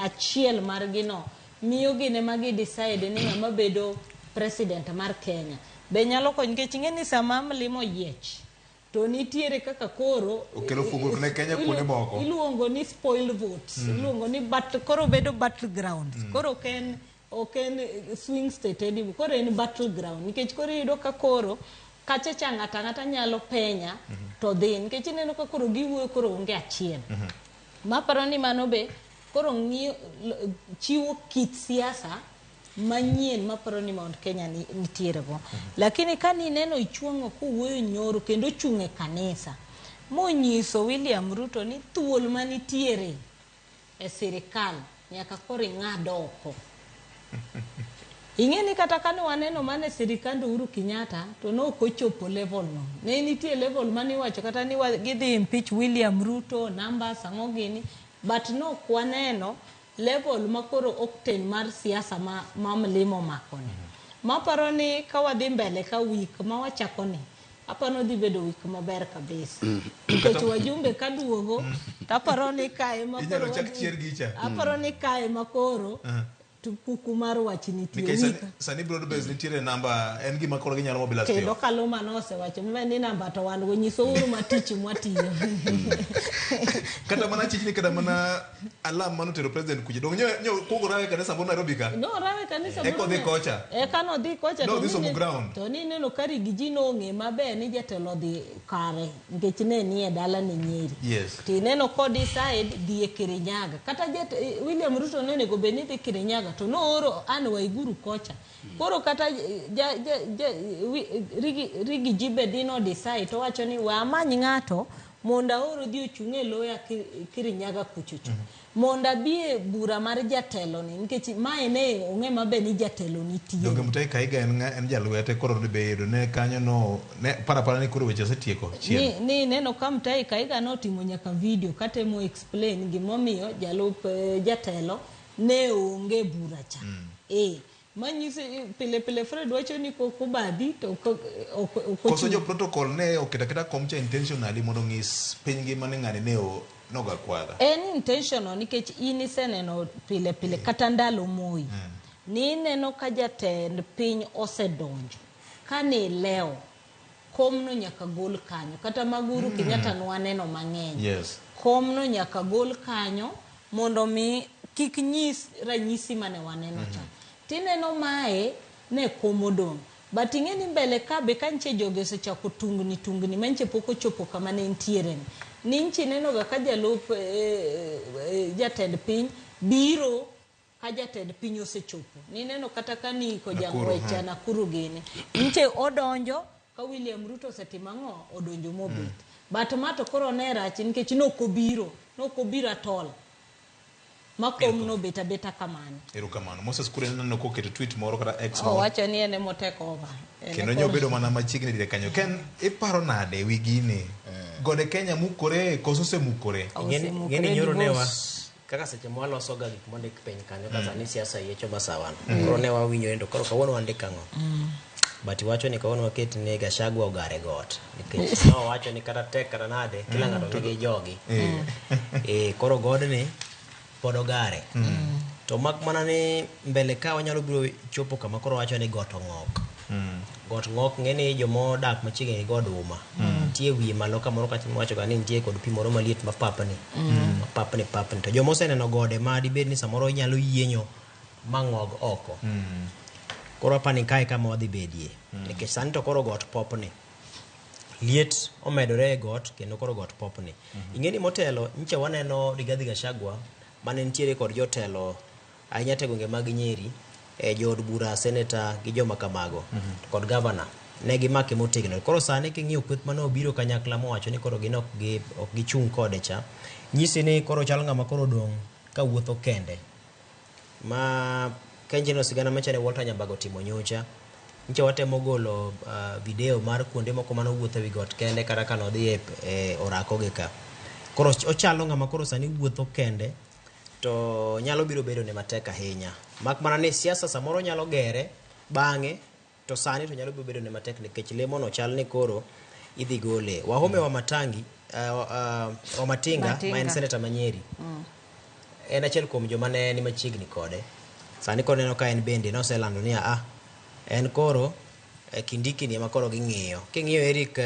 achiel margi no miyo gin ema gi decide ni ng'ama bedo president mar Kenya. Be nyalo konyo nikech ing'e ni sama mlima oyiech to nitiere kaka koro Okelo fugo ne Kenya kuonde moko. Iluongo ni spoil votes. Iluongo ni battle, koro bedo battleground. Koro ok en swing state anymore. Koro en battleground nikech koro iyudo ka koro kacha cha ng'ato ang'ata nyalo penya to dhi nikech ineno ka koro giwuoyo koro onge achiel. Maparo ni mano be koro ng'iyo chiwo kit siasa manyien maparo ni Mount Kenya nitiere go. Lakini ka nineno Ichung'wa kowuoyo nyoro kendo ochung' e kanisa monyiso William Ruto ni thuol manitiere e sirikal nyaka koro ing'ad oko. Ing'e ni kata kane waneno mana e sirikand Uhuru Kenyatta to ne ok ochopo level no. Ne nitie level mane iwacho kata ni gidhi impeach William Ruto, numbers ang'o gini, but ne ok waneno level ma koro octane mar siasa ma mlima omako ni. Maparo ni ka wadhi mbele ka week ma wachako ni, aparo ni dhi bedo week maber kabisa. Nikech wajumbe kaduogo, taparo ni kae ma Inyalo koro chak chier gicha. Aparo ni kae ma koro kuku mar wach nitie. Nikech sani broad base nitiere namba en gima koro ginyalo mobilize Kendo piyo. Kaluma nosewacho ni namba to wan go nyiso uru ma tich mwatiyo. Kata mana chichni kata mana alam manotero president kuche. Dong nyo kuongo rawe kanisa moro Nairobi ka. No rawe kanisa Eka odhi kocha. Eka nodhi kocha. No, odhi somo ground. To ni neno ka Rigiji nong'e maber ni jatelo odhi kare nikech ne nie dala ni Nyeri. Yes. To ineno ko decide dhi e Kirinyaga. Kata William Ruto ne onego bed ni dhi Kirinyaga to nooro Anne Waiguru kocha. Koro kata Rigiji be dino decide to wacho ni we amany ng'ato mondo aor odhi ochung' e loya Kirinyaga kuchocho. Mondo abi e bura mar jatelo ni nikech mae ne ong'e maber ni jatelo nitie. Donge Mutahi Kahiga en jalwete koro be yudo ne kanyo no ne para ni koro weche osetieko chien. Ni neno ka Mutahi Kahiga notimo nyaka video katemo explain gimomiyo jalup jatelo ne onge bura cha. Manyiso pile pile Fred wacho ni kok obadhi to ok Koso ochung'. jo protocol ne oketo aketa kom cha intentionally mondo ong'is piny ngima ni ng'ani ne noga kwadha. En intentional nikech in iseneno pile pile kata ndalo Moi. Ni ineno ka jatend piny osedonjo. Kane lewo komno nyaka gol kanyo. Kata mag Uhuru Kenyatta nwaneno mang'eny. Komno nyaka gol kanyo mondo mi kik nyis ranyisi mane waneno cha. Tineno mae ne kom odong'. But ing'e ni mbele ka be ka nche jogi osechako tungni tungni ma nche pok ochopo kama ne nitiere ni. Ni nche ineno ga ka jalup jatend piny biro ka jatend piny osechopo. Nineno kata ka ni iko Nakuru, jang'wech cha Nakuru gini. Nche odonjo ka William Ruto osetimo ang'o odonjo mobet. But ma to koro ne rach nikech nokobiro, nokobiro at all. Ma kom nobet abeta kamano. Erokamano. Moses Kuria neno koketo tweet moro kata X moro. Owacho ni en ema take over. En Kendo e nyo koro- bedo mana machiegni dire kanyo. Ken iparo nade wi gini? Gode Kenya mukore koso osemukore? Ng'eni nyoro ne wa kaka seche mwaloso ga gik mondik piny kanyo ka sani siasa yiecho masawan. Koro ne wawinjo endo koro kawuono wandik ang'o? But iwacho ni kawuono waket ni Gachagua ogare got. Nikech nowacho ni kata tek kata nade kila ng'ato nigi jogi. Koro godni pod ogare. To mak mana ni mbele ka wanyalo biro chopo kama koro wacho ni got ong'ok. Got ng'ok ng'e ni joma odak machiegni gi god Uma. Nitie wiye malo kamoro kacha miwacho ga ni nitie kod pi moro maliet mapapni. Mapapni papni. To joma oseneno gode ma dibed ni samoro inyalo yienyo ma ng'og oko. Koro apani kae kama wadhi bedie. Nikech sani to koro got popni. Liet omedore e got kendo koro got popni. Ing'e ni motelo nyicha waneno Rigathi Gachagua mane nitiere kod jotelo ahinya to e gwenge mag Nyeri, e jood bura, seneta gi joma kamago kod gavana ne gimake motegno. Koro sani king'iyo kweth mane obiro kanyakla mowacho ni koro gin ok gi ok gichung' kode cha, nyisi ni koro chal ng'ama koro odong' ka wuotho kende. Ma ka ineno sigana machane Walter Nyambaga otimo nyocha, nyocha watemo golo video mar kuonde moko mane owuotho ewi got kende kata ka nodhi e orako gi ka. Koro ochalo ng'ama koro sani wuotho kende to nyalo biro bedo ne matek ahinya. Mak mana ni siasa samoro nyalo gere bang'e to sani to nyalo biro bedo ne matek nikech lemo no chal ni koro idhi gole. Wahome wa Matangi Wamatinga ma en seneta ma Nyeri en achiel kuom joma ne ni machiegni kode. Sani koro ineno ka en bende noselando ni a en koro Kindiki ni ema koro ging'iyo. King'iyo Eric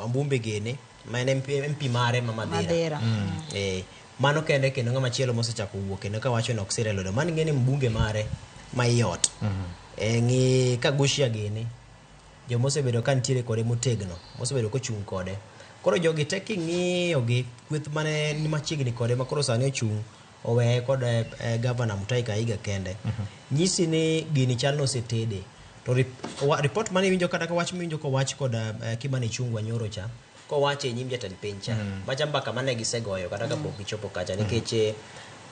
Ambumbe gini ma en MP, MP mare ma Madhira. Madhira. Mano kende kendo ng'ama chielo mosechako wuok kendo kawacho ni ok sire lwedo. Mano ing'e ni mbunge mare ma iot. Ng'i Kaguchia gini joma osebedo ka nitiere kode motegno mosebedo kochung' kode. Koro jogi te king'iyo gi kweth mane ni machiegni kode ma koro sani ochung' oweye kod gavana Mutahi Kahiga kende. Nyisi ni gini chal nosetede. To report mane iwinjo kata ka wach miwinjo kowach kod Kimani Ichung'wa nyoro cha kowacho e nyim jatend piny cha. Macha mbaka mane gisegoyo kata kapok gichopo kacha nikech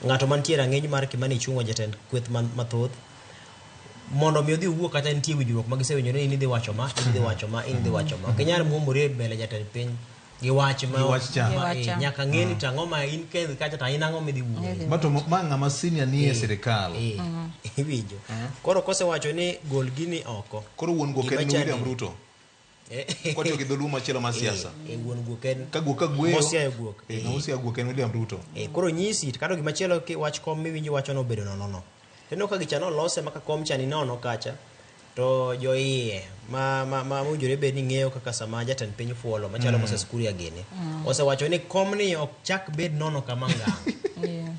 ng'ato mantie rang'iny mar Kimani Ichung'wa jatend kweth mathoth mondo mi odhi owuo kata nitie winjruok ma gisewinjo ni in idhi wacho ma, in idhi wacho ma, in idhi wacho ma. Ok inyal muomori e mbele jatend piny gi wach ma Gi wach cha. ma, nyaka ng'e ni to ang'o ma in kedhi kacha to in ang'o midhi wuoye. Ma to ma ng'ama senior nie sirikal. Iwinjo. Koro kosewacho ni gol gini oko. Koro wuon guok Gima en chandi. William Ruto. Kwatiyo gi dholuo machielo mar siasa. Wuon guok en Ka guok ka gweyo. Mosiayo guok. Ng'ama osiayo guok en William Ruto. Koro nyisi kata gimachielo ki wach kom miwinjo wacho no obedo nono no. Tineno ka gicha nolose ma ka kom cha ni nono kacha to joiye ma owinjore bed ni ng'eyo kaka sama jatend piny fuolo machalo Moses Kuria gini osewacho ni komni ok chak bed nono kama ngang'.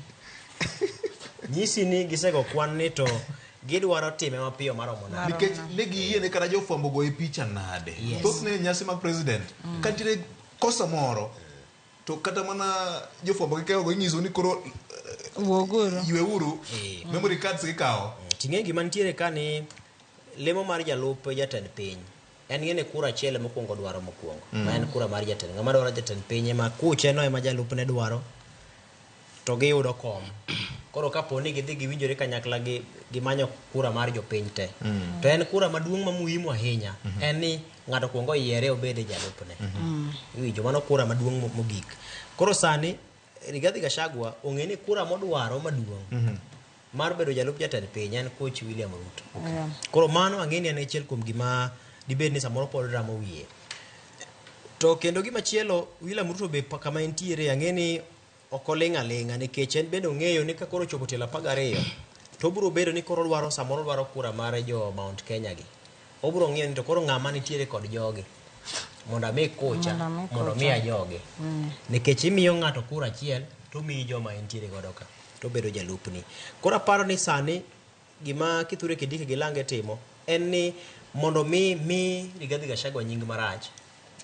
Nyisi ni gisego kwan ni to gidwaro time mapiyo maromo nade. Nikech ne giyiene kata jofwambo goye picha nade. Yes. Thothne nyasi mag president ka nitiere kosa moro to kata mana jofwambo gi keyo go inyiso ni koro wuoguru yweuru memory cards gikawo. Ting'e gima nitiere ka ni lemo mar jalup jatend piny en ng'e ni kura achiel ema okuongo dwaro mokwongo ma en kura mar jatend ng'ama dwaro jatend piny ema kuche no ema jalupne dwaro to giyudo kom. Koro kapo ni gidhi giwinjore kanyakla gi gimanyo kura mar jopiny te to en kura maduong' ma muhimu ahinya en ni ng'ato kuongo oyiere obed e jalupne. Iwinjo mano kura maduong' mogik. Koro sani Rigathi Gachagua ong'e ni kura modwaro maduong' mar bedo jalup jatend piny en coach William Ruto. Koro mano ang'e ni en achiel kuom gima dibed ni samoro pod ramo wiye. To kendo gima chielo William Ruto be kama entiere ang'e ni ok oling' aling'a nikech en bende ong'eyo ni ka koro ochopo tielo 12 to obiro bedo ni koro odwaro samoro odwaro kura mar jo Mount Kenya gi. Obiro ng'iyo ni to koro ng'ama nitiere kod jogi mondo ami kucha Mondo ami mondo miya jogi. Nikech imiyo ng'ato kura achiel to omiyi joma entiere godo ka to obedo jalupni. Koro aparo ni sani gima Kithure Kindiki gi Lange timo en ni mondo mi Rigathi Gachagua nying marach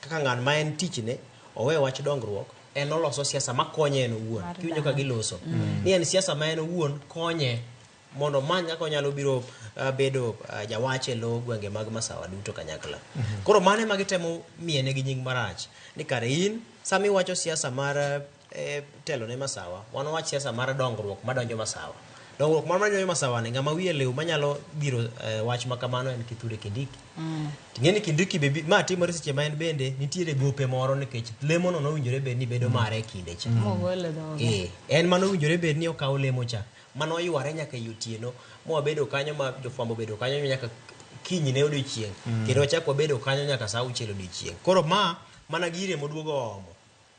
kaka ng'at ma en tichne owe wach dongruok en oloso siasa makonye en owuon. Kiwinjo ka giloso ni en siasa ma en owuon konye mondo omany kaka onyalo biro bedo jawach e lo gwenge mag Masawa duto kanyakla. Koro mano ema gitemo miene gi nying marach ni kare in sama iwacho siasa mar telo ne Masawa wan wach siasa mar dongruok madonjo Masawa. Dongruok mar madonjo Masawa ni ng'ama wiye liw manyalo dhiro wach ma kamano en Kithure Kindiki. Ting'e ni Kindiki be ma timore seche ma en bende nitiere gope moro nikech lemo no nowinjore bed ni bedo mare e kinde cha. Mogolo dhoge. En mano owinjore bed ni okawo lemo cha. Mano oyware nyaka e otieno mwabedo kanyo ma jofwambo obedo kanyo nyaka kinyne odiochieng'. Kendo wachak wabedo kanyo nyaka saa 6 odiochieng'. Koro ma mana gire moduogo omo.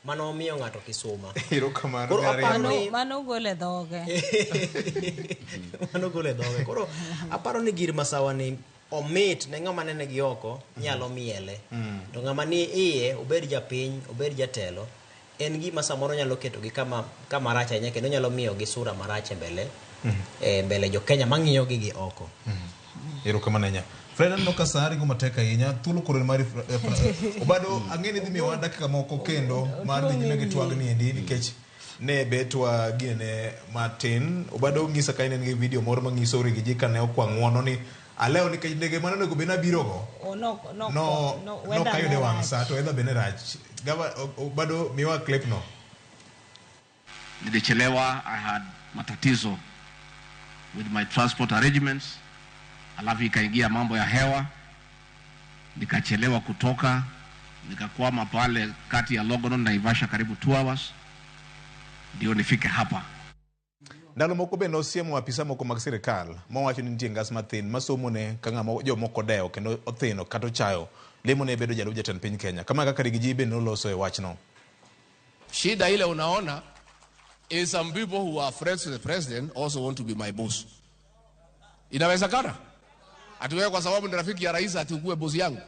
Mano omiyo ng'ato kisuma. Erokamano. Koro Nyar aparo Ariambo. ni Mano gole dhoge. Mano gole dhoge. Koro aparo ni gir masawa ni omit ne ng'ama nene gi oko nyalo miele. To ng'ama ni iye, obed japiny, obed jatelo, en gima samoro nyalo ketogi kama rach ahinya kendo nyalo miyogi sura marach e mbele jo Kenya mang'iyo gi gi oko. Erokamano ahinya. Fred, aneno ka sa ringo matek ahinya. Thuolo koro en mari. Obado ang'e ni dhi miyowa dakika moko kendo mar dhi nyime gi twagni endi nikech ne betwa ginene matin. Obado ng'isa ka in gi video moro mang'iso Riggy G kane okwa ng'uono ni alewo nikech ndege mane onego bed nabirogo O, no, no, no no, weather nokayude ne wang' rach. sa to weather be ne rach. Obado miwa clip no. Nilichelewa, I had matatizo with my transport arrangements, alafu ikaingia mambo ya hewa, nikachelewa kutoka, nikakwama pale kati ya Longonot na Naivasha karibu 2 hours ndio nifike hapa. Ndalo moko be nosiemo apisa moko mag sirikal mowacho ni nitie ngas mathin masomone ka ng'ama jomoko dewo kendo othino kata ochayo lemo ne bedo jalup jatend piny Kenya. Kama kaka Riggy G be noloso e wachno. Shida ile unaona is some people who are friends with the president also want to be my boss. Inawezekana? Ati wewe kwa sababu ni rafiki ya rais ati ukuwe boss yangu?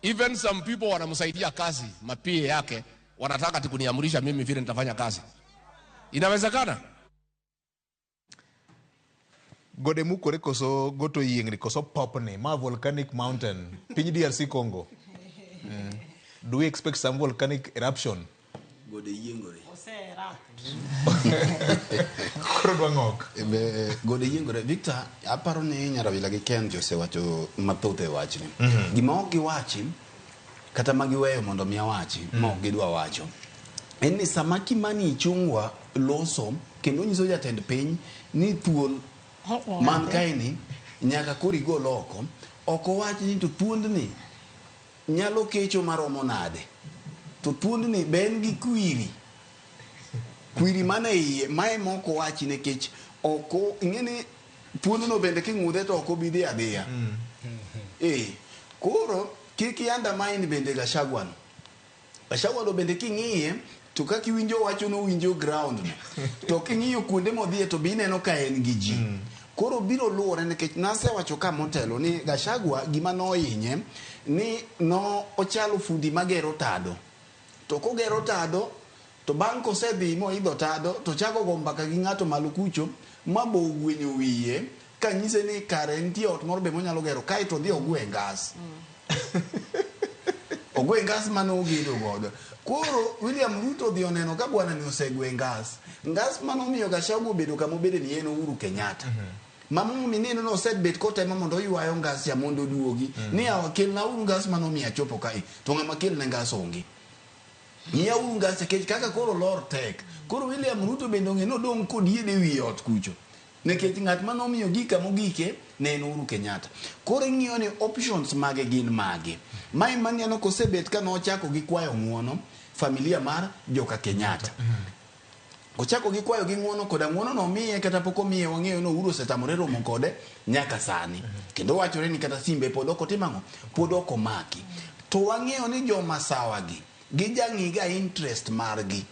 Even some people wanamsaidia kazi, maPA yake wanataka ati kuniamrisha mimi vile nitafanya kazi. Inawezekana? Gode mukore koso goto yiengni koso popni ma volcanic mountain piny DRC Congo. Do we expect some volcanic eruption? Gode yiengore. Koro dwa ng'ok. Gode yiengore. Victor, aparo ni Nyarawila gi Ken osewacho mathoth e wachni. Gima ok giwachi kata ma giweyo mondo mi awachi ma ok gidwa wacho en ni sama Kimani Ichung'wa loso kendo nyiso jatend piny ni thuol man kaeni nyaka koro igol oko, ok owach ni to thuondni nyalo kecho maromo nade, to thuondni be en gi kwiri kwiri mane iye mae mok owachi nikech oko ing'e ni thuondno bende king'udhe to ok obi dhi adhiya. Koro kik i undermine bende Gachagua no. Gachagua no bende king'iye to kaka iwinjo wacho nowinjo ground no to king'iyo kuonde modhiye to be ineno ka en gi ji. Koro biro luwore nikech nasewacho ka motelo ni Gachagua gima nohinye ni no ochalo fundi magero tado, to kogero tado to bang' kosedhi moidho tado to chako go mbaka gi ng'ato malo kucho ma bo ogwenyo wiye kanyise ni kare nitie ot moro be monyalo gero kaeto odhi ogwe ngas, ogwe ngas mane ogedo godo. Koro William Ruto odhi oneno ka bwana ni osegwe ngas, ngas manomiyo Gachagua obedo kama obede ni en Uhuru Kenyatta. Mamomiyo ineno ni osebet kotemo mondo oywayo ngas cha mondo oduogi ni awa kelnauru ngas manomiyo achopo kae, to ng'ama kelne ngas onge. Miyauru ngas nikech kaka koro lor tek. Koro William Ruto bende ong'e nodong' kod yiede wi ot kucho nikech ng'at manomiyo gika mogike ne en Uhuru Kenyatta. Koro ing'iyo ni options mage gin mage. Mae maneno kosebet ka nochako gi kwayo ng'uono familia mar joka Kenyatta, ochako gi kwayo gi ng'uono koda ng'uono no miye kata pok omiye. Wang'eyo ni Uhuru osetamore romo kode nyaka sani kendo wachore ni kata simbe pod ok otim ang'o, pod ok omaki. To wang'eyo ni joma sawa gi gijang'iga interest margi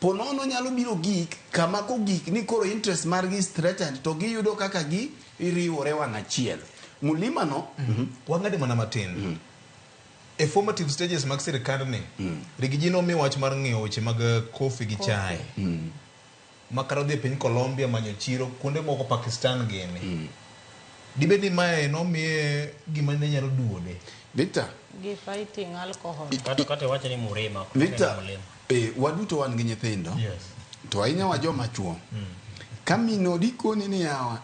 ponono nyalo biro gik kama kogik ni koro interest margi is threatened to giyudo kaka gi riwore wang' achiel mulima no. Wang'ade mana matin. E formative stages mag sirikandni, Riggy G nomi wach mar ng'iyo weche mag coffee gi chae. Ma kata odhi e piny Colombia manyo chiro kuonde moko Pakistan gini. Dibed ni mae nomiye gima ne nyalo duode. Victor. Gi fighting alcohol. Kata iwacho ni Murima. Victor, Mulima. Waduto wan gi nyithindo. To ahinya wa joma chuo. Ka min odi koni ni yawa,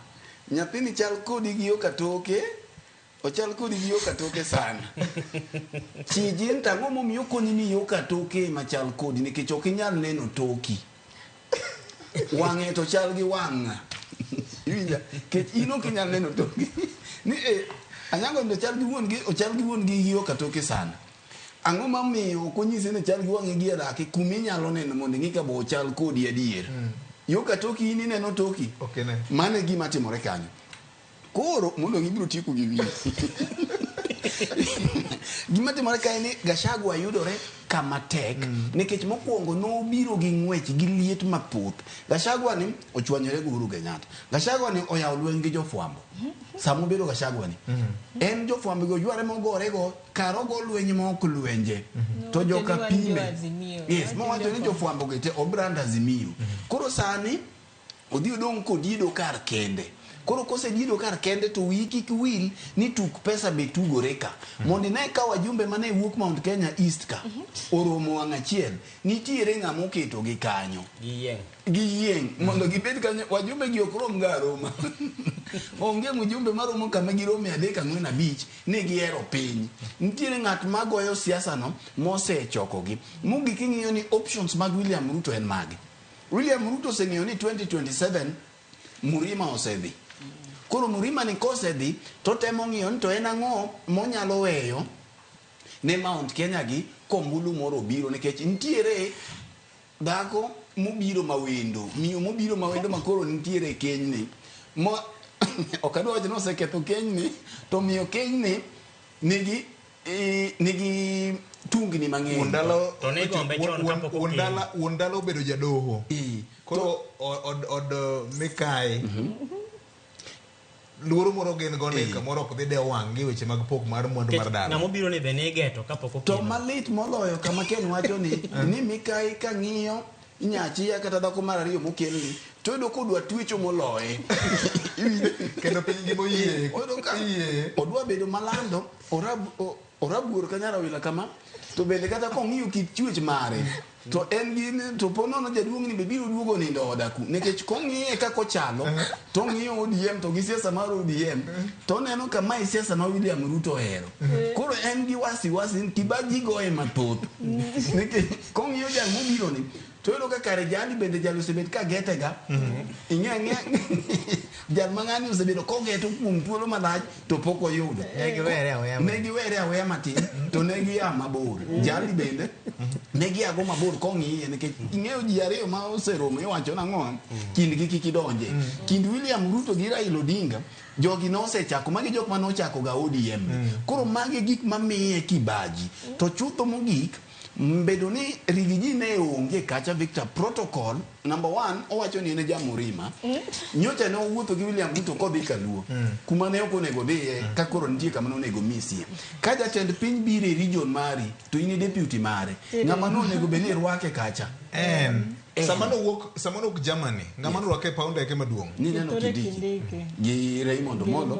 nyathini chal kodi gi yo katoke, ochal kodi gi yo katoke sana. Chiji en tang'o momiyo okoni ni yo katoke ema chal kodi nikech ok inyal neno toki. Wang'e to chal gi wang' ng'a. Iwinja? Kech in ok inyal neno toki. Ni Anyango to chal gi wuon gi, ochal gi wuon gi gi yo katoke sana. Ang'o mamiyo ok onyisi ni chal gi wang'e gi araki kuma inyalo neno mondo ing'i ka bo ochal kodi adier. Yo katoki in ineno toki. Ok ine. Mano e gima timore kanyo. Koro mondo gibiro tieko gi wiyi. Gima timore kae ni Gachagua yudore kama tek nikech mokwongo nobiro gi ng'wech gi liet mathoth. Gachagua ni ochwanyore gi Uhuru Kenyatta. Gachagua ni oyawo lweny gi jofwambo. Sama obedo Gachagua ni en jofwambo go yware mogorego kar ogo lweny ma ok lwenje to joka pime. Yes, mowacho ni jofwambo gi te obrand Azimio. Koro sani odhi odong' kodiedo kar kende. Koro kosediedo kar kende to wiyi kik wil ni tuk pesa be tugore ka. Mondo ine ka wajumbe mane wuok Mount Kenya East ka oromo wang' achiel, nitiere ng'ama oketogi kanyo. Giyieng' mondo gibed kanyo. Wajumbe gi ok rom ga aroma. Onge mjumbe maromo kama girome 3 4 5 ni gihero piny. Nitiere ng'at magoyo siasa no mosechokogi. Mogik ing'iyo ni options mag William Ruto en mage. William Ruto oseng'eyo ni 2027 Murima osedhi. Koro Murima ni kosedhi to temo ng'iyo ni to en ang'o monyalo weyo ne Mount Kenya gi kombulu moro obiro nikech nitiere dhako mobiro mawendo, miyo mobiro mawendo makoro nitiere e kenyni. Ok adwa wacho ni oseketho kenyni, to miyo kenyni nigi tungni mang'eny. Wuon dala obedo jadoho. Koro od mikayi luoro moro gin go ni kamoro ok dhi dewo wang' gi weche mag pok mar mwandu mar dala. Ng'ama obiro ni be ne igeto kapok okelo. To malit moloyo kama Ken wacho ni ni mikayi ka ng'iyo nyachiya kata dhako mar ariyo mokelni to oyudo kodwa twecho moloye. Kendo piny ngima oyie. Oyudo ka odwa bedo malando orabuor ka nyarawila kama to bende kata kong'iyo kit chwech mare to en gi to po nono jaduong' ni be biro duogo nindo oda ku nikech kong'iye kaka ochalo to ong'iyo ODM to gi siasa mar ODM to oneno ka mae siasa ma William Ruto ohero. Koro en gi wasiwasi kibaji goye mathoth nikech kong'iyo jal mobiro ni to oyudo ka kare jali bende jal osebet ka getega. Ing'e ang'eya jal ma ng'ani osebedo kogeto kuom thuolo malach to pok oyudo. Ne giwere aweya matin to ne gia mabor. Jali bende ne giago mabor kong'iye nikech ing'eyo ji ariyo ma oseromo iwacho nang'o kindgi kik idonje. Kind William Ruto gi Raila Odinga jogi nosechako magi jok mane ochako ga ODM. Koro magi gik mamiye kibaji. To chutho mogik bedo ni Rigiji ne onge kacha Victor protocol number 1 owacho ni en jamurima. Nyocha ne owuotho gi William Ruto kodhi Kaluo kuma ne ok onego dhiye ka koro nitie kama ne onego misie. Ka jatend piny biro e region mari to in e deputy mare, ng'ama ne onego bed ni irwake kacha en. Sama nowuok Germany, ng'ama norwake e paw ndeke maduong'. Nineno Kindiki gi Raymond Omolo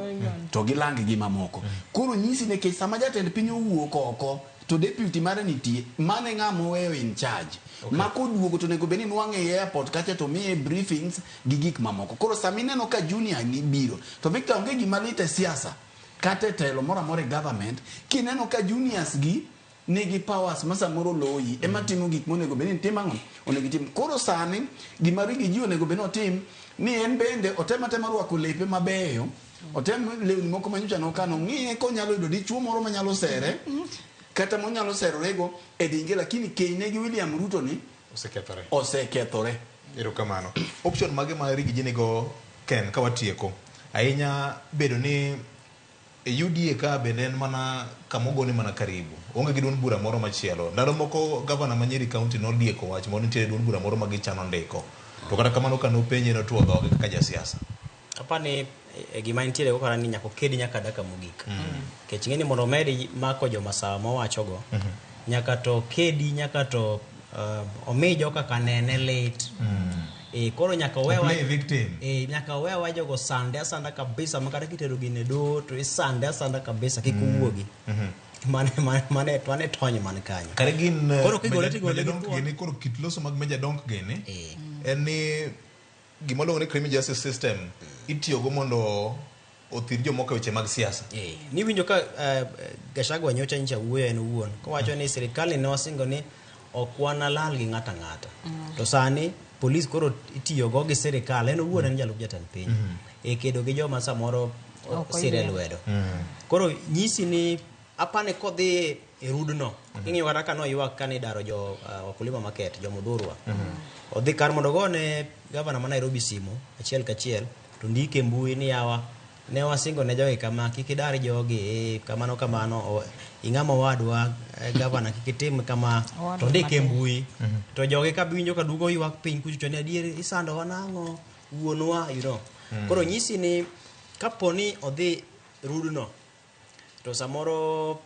to gi lang gi mamoko. Koro nyisi nikech sama jatend piny owuok oko to deputy mare nitie, mane ng'ama oweyo in charge. Ma koduogo to onego bed ni nwang'e e airport kacha to miye briefings gi gik mamoko. Koro sama ineno ka junior ni biro, to Victor onge gima lit e siasa kata e telo moro amora e government, kineno ka juniors gi nigi powers ma samoro loyi ema timo gik monego bed ni timo ang'o onego itim. Koro sani gima Rigiji onego bed ni otim ni en bende otem atema rwako lepe mabeyo, otem lewni moko manyocha nokano, ng'iye konyalo yudo dichuo moro manyalo sere kata monyalo serorego e dinge, lakini kenyne gi William Ruto ni osekethore. Erokamano. Option mage ma Rigiji nigo Ken ka watieko ahinya bedo ni e UDA ka bende en mana kamogone mana karibu. Onge gi duond bura moro machielo. Ndalo moko gavana ma Nyeri County nodieko wach moro nitiere duond bura moro ma gichano ndiko. To kata kamano ka nopenje notuo dhoge kaka jasiasa. Apani gima nitiere go kara ni nyaka okedi nyaka dakika mogik. Nikech ing'e ni mondo omed mako joma sawa mowachogo, nyaka to kedi, nyaka to omi joka kanene lit. Koro nyaka owewa nyaka owewa jogo sande asanda kabisa ma kata kitero gine doho to isande asanda kabisa kik owuogi. Mane tony man kanyo. Kare gin koro kigole tigole gi thuon. Koro kit loso mag Meja Donk gini en ni gima luongo ni criminal justice system itiyogo mondo othir jomoko e weche mag siasa. Niwinjo ka Gachagua nyocha nyicha wuoyo en owuon kowacho ni sirikal ni nosingo ni ok wanalal gi ng'ato ang'ata. To sani polis koro itiyogo gi sirikal, en owuon en jalup jatend piny e kedo gi joma samoro sire lwedo. Koro nyisi ni apane kodhi e rudno, ing'iyo kata ka noywak kane idaro jo wakulima market, jo Mudhurwa. Odhi kar mondo ogone gavana ma Nairobi simu achiel kachiel to ndike mbui ni yawa Ne wasingo ne jogi kama, kik idar jogi, kamano kamano, ing'ama owadwa, gavana kik itim kama, Owadwa to ndike e matin. mbui. To jogi ka winjo ka duogo ywak piny kucho ni adier isandowa nang'o, wuonwa. Koro nyisi ni kapo ni odhi rudno, to samoro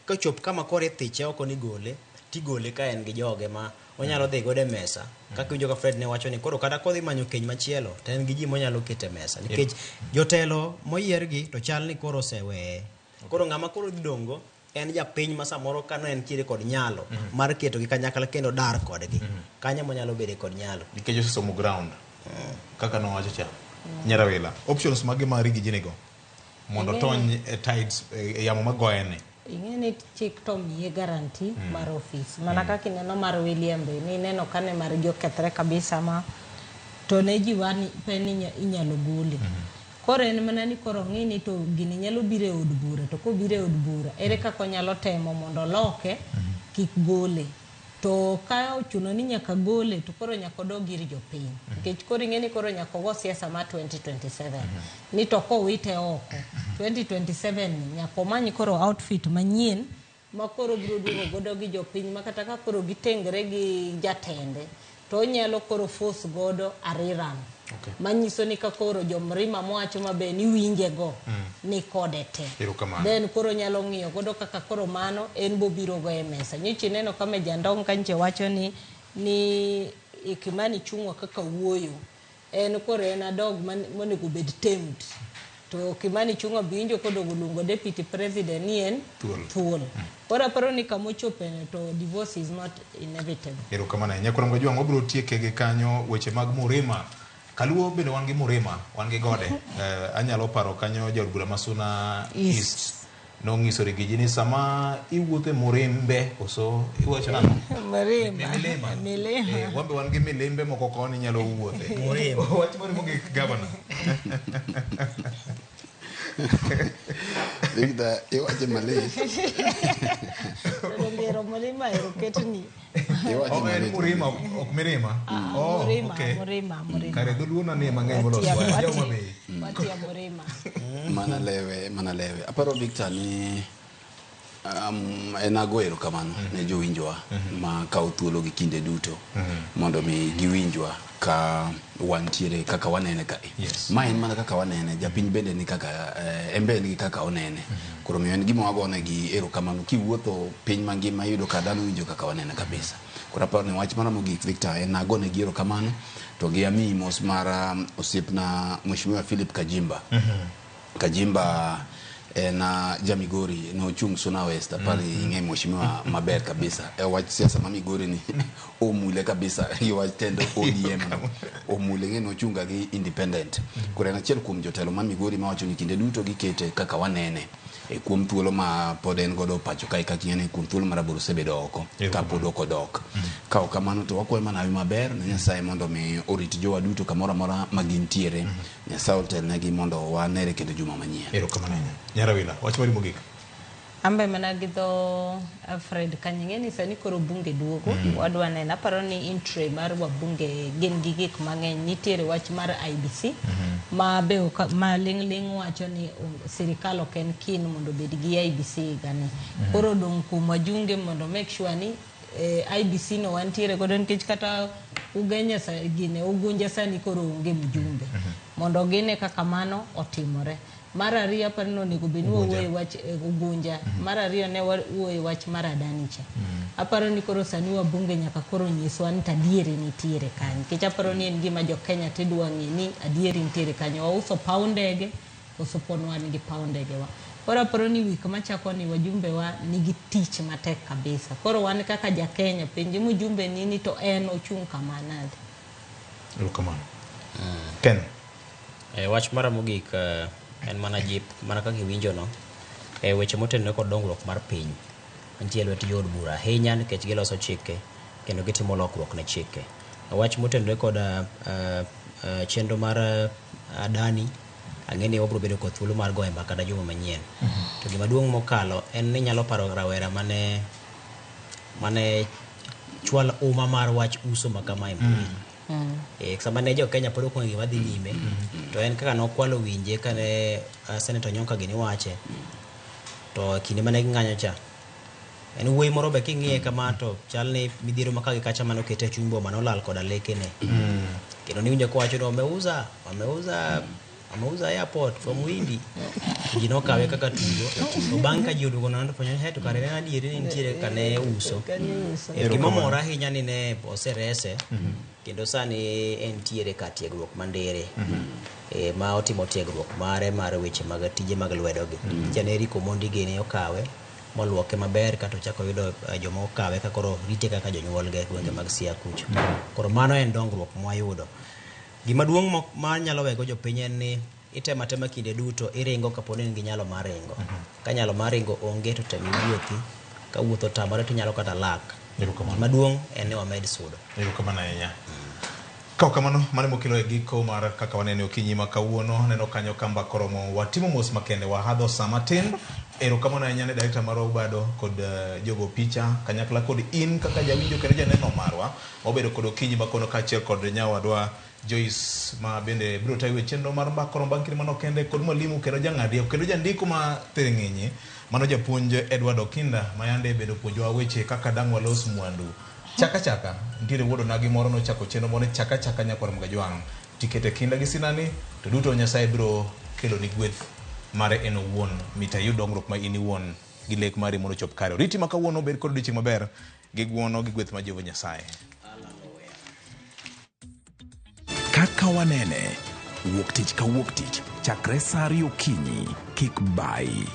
kochop kama koro ithiche oko ni gole, tigole ka en gi joge ma onyalo dhi godo e mesa. Kaka iwinjo ka Fred ne wacho ni koro kata kodhi manyo keny machielo, to en gi ji monyalo keto e mesa. Nikech jotelo moyiergi to chal ni koro oseweye. Koro ng'ama koro dhi dong'go en japiny ma samoro ka ne entiere kod nyalo mar ketogi kanyakla kendo dar kodgi. Kanyo monyalo bede kod nyalo. Nikech osesomo ground. Kaka nowacho cha. Nyarawila. Options mage ma Riggy G nigo mondo tony e tides e yamo magoye ni. Ing'e ni chik to miye guarantee mar ofis. Mana kaka ineno mar William be, nineno kane margi okethre kabisa ma to ne ji wani pe ni inyalo gole. Koro en mana ni koro ng'i ni to gini nyalo biro e od bura, to kobiro e od bura, ere kaka onyalo temo mondo oloke kik gole. To ka ochuno ni nyaka gole, to koro nyaka odog ir jopiny. Nikech koro ing'e ni koro nyaka ogo siasa mar 2027. Ni to kowite oko, 2027 ni nyaka omany koro outfit manyien ma koro biro duogo godo gi jopiny ma kata ka koro gitengre gi jatende, to onyalo koro force godo a rerun. Manyiso ni ka koro jomrima mowacho maber ni winje go ni kode te. Erokamano. Then koro nyalo ng'iyo godo kaka koro mano en bobiro go e mesa. Nyocha ineno ka Mejandong kanche wacho ni Kimani Ichung'wa kaka wuoyo. En koro en a dog monego bed tamed. To Kimani Ichung'wa bi winjo kodogo luongo deputy president ni en Thuol. thuol. Koro aparo ni kamochope no to divorce is not inevitable. Erokamano ahinya. Koro Ngojwang' wabiro tieke gi kanyo weche mag Murima. Kaluo bende wan gi Murima, wan gi gode. Anyalo paro kanyo jaod bura ma Suna East. East. Nong'iso Riggy G ni sama iwuotho e Murimbe koso iwacho nang'o? Murima. Milima. Milima. Wan be wan gi milimbe moko koni inyalo wuothe. Murima. Wach moro mogik gavana. Victor, iwache malit. Ongero Murima ero ketni. Iwache Oh, en malit. Murima ok Mirima. Ah, Oh, Murima, okay. Murima, Murima. Kare dholuo na nie mang'eny moloyo. Watia, Jauma watia. Bay. Watia Murima. Mana lewe, mana lewe. Aparo Victor ni en ago erokamano ne jowinjowa ma kawo thuolo gi kinde duto mondo mi giwinjwa ka wantiere kaka wanene kae. Ma en mana kaka wanene, japiny bende ni kaka en be en gi kaka onene. Koro miyo en gima wagone gi erokamano kiwuotho piny mangima iyudo ka dhano winjo kaka wanene kabisa. Koro aparo ni wach mara mogik Victor en agone gi erokamano to gi amiyi mos mar osiepna Mheshimiwa Philip Kajimba. Kajimba en ja Migori nochung' Suna West aparo ing'e mheshimiwa maber kabisa e wach siasa ma Migori ni omule kabisa gi wach tend ODM no omule ng'e nochunga gi independent. Koro en achiel kuom jotelo ma Migori mawacho ni kinde duto gikete kaka wanene e kuom thuolo ma pod en godo pacho kae kaka ing'e ni kuom thuolo mar 8 osebedo oko ka pod ok odok. Ka ok kamano to wakwayo mana hawi maber ne Nyasaye mondo mi orit jowa duto kamoro amora ma gintiere. Nyasaye otelnegi mondo wanere kendo juma manyien. Erokamano ahinya. Nyarawila, wach mari mogik. Ambe mana gi dho Fred kanyo ing'e ni sani koro bunge duogo. Wadwa neno aparo ni intro mar wabunge gin gi gik mang'eny nitiere wach mar IEBC ma be ma ling' ling' wacho ni sirikal ok en keen mondo obed gi IEBC higani. Koro odong' kuom wajunge mondo make sure ni IEBC no wantiere godo nikech kata Ugenya sa, gine Ugunja sani koro onge mjumbe mondo gine kaka mano otimore. Mar ariyo aparo ni onego bed ni Ugunja. wawuoye wach Ugunja. Mar ariyo ne wawuoye wach mar Adani cha. Aparo ni koro sani wabunge nyaka koro nyiswa ni to adieri nitiere kanyo. Nikech aparo ni en gima jo Kenya te dwa ng'e ni adieri nitiere kanyo. Wauso paw ndege koso pod wan gi paw ndege wa. Koro aparo ni wik machako ni wajumbe wa nigi tich matek kabisa. Koro wan kaka ja Kenya penje mjumbe ni ni to en ochung' kama nade. Erokamano. Ken. Wach mara mogik en mana jip mana kaka iwinjo no weche motenore kod dongruok mar piny nitie e lwet jood bura ahinya nikech giloso chike kendo gitimo lokruok ne chike. Wach motenore kod chenro mar Adani ang'e ni wabiro bedo kod thuolo mar goyo mbaka kata juma manyien. To gima duong' mokalo en ni nyalo paro rawera mane chwal uma mar wach uso ma kama e mbui. Sama ne jo Kenya pod ok ong'eyo gima dhi nyime, to en kaka nokwalo winje kane Senator Onyonka gini wache, to kinde mane ging'anyo cha, en wuoyi moro be king'iye kama to chal ni midhiero ma ka gi kacha mane okete e chuny boma nolal koda lekene. Kendo niwinjo kowacho ni wameuza wameuza wameuza airport kwa Muhindi. Ji nokawe kaka tugo. To bang' ka ji oduogo nono to fwenyo ni to kare ne en adieri ni nitiere kaka ne uso. Gima omora ahinya ni ne oserese kendo sani entiere kar tiegruok ma Ndere ma otimo tiegruok mare mar weche mag tije mag lwedo gi. Cha ne Eric Omondi gini okawe moluoke maber kato ochako oyudo joma okawe ka koro rite kaka jonyuolge e gwenge mag Siaya kucho. Koro mano en dongruok mwayudo. Gima duong' ma nyalo wego jopiny en ni itemo atema kinde duto iringo kapo ni in gi nyalo mar ringo. Ka nyalo mar ringo onge to tem iwuothi. Ka wuoth otamore to inyalo kata lak. Gima duong' en ni wamed sudo. Erokamano ahinya. Kaok kamano, mano mokelo e giko mar kaka wanene okinyi ma kawuono. Neno kanyo ka mbaka oromo, watimo mos makende, wahadho sa matin. Erokamano ahinya ne director marwa Ubado kod jogo picha kanyakla kod in kaka jawinjo kendo janeno marwa wabedo kod okinyi ma kawuono kaachiel kod nyawadwa Joyce ma bende biro tayo e chenro mar mbaka oromo bang' kinde manok kende kod mwalimu kendo jang'ad rieko kendo jandiko ma thiring'inyi mano japuonj Edward Okinda ma yande bende opuonjowa weche kaka dang' walos mwandu. Chaka chaka nitiere wuod onagi moro nochako chenro moro ni chaka chaka nyakwar Mgajwang'. Tikete kinda gi sinani to duto Nyasaye biro keloni gweth mare en owuon mita iyud dongruok ma in iwuon gi lek mari mondo ochop kare. Oriti ma kawuono bed kod odiochieng' maber gi ng'uono gi gweth mar Jehova Nyasaye. Kaka wanene, wuok tich ka wuok tich chakre sa 2 okinyi, kik bayi.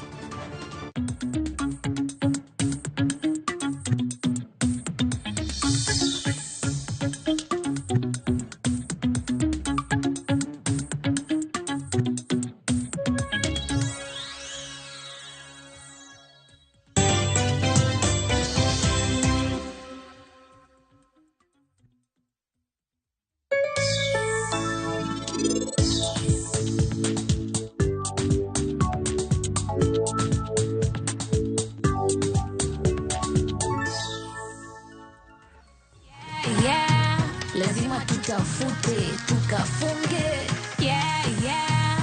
Yeah, lazima tutafute tukafunge. Yeah.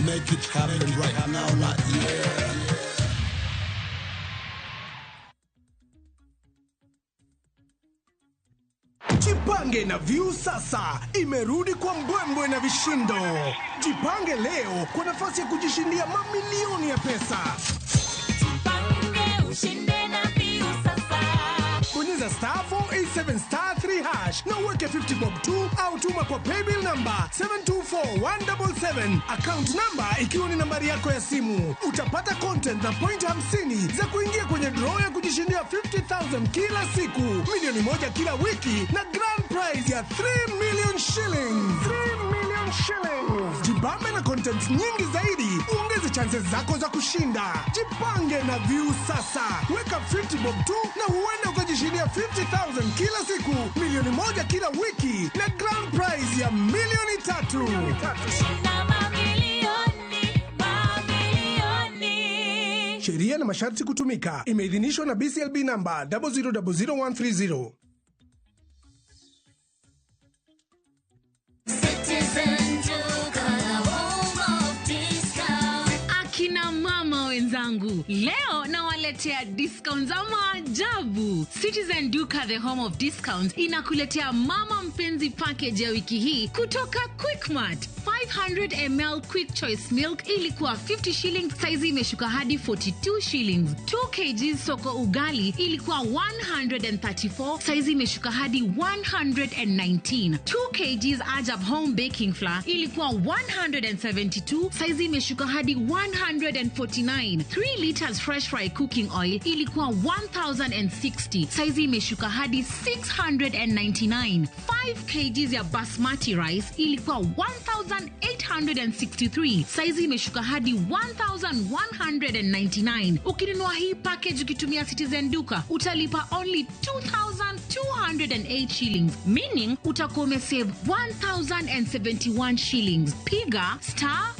Make it happen right now, like yeah. Jipange na Viusasa imerudi kwa mbwembwe na vishindo. Jipange leo kwa nafasi ya kujishindia mamilioni ya pesa. Ushinde na Viusasa. Bonyeza star 487 star 3 hash na uweke 50 bob 2 au tuma kwa paybill number 724177, account number ikiwa ni nambari yako ya simu. Utapata content na point 50 za kuingia kwenye draw ya kujishindia 50,000 kila siku, 1 milioni kila wiki na grand prize ya 3 million shillings. 3 million shillings. Jibambe na content nyingi zaidi, uongeze chances zako za kushinda. Jipange na Viusasa, weka 50 bob tu na huenda ukajishindia 50,000 kila siku, 1 milioni kila wiki na grand prize ya 3 milioni. Shinda mamilioni, mamilioni. Sheria na masharti kutumika. Imeidhinishwa na BCLB namba 0000130. Citizen Duka, the home of discount. Akina mama wenzangu, leo nawaletea discount za maajabu. Citizen Duka, the home of discounts, inakuletea mama mpenzi package ya wiki hii kutoka Quickmart. 500 ml Quick Choice Milk ilikuwa 50 shillings, saizi imeshuka hadi 42 shillings. 2 kg Soko ugali ilikuwa 134, saizi imeshuka hadi 119. 2 kg Ajab Home Baking Flour ilikuwa 172, saizi imeshuka hadi 149. 3 liters Fresh Fry cooking oil ilikuwa 1060, saizi imeshuka hadi 699. 5 kg ya basmati rice ilikuwa 1863, saizi imeshuka hadi 1199. Ukinunua hii package ukitumia Citizen Duka utalipa only 2208 shillings, meaning utakuwa umesave 1071 shillings. Piga star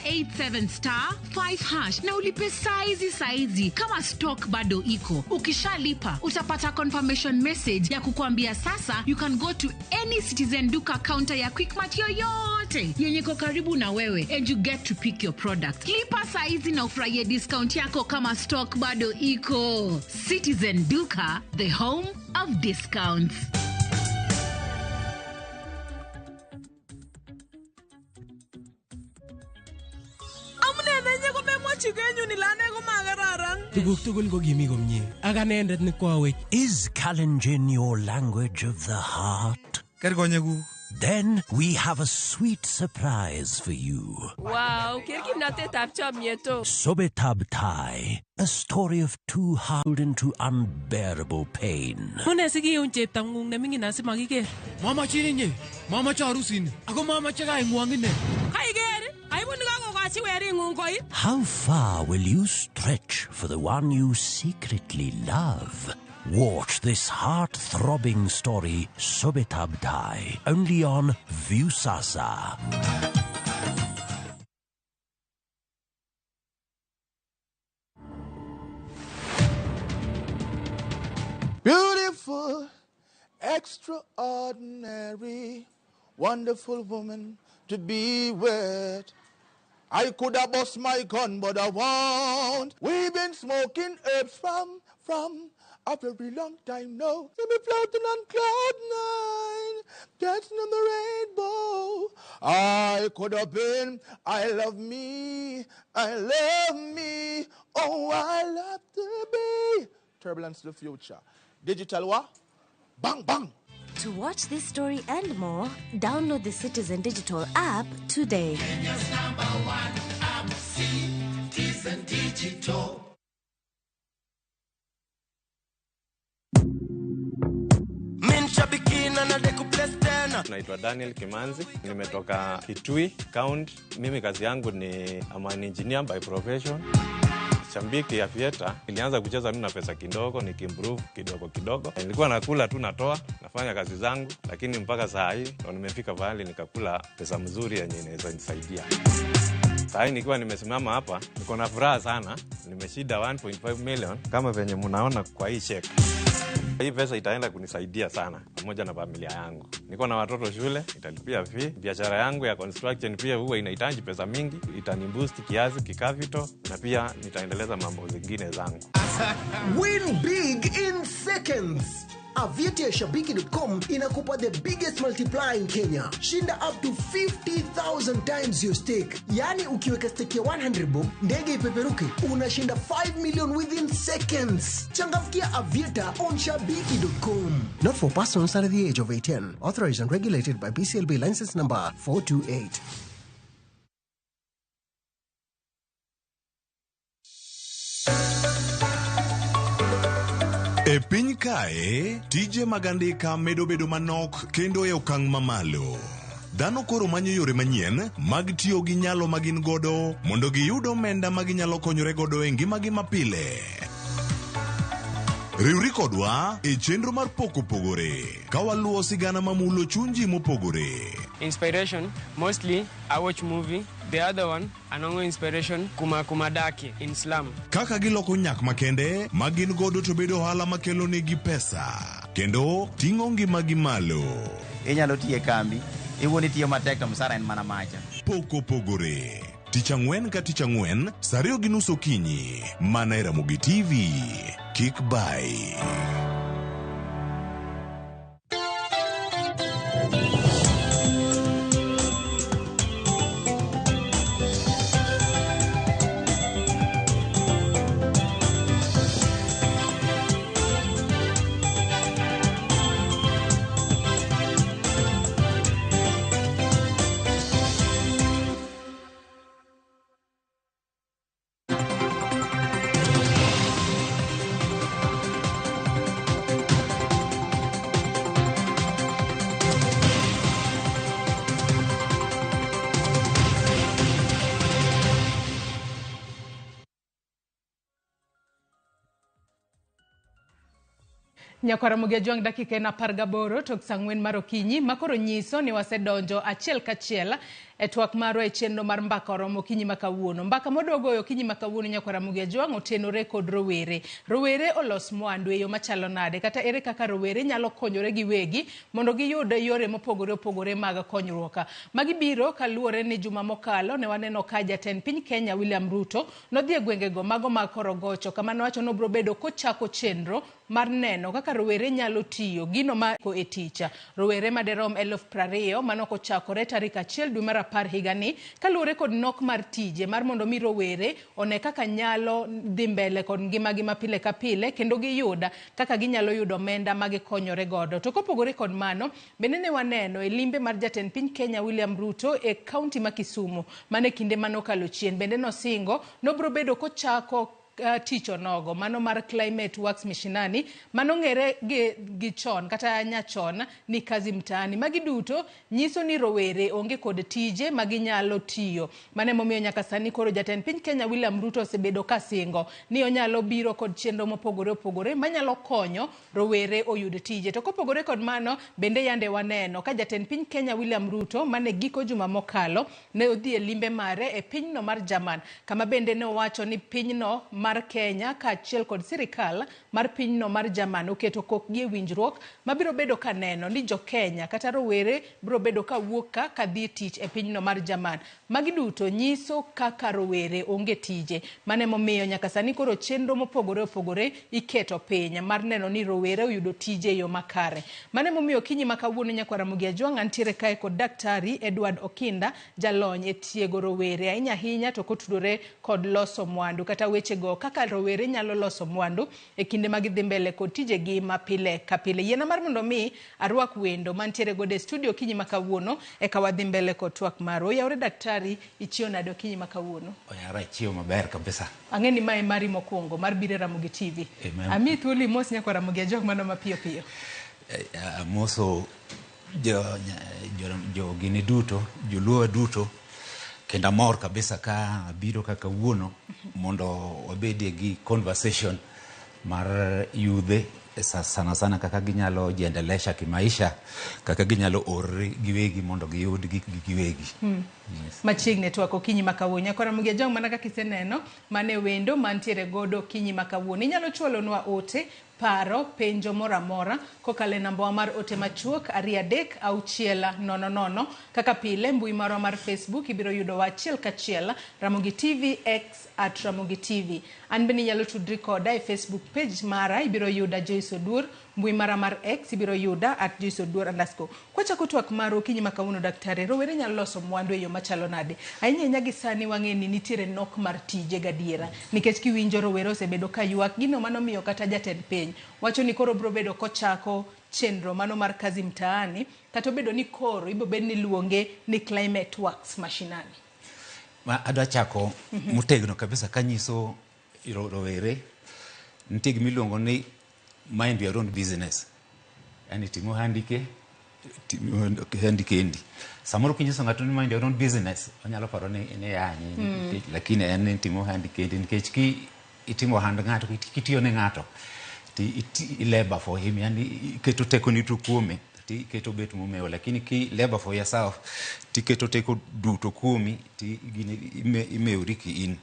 487 star 5 hash na ulipe saizi saizi kama stock bado iko. Ukishalipa utapata confirmation message ya kukuambia sasa you can go to any Citizen Duka counter ya Quickmart yoyote yenye iko karibu na wewe and you get to pick your product. Lipa saizi na ufurahie discount yako kama stock bado iko. Citizen Duka, the home of discounts. Is Kalenjin your language of the heart? Then we have a sweet surprise for you. Wow, Sobetab Tai, a story of two hurled into unbearable pain. How far will you stretch for the one you secretly love? Watch this heart-throbbing story, Sobetab Tai, only on Viusasa. Beautiful, extraordinary, wonderful woman to be with. I could have bust my gun, but I won't. We've been smoking herbs from a very long time now. See me floating on cloud nine, dancing on the rainbow. I could have been, I love me, oh, I love to be. Turbulence to the future. Digital what? Bang, bang. To watch this story and more, download the Citizen Digital app today. Kenya's number one app, Citizen Digital. Naitwa Daniel Kimanzi, nimetoka Kitui County. Mimi kazi yangu ni I'm an engineer by profession. Shambiki ya Aviator, nilianza kucheza mimi na pesa kidogo, nikimprove kidogo kidogo. Nilikuwa nakula tu natoa, nafanya kazi zangu, lakini mpaka saa hii ndo nimefika pahali nikakula pesa mzuri yenye inaweza nisaidia. Saa hii nikiwa nimesimama hapa, niko na furaha sana. Nimeshinda 1.5 million kama venye mnaona kwa hii check. Hii pesa itaenda kunisaidia sana pamoja na familia yangu. Niko na watoto shule, italipia fee. Biashara yangu ya construction pia huwa inahitaji pesa mingi, itaniboost kiasi kikapito na pia nitaendeleza mambo zingine zangu. Win big in seconds. Aviator.shabiki.com inakupa the biggest multiplier in Kenya. Shinda up to 50,000 times your stake. Yani ukiweka stake ya 100 bob, ndege ipeperuke, unashinda 5 million within seconds. Changamkia Aviator on shabiki.com. Not for persons under the age of 18. Authorized and regulated by BCLB license number 428. E piny kae, tije mag andika medo bedo manok kendo e okang' mamalo. Dhano koro manyo yore manyien mag tiyo gi nyalo ma gin godo mondo giyud omenda ma ginyalo konyore godo e ngimagi mapile. Riwri kodwa e chenro mar Pok Opogore ka waluwo sigana mamulo chuny ji mopogore. Inspiration, mostly I watch movie. The other one, anongo inspiration, kuma kumadaki in slum. Kaka giloko nyak makende ma gin godo to bedo ohala makelo negi pesa kendo ting'o ngimagi malo. Inyalo tiyo e kambi, iwuon itiyo matek to msara en mana macha. Pok Opogore. Tich ang'wen ka tich ang'wen, saa 2:30 okinyi, mana e Ramogi TV. Kik bai. Nyakwara Ramogi Ajwang' dakika en 18 tok saa 4 mar okinyi ma koro nyiso ni wasedonjo achiel kachiel e twak marwa e chenro mar mbaka oromo okinyi ma kawuono. Mbaka modwa goyo okinyi ma kawuono nyakwara Ramogi Ajwang' otenore kod rowere. Rowere olos mwandu e yo machalo nade kata ere kaka rowere nyalo konyore giwegi mondo giyud yore mopogore opogore mag konyruok. Magi biro kaluwore ni juma mokalo ne waneno ka jatend piny Kenya William Ruto nodhi e gwengego mago mag Korogocho kama nowacho ni obiro bedo kochako chenro mar neno kaka rowere nyalo tiyo gino ma e tich. Rowere maderom 20,000 mano kochakore tarik 1 dwe mar 10 higani kaluwore kod nok mar tije mar mondo mi rowere one kaka nyalo dhi mbele kod ngimagi ma pile ka pile kendo giyud kaka ginyalo yudo omenda ma gikonyore godo. To kopogore kod mano, bende ne waneno e limbe mar jatend piny Kenya William Ruto e kaunti ma Kisumu mane kinde manokalo chien bende nosingo nobiro bedo kochako tich onogo mano mar Climate Works Mishinani manong'ere gi chon kata nyachon ni kazi mtaani. Magi duto nyiso ni rowere onge kod tije ma ginyalo tiyo. Mano emomiyo nyaka sani koro jatend piny Kenya William Ruto osebedo ka singo ni onyalo biro kod chenro mopogore opogore manyalo konyo rowere oyud tije. To kopogore kod mano bende yande waneno ka jatend piny Kenya William Ruto mane giko juma mokalo ne odhi e limbe mare e pinyno mar Jerman kama bende ne owacho ni pinyno mar Kenya kaachiel kod sirikal mar pinyno mar Jerman oketo kokgi e winjruok mabiro bedo ka neno ni jo Kenya kata rowere biro bedo ka wuok ka dhi tich e pinyno mar Jerman. Magi duto nyiso kaka rowere onge tije. Mano emomiyo nyaka sani koro chenro mopogore opogore iketo piny mar neno ni rowere oyudo tije e yo makare. Mano emomiyo okinyi ma kawuono nyakwar Ramogi Ajwang' antiere kae kod Daktari Edward Okinda jalony e tiego rowere ahinya ahinya to kotudore kod loso mwandu kata wechego kaka rowere nyalo loso mwandu e kinde ma gidhi mbele kod tijegi ma pile ka pile. Yiena mar mondo mi arwak wendo mantiere godo e studio okinyi ma kawuono eka wadhi mbele kod twak marwa. Oyawre daktari, ichiew nade okinyi ma kawuono? Oyawre, achiew maber kabisa. Ang'e ni mae mari mokwongo mar biro e Ramogi TV. Amiyi thuolo imos nyakwar Ramogi Ajwang' mano mapiyo piyo. Amoso jogini duto, joluo duto, kendo amor kabisa ka abiro kaka kawuono mondo wabedie gi conversation mar yudhe sana sana kaka ginyalo jiendelesha kimaisha, kaka ginyalo orre giwegi mondo giyud gikgi giwegi. Yes. Machiegni twak okinyi ma kawuono. Nyakwar Ramogi Ajwang' mana kaka iseneno mane wendo mantiere godo okinyi ma kawuono. Inyalo chwalonwa ote, paro, penjo moro amora kokalo e nambawa mar ote machuok 2 3 6 0 0. Kaka pile mbui marwa mar Facebook ibiro yudowa achiel kachiel Ramogi TV X at Ramogi TV. An bende inyalo tudri koda e Facebook page mara ibiro yuda Joyce Oduor, mbui mara mar X ibiro yuda at Joyce Oduor underscore. Kwachako twak marwa okinyi ma kawuono daktari, rowere nyalo loso mwandu e yo machalo nade? Ahinya ahinya gi sani wang'e ni nitiere nok mar tije gadiera nikech kiwinjo rowere osebedo ka ywak gino manomiyo kata jatend piny wacho ni koro biro bedo kochako chenro mano mar kazi mtaani kata obedo ni koro ibiro bed ni luonge ni Climate Works Mashinani. Ma adwa chako motegno kabisa kanyiso rowere nitie gima iluongo ni mind your own business. Yani tim ohandi kendi. Samoro kinyiso ng'ato ni mind your own business, onyalo paro ni yanye, lakini en ni tim ohandi kendi nikech ki itimo ohand ng'ato, kitiyo ne ng'ato, ti labor for him, yani iketo tekoni duto kuome, ti iketo bet momewo, lakini ki labor for yourself, ti iketo teko duto kuomi, ti imewori ki in.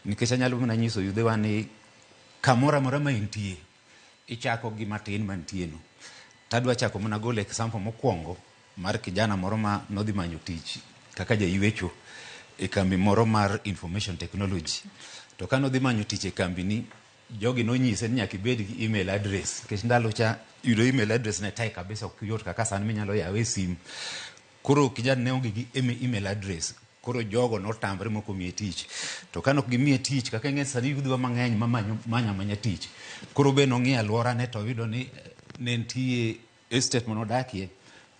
Nikech anyalo mana nyiso yudhewa ni kamoro amora ma intie, ichako gi matin mantie no. Tadwa chako mana golo example mokwongo mar kijana moro ma nodhi manyo tich kaka jaywecho e kambi moro mar information technology. To ka nodhi manyo tich e kambi ni, jogi nonyise ni nyaka ibed gi email address. Nikech ndalo cha yudo email address ne tek kabisa, ok yot kaka sani minyalo yawe e sim. Koro kijana ne onge gi email address. Koro jogo notamre mok omiye tich. To ka nok gimiye tich, kaka ing'e sani yudhwa mang'eny ma manyo amanya tich. Koro be nong'iyo alworane to oyudo ni ne nitie estate manodakie,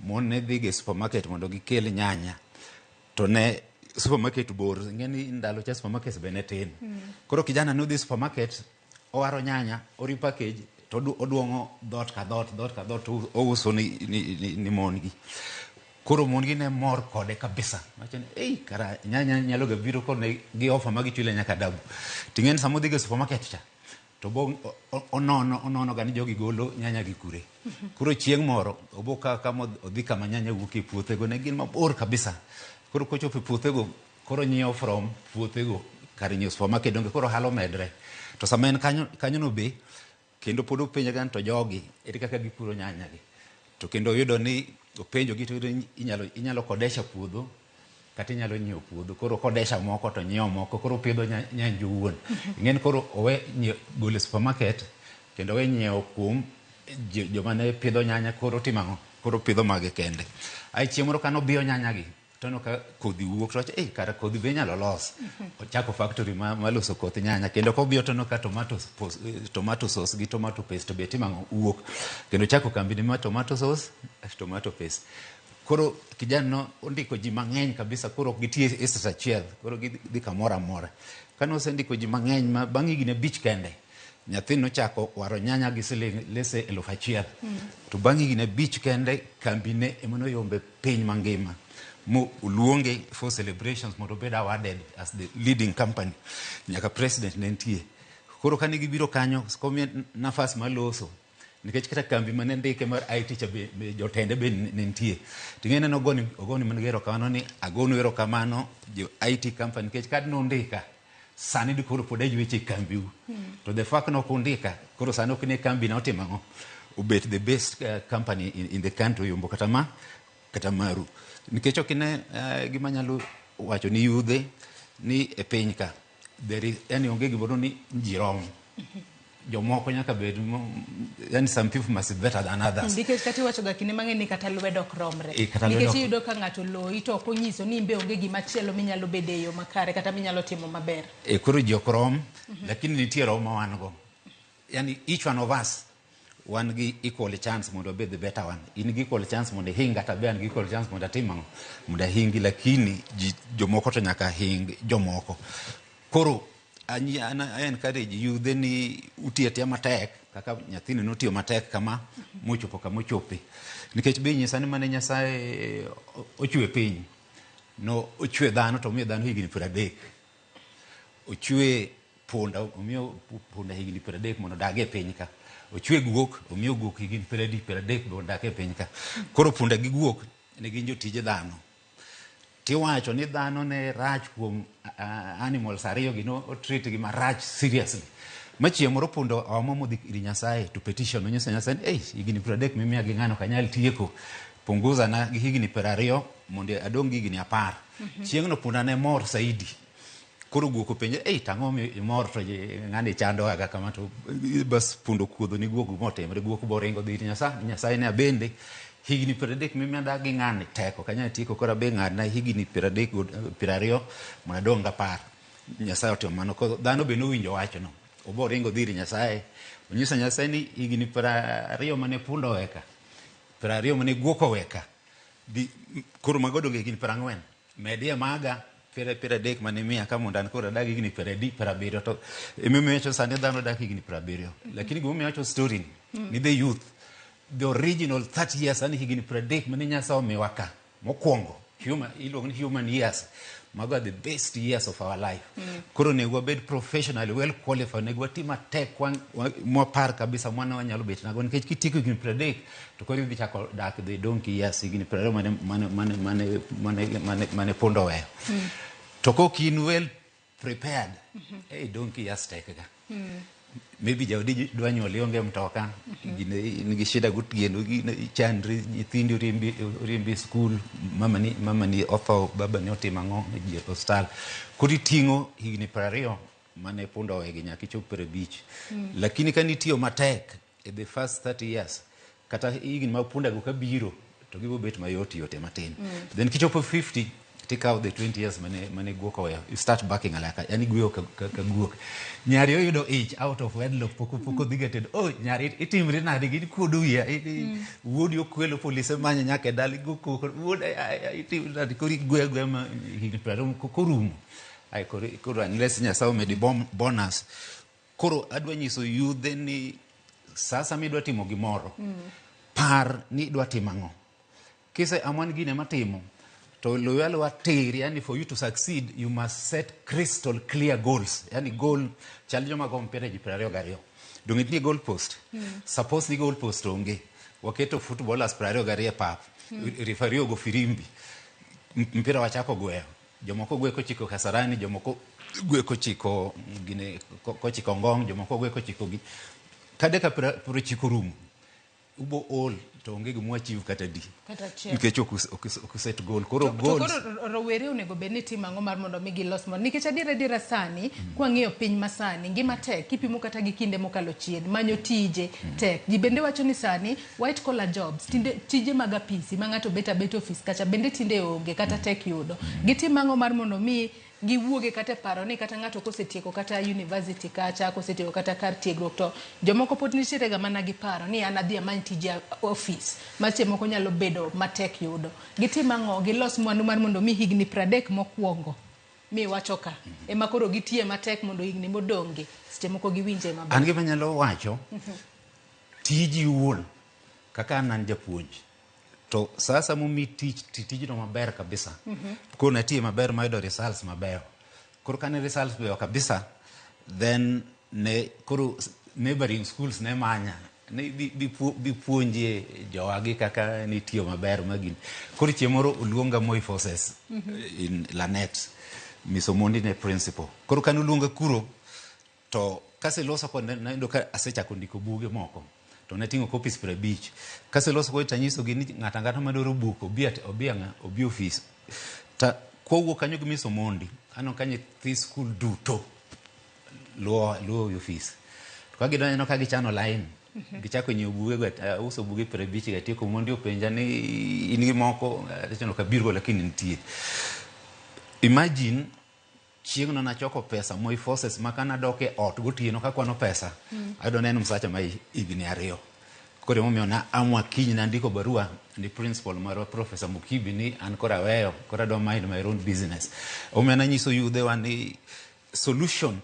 mon ne dhiga e supermarket mondo gikel nyanya. To ne supermarket bor, ing'e ni ndalo cha supermarket be ne tin. Koro kijana nodhi supermarket, owaro nyanya, o repackage, to oduong'o dhoot ka dhoot, dhoot ka dhoot, to ouso ni mon gi. Koro mon gi ne mor kode kabisa. Wacho ni, ei, kara nyanya nyalo ga biro kod gi offer ma gichule nyaka dabu. Ting'e ni sama odhi ga supermarket cha, To bo onono onono ga ni jogi golo nyanya gi kure. Koro chieng' moro obo kawo kama odhi kama nyanya wuok e puothego ne gin mabor kabisa. Koro kochopo e puothego koro nyiewo from puothego kar nyiewo supermarket donge koro ohala omedre. To sama en kanyo kanyono be kendo pod openjo ga ni to jogi ere kaka gipuro nyanya gi. To kendo oyudo ni openjo gi to oyudo ni inyalo kodesha puodho kata inyalo nyiewo puodho. Koro kodesha moko to nyiewo moko koro opidho nyanj owuon. Ing'eni koro owe golo e supermarket kendo owe nyiewo kuom joma ne pidho nyanya koro otimo ang'o? Koro opidho mage kende. Ae chieng' moro kane obiyo nyanya gi to oneno ka kodhi wuok to owacho ei kara kodhi be inyalo los. Ochako factory ma loso koth nyanya kendo kobiyo to oneno ka tomato sauce gi tomato paste be timo ang'o? Wuok. Kendo ochako kambi ne mar tomato sauce, tomato paste. Koro kijana no ondiko ji mang'eny kabisa koro ok giti e state achiel koro gidhi kamoro amora. Kane osendiko ji mang'eny ma bang' higni 5 kende nyathini nochako waro nyanya gi siling lese 1000. To bang' higni 5 kende kambine ema noyombe piny mangima mo oluonge for celebrations mondo obed awarded as the leading company nyaka president ne nitie. Koro kane gibiro kanyo komiye nafas mar loso nikech kata kambi mane ndike mar IT cha be jotende be ne nitie. To ing'e ni ogoni mana erokamano ni agonu erokamano jo IT company nikech kad nundika sani dikoro pod aywecho e kambiu. To the fact nok undika koro sani ok ne kambi na otimo ang'o? Obet the best company in the country oyombo kata ma kata maru. Nikech ok ine gima nyalo wacho ni yudhe ni e piny ka there is yani onge gimoro ni ji rom. Jomoko nyaka bed yani some people must be better than others. Nikech kata iwacho ga kinde mang'eny ni kata lwedo ok romre. Kata lwedo Nikech iyudo ka ng'ato loyi to ok onyiso ni in be onge gima chielo minyalo bedo e yo makare kata minyalo timo maber. Koro ji ok rom, lakini nitie rom ma wan go. Yani each one of us wan gi equal chance mondo wabed the better one. In gi equal chance mondo ihinga, to be an gi equal chance mondo atim ang'o? Mondo ahingi, lakini ji jomoko to nyaka hing jomoko. Koro an I encourage yudhe ni uti atiya matek kaka nyathini notiyo matek kama mochopo kama ochope. Nikech be inyisa ni mane Nyasaye ochwe piny, no ochwe dhano to omiyo dhano higni 30. Ochwe punda, omiyo punda higni 30 mondo odag e piny ka. Ochwe guok, omiyo guok higni 30 mondo odag e piny ka. Koro punda gi guok ne gin jotije dhano. Tiwacho ni dhano ne rach kuom animals ariyo gi no treat gi marach seriously. Ma chieng' moro punda omo modhi ir Nyasaye to petition onyiso Nyasaye ni ei higni 30 mimiya gi ng'ano ok anyal tieko, punguza na gi higni 20 mondo adong' gi higni 10. Chieng'no punda ne mor saidi. Koro guok openje, ei tang'o mi imor to ng'ani chando aga kama to bas punda okuodho ni guok gimotimre, guok boringo dhi ir Nyasaye, Nyasaye ne abende higni 30 mimiya dak gi ng'ani tek ok anyal tieko koro abe ng'adna higni 30 20 mondo adong' gi 10. Nyasaye otimo mano. Koro dhano be nowinjo wachno. Obo ringo dhi ir Nyasaye. Onyiso Nyasaye ni higni 20 mane punda oweka, 20 mane guok oweka, koro mago odong' higni 40. Medie maga 30 mane imiya ka mondo an koro adag higni 70 to emomiyo wacho sani dhano dak higni 70. Lakini gimomiyo awacho story ni the youth, the original 30 years yani higni 30 mane Nyasaye omiwa ka mokwongo human, iluongo ni human years, mago are the best years of our life. Koro onego wabed professionally well qualified, onego wati matek mwapar kabisa mwana wanyalo bet nago nikech kitieko higni 30 to koro idhi chako dak the donkey years higni 20 mane punda oweyo. To kok in well prepared, donkey years tek ga. Maybe jaodi dwa nyuol ionge mtoka, in gi shida gotieno, chandri, nyithindi oriembi e skul, mamani otho, babani otimo ang'o, ji e osiptal. Koro iting'o higni 20 mane punda owegi nyaka ichop 50. Lakini ka nitiyo matek e the first 30 years, kata higni mag punda go kabiro, to gibo bet mayot yote matin. Then kichopo 50, tikawo the 20 years mane guok oweyo, you start backing alaka, yani gweyo ka guok. Nyari oyudo ich out of wedlock, pok odhi ga tedo. Oh, nyari itimri nade, gin kuodo wiya, wuodi okwelo polise manye nyaka e dala, igo koko, wuod, ai, itimri nade, koro igweyo agweya ma higni 20 korumo. Ai, koro unless Nyasaye omedi bonus. Koro adwa nyiso yudhe ni sasa midwa timo gimoro, par ni idwa timo ang'o. Kise amwan gine matimo, To luwe aluwa tir, yani for you to succeed you must set crystal clear goals. Yani goal chal joma go mpira ji 22. Donge nitie goal post? Suppose ni goal post onge. Waketo footballers 22 e pap. Referee ogo firimbi. Mpira wachako gweyo. Jomoko gwe kochiko Kasarani, jomoko gwe kochiko gine kochiko Ngong, jomoko gwe kochiko gi. Ka dakika 90 rumo, ubo ol to onge gima achieve kata di. Kata achiel. Nikech ok uset goal. Koro To goals koro rowere onego bed ni timo ang'o mar mondo mi gilos mondo nikech adiera adiera sani kwang'iyo piny masani ngima tek kipimo kata gi kinde mokalo chien manyo tije tek ji bende wacho ni sani white collar jobs tinde tije mag apisi ma ng'ato bet abet ofis kacha bende tinde onge kata tek yudo gitimo ang'o mar mondo mi giwuoge kata e paro ni kata ng'ato kosetieko kata university kacha kosetieko kata kar tiegruok to jomoko pod nitiere ga mana gi paro ni an adhi amany tije ofis ma seche moko nyalo bedo matek yudo gitim ang'o gilos mwandu mar mondo mi higni 30 mokwongo miwacho ka ema koro gitiye matek mondo higni modong'gi seche moko giwinje maber An gima anyalo wacho, tiji iwuon kaka an an japuonj to sasa momi tich ti tijno maber kabisa. Koro natiye maber mayudo results mabeyo. Koro kane results beyo kabisa, then ne koro neighboring schools ne manya ni bi puonjie jowagi kaka nitiyo maber magin. Koro chieng' moro oluonga Moi Forces in Lanet, Miss Omondi ne principal. Koro kane oluonga kuro to kaseloso kode nayudo ka asechako ndiko buge moko to nating'o copies 50. Kaseloso kode tanyisogi ni ng'ato ang'ata madwaro buk obi at obi ang'a obi ofis. Ta kwawuok kanyo gi Miss Omondi, aneno ka nyithi skul duto luwo luwo e ofis. To ka gidonjo aneno ka gichano line. Gichako nyiewo buge go, auso buge 50 gatieko. Omondi openja ni in gi moko, awacho ni ok abirgo lakini nitie. Imagine chieng'no nachoko pesa Moi Forces ma kanadok e ot gotieno kakwano pesa, ayudo ne en msacha ma higni 2. Koro emomiyo na amua kiny nandiko barua ni principal marwa Professor Mukibi ni an koro aweyo, koro adwa mind my own business. Omiyo nanyiso yudhewa ni solution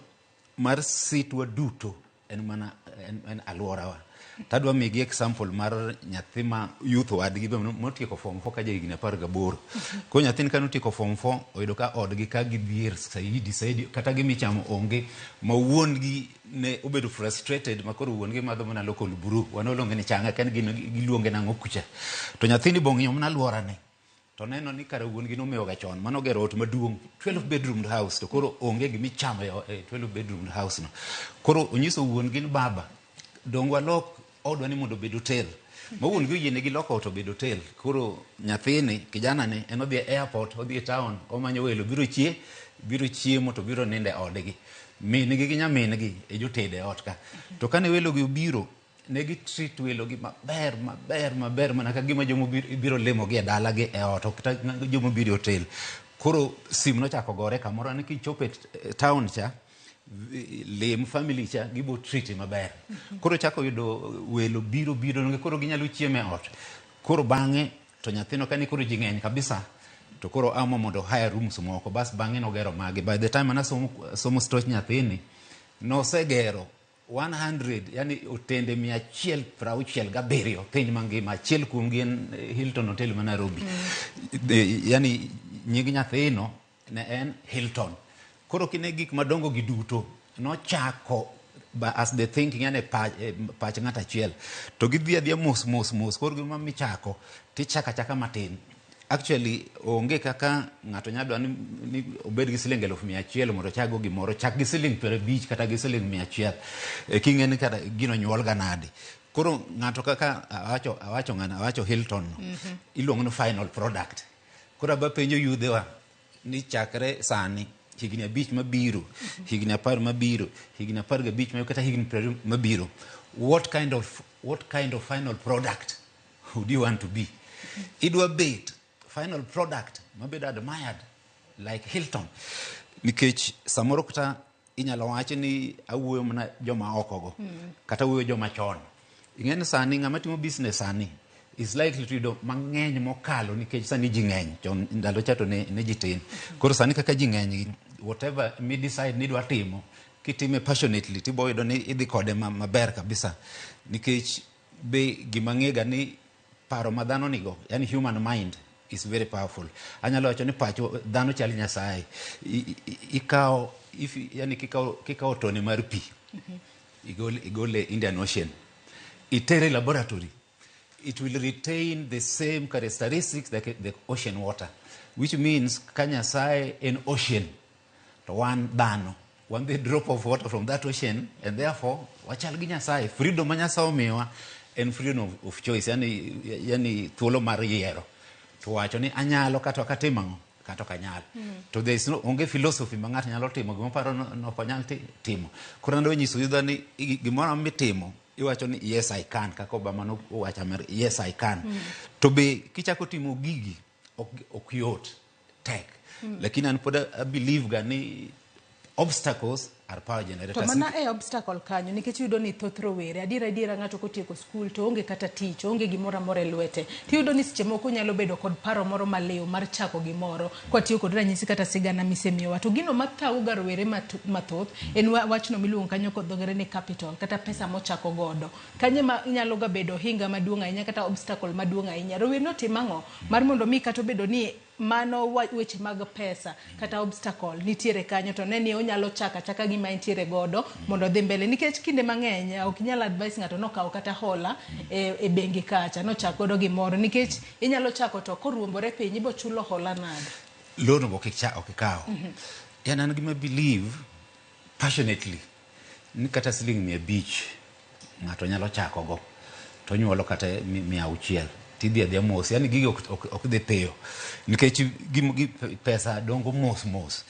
mar sitwa duto en mana en alworawa. Tadwa migi example mar nyathi ma youth wadgi be motieko form 4 ka ja higni 18. Koro nyathini kanotieko form 4 oyudo ka odgi ka gidhier saidi saidi kata gimichamo onge ma wuon gi ne obedo frustrated ma koro wuon gi madho mana local brew. Wan waluonge ni changa kan gino giluonge nang'o kucha. To nyathini bo ng'iyo mana alworane. To neno ni kara wuon gi nomewo ga chon mano gero ot maduong' 12 bedroom house to koro onge gimichamo e 12 bedroom house no. Koro onyiso wuon gi ni baba dong walok odwa ni mondo obed hotel. Ma wuon gi oyiene gi loko ot obed hotel. Koro nyathini kijana ni en odhi e airport odhi e town omanyo welo biro biro chiemo to biro nindo e odgi. Min gi gi nyamin gi e jotedo e ot ka. To kane welo gi obiro ne gi treat welo gi maber maber maber mana ka gima joma biro limo gi e dala gi e ot ok kata joma biro e hotel. Koro sim nochako gore kamoro ni kichopo e town cha lim family cha gibo treat maber. Koro chako yudo welo biro biro koro ginyalo chiemo e ot. Koro bang'e to nyathino kane koro ji ng'eny kabisa to koro amo mondo hire rooms moko bas bang'e nogero magi. By the time ana somo stoch nyathini nosegero 100 yani otende 167 piny mangima. Achiel kuom gi en Hilton Hotel ma Nairobi. Yani nying nyathino ne en Hilton. Koro kine gik madongo gi duto nochako as the thinking yani pach ng'ato achiel. To gidhi adhiya mos mos mos koro gima michako tichako achaka matin. Actually onge kaka ng'ato nyalo dwaro ni obed gi siling 100,000 mondo ochak go gimoro. Chak gi siling 50 kata gi siling 100. King'e ni kata gino nyuol ga nade. Koro ng'ato kaka awacho ng'ano awacho Hilton no. Iluongo ni final product. Koro aba penjo yudhewa ni chakre sani higni 5 mabiro, higni 10 mabiro, higni 15 mabiro kata higni 20 mabiro. What kind of final product would you want to be? Idwa bet final product mabedo admired like Hilton. Nikech samoro kata inyalo wach ni awuoyo mana joma oko go kata awuoyo joma chon. Ing'e ni sani ng'ama timo business sani is likely to yudo mang'eny mokalo nikech sani ji ng'eny. Chon ndalo cha to ne ji tin. Koro sani kaka ji ng'eny, whatever mi decide ni idwa timo, kitime passionately tibo yudo ni idhi kode maber kabisa. Nikech be gima ng'ega ni paro ma dhano nigo, yani human mind is very powerful. Anyalo wacho ni pach dhano chal Nyasaye. Ikawo if yani kikawo tone mar pi, igole Indian Ocean, itere laboratory, it will retain the same characteristics like the ocean water, which means ka Nyasaye en ocean to wan dhano, wan the drop of water from that ocean, and therefore wachal gi Nyasaye. Freedom ma Nyasaye omiyowa en freedom of choice, yani thuolo mar yiero. To wacho ni anyalo kata ok atimo ang'o, kata ok anyal. To there is no, onge philosophy ma ng'ato nyalo timo gima oparo no ok onyal timo. Koro nadwa nyiso yudha ni gimoro amora mitimo iwacho ni yes I can, kaka Obama nowacho Amer, yes I can. To be kichako timo gigi ok yot, tek. Lakini an pod a believe ga ni obstacles are power To generators. mana e obstacle kanyo, nikech iyudo ni thoth rowere, adiera ng'ato kotieko skul to onge kata tich, onge gimoro amora e lwete, tiyudo ni seche moko nyalo bedo kod paro moro maliw mar chako gimoro. Kwatiyo kod ranyisi kata sigana misemiyowa, to gino mathago ga rowere mathoth en wachno miluongo kanyo kod dho ngere ni capital, kata pesa mochako godo. Kanyo ma nyalo ga bedo hinga maduong' ahinya kata obstacle maduong' ahinya. Rowere notim ang'o mar mondo mi kata obedo ni mano weche mag pesa kata obstacle nitiere kanyo, to ne ni onyalo chako achaka gima entiere godo mondo odhi mbele? Nikech kinde mang'eny ok inyal advice ng'ato nokaw kata hola e bengi kacha nochak godo gimoro, nikech inyalo chako to koruombore piny ibo chulo hola nade? Loan go ok ikaw. Yani an gima believe passionately ni kata siling 500 ng'ato nyalo chako go to onyuolo kata 600, tidhi adhiya mos. Yani gigi ok dhi piyo nikech pesa dongo mos mos.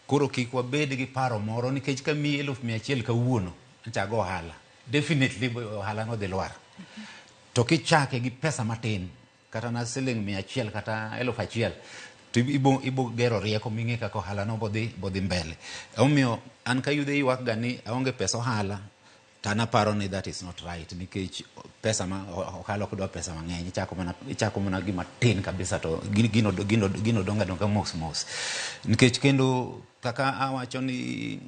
Koro kik wabed gi paro moro, nikech ka miyi 100,000 kawuono ichago ohala, definitely ohala no dhi lwar. To kichake gi pesa matin, kata na siling 100 kata 1,000, to ibo gero rieko ming'e kaka ohala no bodhi mbele. Omiyo an ka yudhe ywak ga ni aonge pesa ohala, to an aparo ni that is not right, nikech pesa ma ohala ok dwa pesa mang'eny. Ichako mana gima tin kabisa to gino dongo adonga mos mos. Nikech kendo kaka awacho ni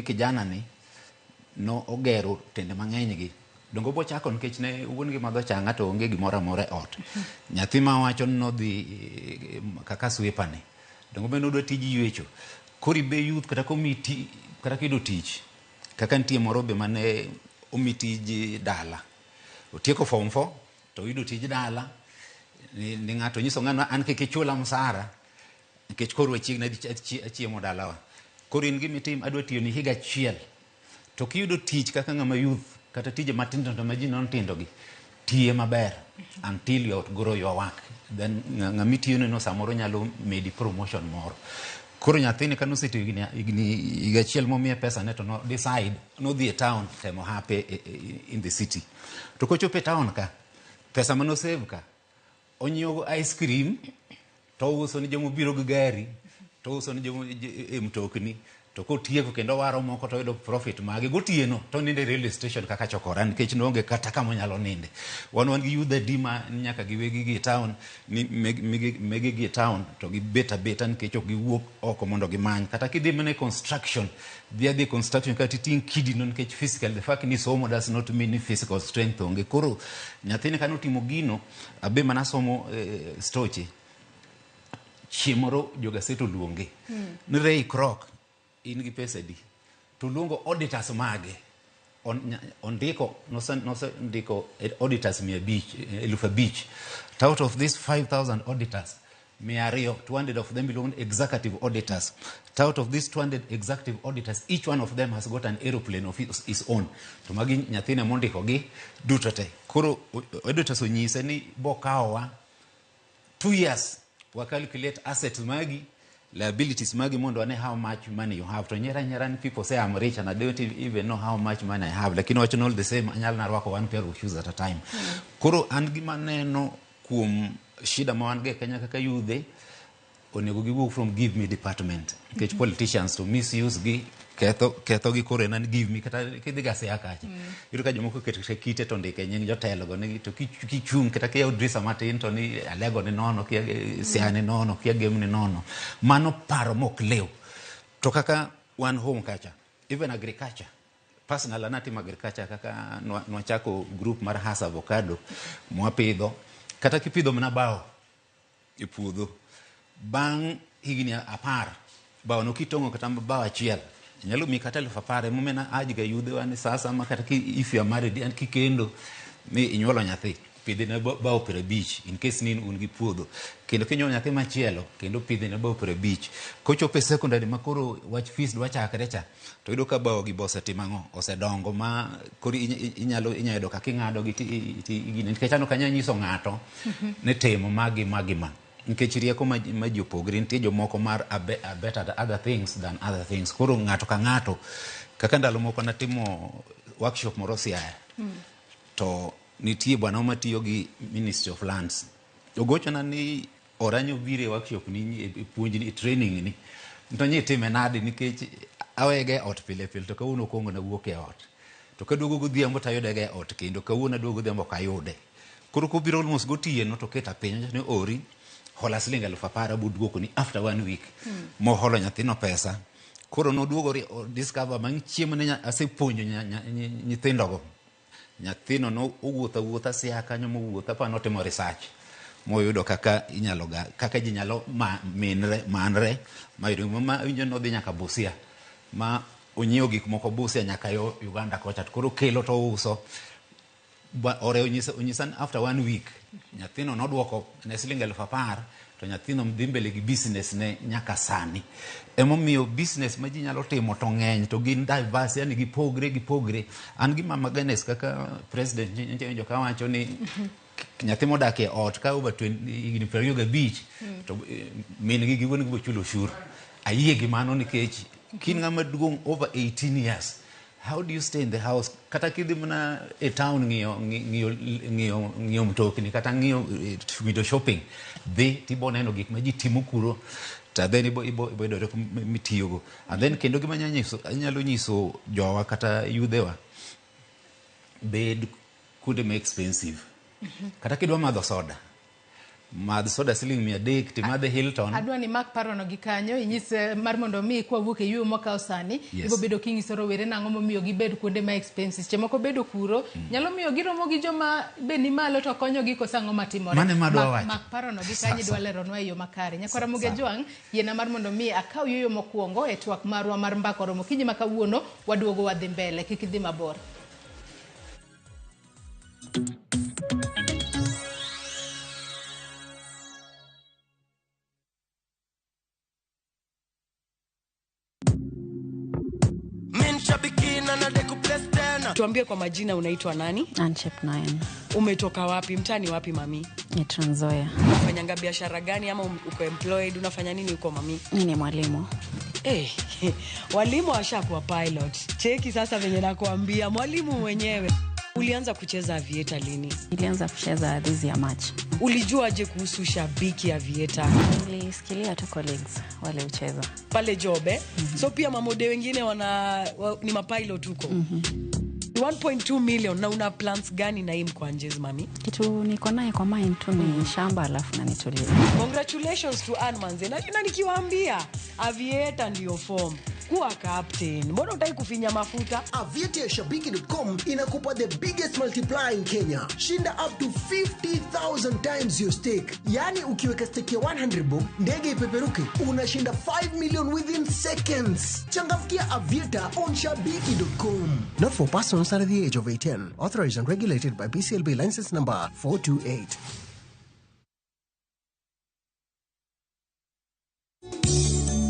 kijana ni no ogero tende mang'eny gi dongo bochako nikech ne wuon gi madho chang'a to onge gimoro amora e ot. Nyathi ma wacho ni nodhi kaka sweeper ni, dongo be nodwa tij ywecho. Koro ibe youth kata komi ti, kata kiyudo tich, kaka nitie moro be mane omi tij dala, otieko form 4 to oyudo tij dala ni ng'ato nyiso ng'ano an kik ichula msara nikech koro wachiegni adhi achiemo dalawa. Koro in gimitim, adwa tiyo ni higa achiel. To kiyudo tich kaka ng'ama youth, kata tije matindo to ma ji nono tindo gi, tiye maber until you outgrow your work, then ng'ama itiyone no samoro nyalo medi promotion moro. Koro nyathini ka nosetiyo higni higa achiel momiye pesa ne, to no decide nodhi e town temo hape in the city. To kochopo e town ka, pesa manosave ka onyiewo ice cream to ouso ni jomobiro gi gari, to ouso ni jomo e mtokni. To kotieko kendo owaro moko to oyudo profit mage. Gotieno to onindo e railway station kaka chokora, nikech noonge kata kama onyalo ninde. Wan gi youth adi ma nyaka giwegi gi e town ni mege gi e town to gibet abeta nikech ok giwuok oko mondo gimany. Kata kidhi mana e construction, dhi adhi e construction kata iting' kidi no, nikech physical, the fact ni somo does not mean ni physical strength onge. Koro nyathini kane otimo gino, abe mana somo stoche, chieng' moro jogaset oluonge ni Ray Kroc, in gi pesa adi? To luongo auditors mage. Ondiko nosendiko auditors 500, 5,000. To out of these 5000 auditors, 200, 200 of them belong executive auditors. To out of these 200 executive auditors, each one of them has got an aeroplane of his own. To magi nyathine mondiko gi duto te. Koro auditors onyise ni bokawowa 2 years wa calculate assets magi, liabilities magi, mondo wane how much money you have. To nyiera nyiera ni people say I'm rich and I don't even know how much money I have, lakini wacho ni all the same anyalo narwako one pair of shoes at a time. Koro an gima neno kuom shida ma wan go e Kenya kaka yudhe, onego giwuok from give me department, nikech politicians to misuse gi, ketho gi. Koro en an give me, kata kidhi ga Siaya kacha, iyudo ka jomoko oketo kata kite to ndike nying jotelo go ni to kichung' kata kiyawo drisa matin to ni Alego ni nono, kia Siaya ni nono, kia Gem ni nono. Mano paro mok liw. To kaka wan home kacha, even agriculture, personal an atimo agriculture kaka nwachako group mar Hass avocado mwapidho. Kata kipidho mana bao. e puodho bang' higni 10 bao no kitong'o kata bao achiel nyalo mi kata 10,000. Emomiyo na ajiga yudhewa ni sasa ma kata if you are married and kikendo mi inyuolo nyathi, pidhne bao 50 in case ni un gi puodho. Kendo kinyuolo nyathi machielo kendo pidhne bao 50. Kochopo e secondary ma koro wach fees dwa chakre cha, to iyudo ka bao gi be osetimo ang'o, osedongo ma koro inyalo yudo kaka ing'ado gi ti nikech an ok anyal nyiso ng'ato ni timo magi magi ma, nikech rieko ma ji opogre. Nitie jomoko mar are better at other things than other things. Koro ng'ato ka ng'ato, kaka ndalo moko natimo workshop moro Siaya, to nitie bwana matiyo gi Ministry of Lands, ogochona ni oranyo biro e workshop ni, e puonj ni, e training ni to nyi time nade, nikech awege e ot pile pile, to kawuono okuongo nawuok e ot, to kaduogo godhiambo to ayude ga e ot, kendo kawuono aduogo godhiambo ok ayude. Koro kobiro almost gotieno to keta piny ni ori hola siling 10,000 abo duokoni after 1 week. Moholo nyathino pesa. Koro noduogo discover bang' chiemo ne asepuonjo nyithindogo. Nyathino no owuotho awuotha Siaya kanyo, mowuotho apa notimo research moyudo kaka inyalo ga kaka ji nyalo minre manre mayudo ma winjo nodhi nyaka Busia ma onyiewo gik moko Busia nyaka yo Uganda kocha, to koro kelo to ouso. Ore onyisa ni after 1 week nyathino noduoko ne siling 10,000, to nyathino dhi mbele gi business ne nyaka sani. Emomiyo business ma ji nyalo timo to ng'eny, to gin diverse, yani gipogre. An gi Mama Agnes kaka president nyocha winjo ka wacho ni nyathi modak e ot ka over 20 higni 25 to min gi gi wuon gi bochulo ushuru. Ayie gi mano nikech kin ng'ama duong' over 18 years, how do you stay in the house? Kata kidhi mana e town ng'iyo mtokni kata ng'iyo window shopping, dhi tibo neno gik ma ji timo kuro, to then ibo yudo rieko mitiyogo. And then kendo gima anyalo nyiso jowa kata yudhewa, bed kuonde ma expensive. Kata kidwa madho soda, madh soda siling 300 timadhe Hilton. Adwa ni mak parono gi kanyo inyis mar mondo mi kwawuok e yueyo mwakawo sani. Ibo bedo king'iso rowere nang'o momiyo gibed kuonde ma expensive. Seche moko bedo kuro nyalo miyo giromo gi joma be ni malo to konyogi, koso ang'o matimore. Mano ema adwa wacho. Mak parono gi kanyo, idwa leronwa e yo makare. Nyakwara Ramogi Ajwang', yiena mar mondo mi akaw yueyo mokwongo e twak marwa mar mbaka oromo okinyi ma kawuono. Waduogo wadhi mbele, kik idhi mabor. Tuambie kwa majina, unaitwa nani? Anchep 9. Umetoka wapi? Mtani wapi mami? Ni Trans Nzoia. Unafanyanga biashara gani ama uko employed? Unafanya nini huko mami? Mimi ni mwalimu. Walimu washakuwa pilot. Cheki sasa venye nakuambia, mwalimu mwenyewe. Ulianza kucheza aviator lini? Nilianza kucheza this year March. Ulijuaje kuhusu Shabiki Aviator? Nilisikilia tu colleagues wale ucheza. Pale job eh? So pia mamode wengine ni mapilot huko. 1.2 million, na una plans gani na hii mkwanjezi mami? Kitu niko naye kwa mind tu ni shamba alafu na nitulie. Congratulations to Ann Manze. Na nikiwaambia Aviator ndio form. Kuwa captain. Mbona hutaki kufinya mafuta? Aviator ya Shabiki.com inakupa the biggest multiplier in Kenya. Shinda up to 50,000 times your stake. Yani ukiweka stake ya 100 bob, ndege ipeperuke, unashinda 5 million within seconds. Changamkia Aviator on Shabiki.com. Not for persons under the age of 18. Authorized and regulated by BCLB license number 428.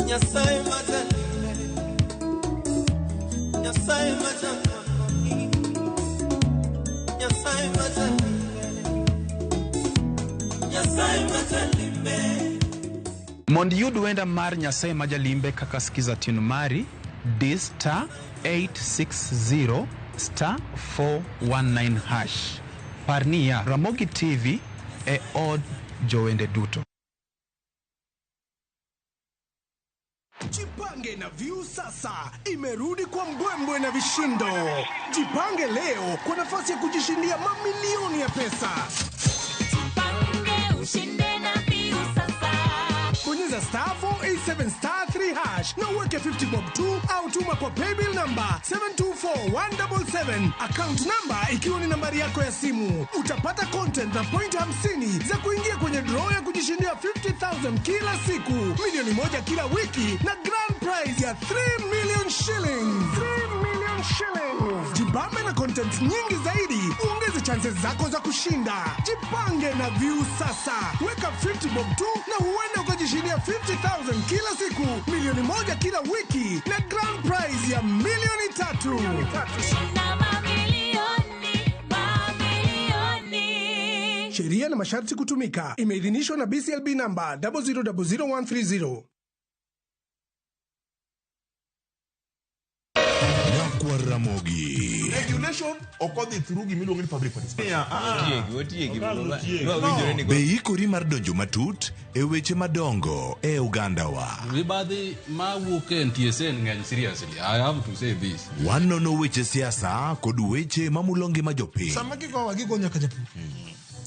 Nyasaye majalime, Nyasaye majalime, Nyasaye majalime, Nyasaye majalime. Mondo iyud wenda mar Nyasaye majalimbe kaka skiza tune mari, di star 860 star 419 hash. Par niya, Ramogi TV e od jowende duto. Jipange na Viusasa imerudi kwa mbwembwe na vishindo. Jipange leo kwa nafasi ya kujishindia mamilioni ya pesa. Jipange ushinde na Viusasa. Bonyeza star 487 star 3 hash na uweke 50 bob tu au tuma kwa paybill number 724177, account number ikiwa ni nambari yako ya simu. Utapata content na point 50 za kuingia kwenye draw ya kujishindia 50,000 kila siku, 1 milioni kila wiki na grand prize ya 3 million shillings. 3 million shillings. Jibambe na content nyingi zaidi, uongeze chances zako za kushinda. Jipange na Viusasa, weka 50 bob tu na huenda ukajishindia 50,000 kila siku, 1 milioni kila wiki na grand prize ya milioni 3. Shinda mamilioni, mamilioni. Sheria na masharti kutumika. Imeidhinishwa na BCLB namba 0000130. Nyakwar Ramogi. Regulation ok odhi through gimiluongo ni public participation. Be ikori mar donjo matut e weche madongo e ogandawa? Mibadhi mawuok e NTSA ng'eny. Seriously, I have to say this. Wanono weche siasa kod weche mamulo ngima jopiny. Sama gigowa, gigo nyaka japur,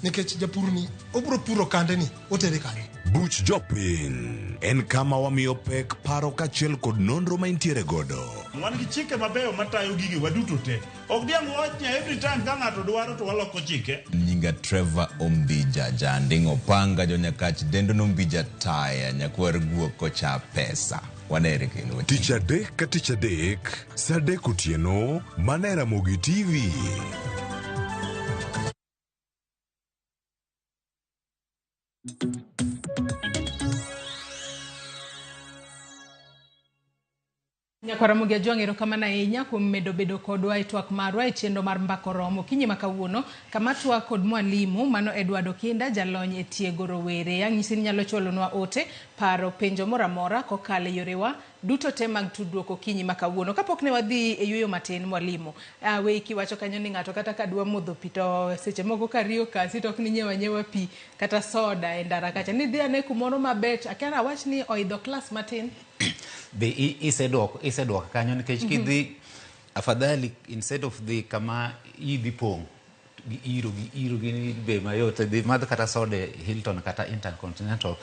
nikech japur ni obiro puro kande ni otere kanye? Buch jopiny en kama wamiyo pek paro kaachiel kod nonro ma intiere godo. Wan gi chike mabeyo matayo gigi waduto te. Ok diang' wach ni every time ka ng'ato dwaro to waloko chike. Nyinga Trevor Ombija Janding Opanga jonyakach dendo nombija taya nyakwar guok kocha pesa wanere kendo. Tich adek ka tich adek sa 3 otieno mana e Ramogi TV. Nyakwar Ramogi Ajwang', erokamano ahinya kuom medo bedo kodwa e twak marwa e chenro mar Mbaka Oromo okinyi ma kawuono, kama twak kod mwalimu mano Edward Okinda, jalony e tiego rowere. Anyisi ni nyalo chwalonwa ote, paro, penjo moro amora kokalo e yorewa duto te mag tudruok okinyi ma kawuono. Kapok ne wadhi e yueyo matin, mwalimu, weyi kiwacho kanyo ni ng'ato kata ka dwa modho pi to seche moko ka riyo kasi to ok ni nyiew anyiewa pi kata soda e ndara kacha, ni dhi ane kumoro mabet, akia awach ni oidho klas matin. Be iseduoko kanyo nikech kidhi afadhali instead of dhi kama idhi pong' gi iro gi iro gi be mayot, dhi madh kata soda e Hilton kata Intercontinental.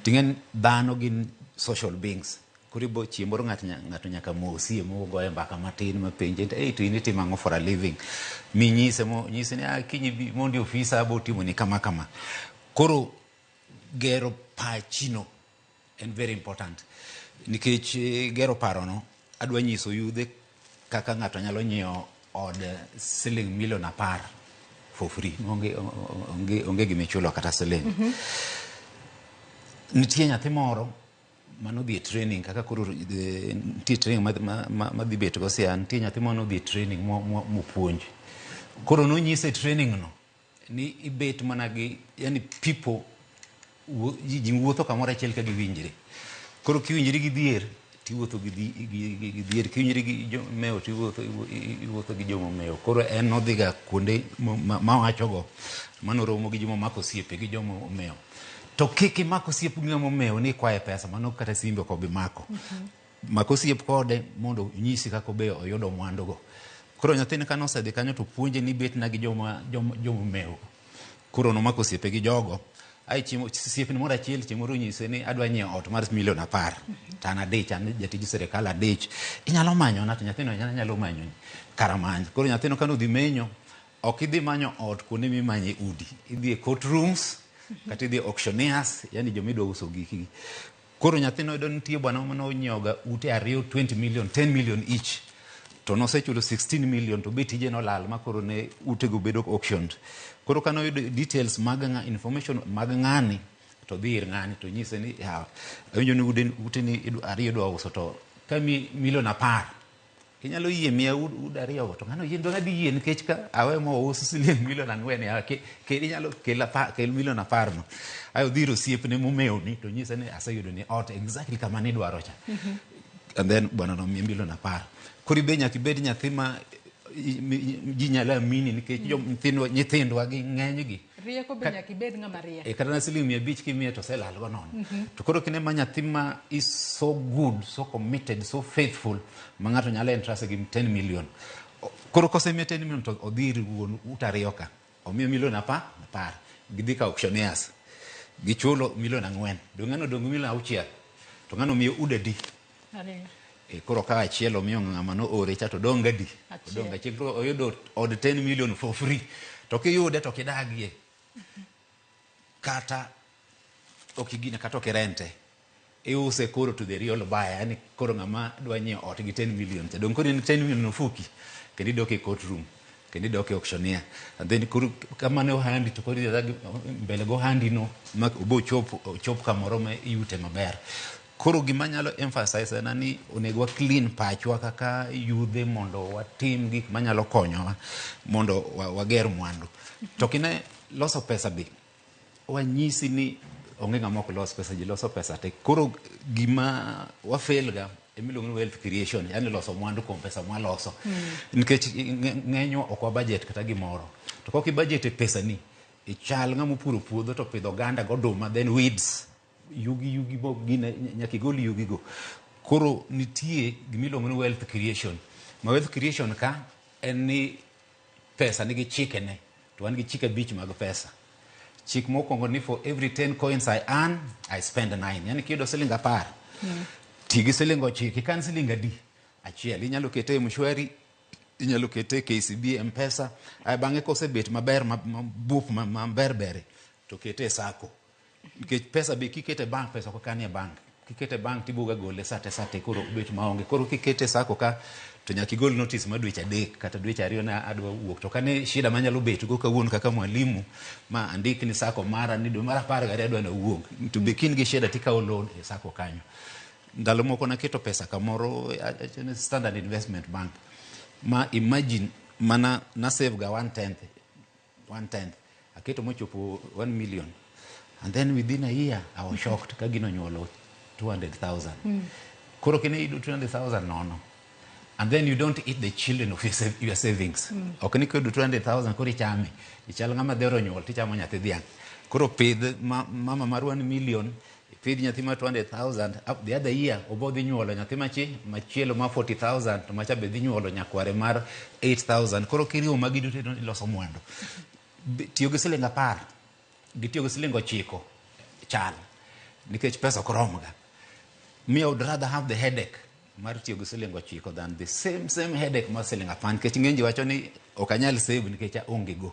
Ting'en dhano gin social beings, koro ibo chieng' moro ng'ato nyaka mosie mogoye mbaka matin mapenje, "Hey, to in itimo ang'o for a living?" Minyise mo nyise ni, "Ah, kiny bi mondi ofisa abo timo ni kama kama." Koro gero pachino en very important nikech gero parono adwa nyiso yudhe kaka ng'ato nyalo nyiewo od siling milion 10 for free, onge gimichulo kata siling. Nitie nyathi moro manodhi e training kaka koro nitie training madhi bet go Siaya. Nitie nyathi moro nodhi e training mopuonj. Koro nonyise e training no ni ibet mana gi, yani, people ji wuotho kamoro achiel ka giwinjre. Koro kiwinjri gi dhier tiwuotho gi dhier, kiwinjri gi jomewo tiwuotho iwuotho gi jomomewo. Koro en nodhiga kuonde mawachogo manoromo gi joma mako osiepe gi joma omewo. To kik imak osiep gi ng'ama omewo ni ikwaye pesa, mano kata simbe ok obi mako. Mak osiep kode mondo onyisi kaka obe oyudo mwandugo. Koro nyathini kane osedhi kanyo to puonje ni betna gi joma omewo. Koro nomako osiepe gi jogo. Ai chieng' osiepne moro achiel chieng' moro onyise ni, "Adwa nyiewo ot mar milion 10 to an adich, an jatij sirikal adich, inyalo manyona?" To nyathino nyalo manyoni kara many. Koro nyathino kanodhi menyo, ok idhi manyo ot kuonde mimanye udi, idhi e court rooms kata idhi e auctioneers, yani jomidwa uso gikgi. Koro nyathino yudo nitie bwana moro mane ga ute ariyo 20 million, 10 million each, to nosechulo 16 million to be tije nolal ma koro ne utego bedo auctioned. Koro kane oyudo details mag information mag ng'ani to dhi ir ng'ani to nyise ni, "Yawa, awinjo ni ute ni ariyo idwa uso, to ka mi milion 10 inyalo yie miya ud ariyogo?" To ng'ano yie, dong' adhi yie nikech ka awe mous siling milion 4, yawa, inyalo kel kel milion 10 no. Ae odhi ir osiepne momewni to nyise ni, "Aseyudo ni ot exactly kama nidwaro cha." And then bwana nomiye milion 10. Koro ibe nyaka ibed nyathi ma ji nyalo amini nikech nyithindwa gi ng'enygi Rieko be nyaka ibed ng'ama riek. E kata na siling 500 kimiye to oselal go nono. To koro kine ma nyathi ma is so good, so committed, so faithful ma ng'ato nyalo entrust gi 10 million. Koro kosemiye 10 million to odhi ir wuon ute ariyo ka omiyo milion 10, 10, gidhi ka auctioneers gichulo milion 4, dong' ng'ano dong' milion 6. To ng'ano miyo udadi. Ariyo. E, koro ka achiel omiyo ng'ama noore cha to dong' gadi. Achiel. Odong' achiel. Koro oyudo od 10 million for free. To kiyude to kidagie. Kata ok igine kata ok irente. Iuse koro to the real buyer. Yani koro ng'ama dwa nyiewo ot gi 10 million cha. Dong' koro in 10 million ofuki. Kendo idok e court room. Kendo idok e auctioneer. And then koro kamano ohandi to koro idhi mbele go ohandi no ma obo chop ochop kamoro ma iyute maber. Koro gima nyalo emphasize en ni onego wa clean pachwa kaka yudhe mondo watim gik manyalo konyowa mondo wager mwandu. To kine loso pesa be wanyisi ni onge ng'ama ok los pesa, ji loso pesa te. Koro gima wafail ga emiluongo ni wealth creation, yani loso mwandu kuom pesa mwaloso. Nikech ng'enywa ok wa budget kata gimoro. To kok i budget e pesa ni, ichal ng'ama opuro puodho to opidho oganda goduma then weeds yugi yugi bo gine nyaka igol yugi go. Koro nitie gimiluongo ni wealth creation. Ma wealth creation ka en ni pesa nigi chikene to wan gi chike abich mag pesa. Chik mokwongo ni for every 10 coins I earn, I spend 9. Yani kiyudo siling 10, ti gi siling 9, ikan siling adi? Achiel. Inyalo kete e M-Shwari, inyalo kete e KCB, M-Pesa. Ae bang'e kosebet maber mabup maber ber to kete e sacco. Nikech pesa be kikete e bank, pesa ok kan e bank. Kikete e bank tibuga gole sate sate koro obet maonge. Koro kikete e sacco ka to nyaka igol notice mar dweche 3 kata dweche 2 na adwa wuok. To kane shida manyalo bet go kawuono kaka mwalimu ma andik ni sacco mara ni dwe mar 12 adwa nawuog. To be kin gi shida tikawo loan e sacco kanyo. Ndalo moko naketo pesa kamoro Standard Investment Bank. Ma imagine mana na save ga 1/10. 1/10. Aketo mochopo 1 million. And then within a year I was shocked ka gino nyuolo 200,000. Koro kine iyudo 200,000 nono. And then you don't eat the children of your savings. Ok ni kiyudo 200,000 koro ichame. Ichal ng'ama dhero nyuol tichamo nyathi dhiang'. Koro pidh mama mar 1 million, pidh nyathi mar 200,000, up the other year obo dhi nyuolo nyathi machielo mar 40,000 to macha be dhi nyuolo nyakware mar 8,000. Koro kiriwo magi duto iloso mwandu. Tiyo gi siling 10 gi tiyo gi siling 9 chal. Nikech pesa ok romga. Me, I would rather have the headache mar tiyo gi siling 9 than the same headache mar siling 10 nikech ng'eny ji wacho ni ok anyal save nikech aonge go.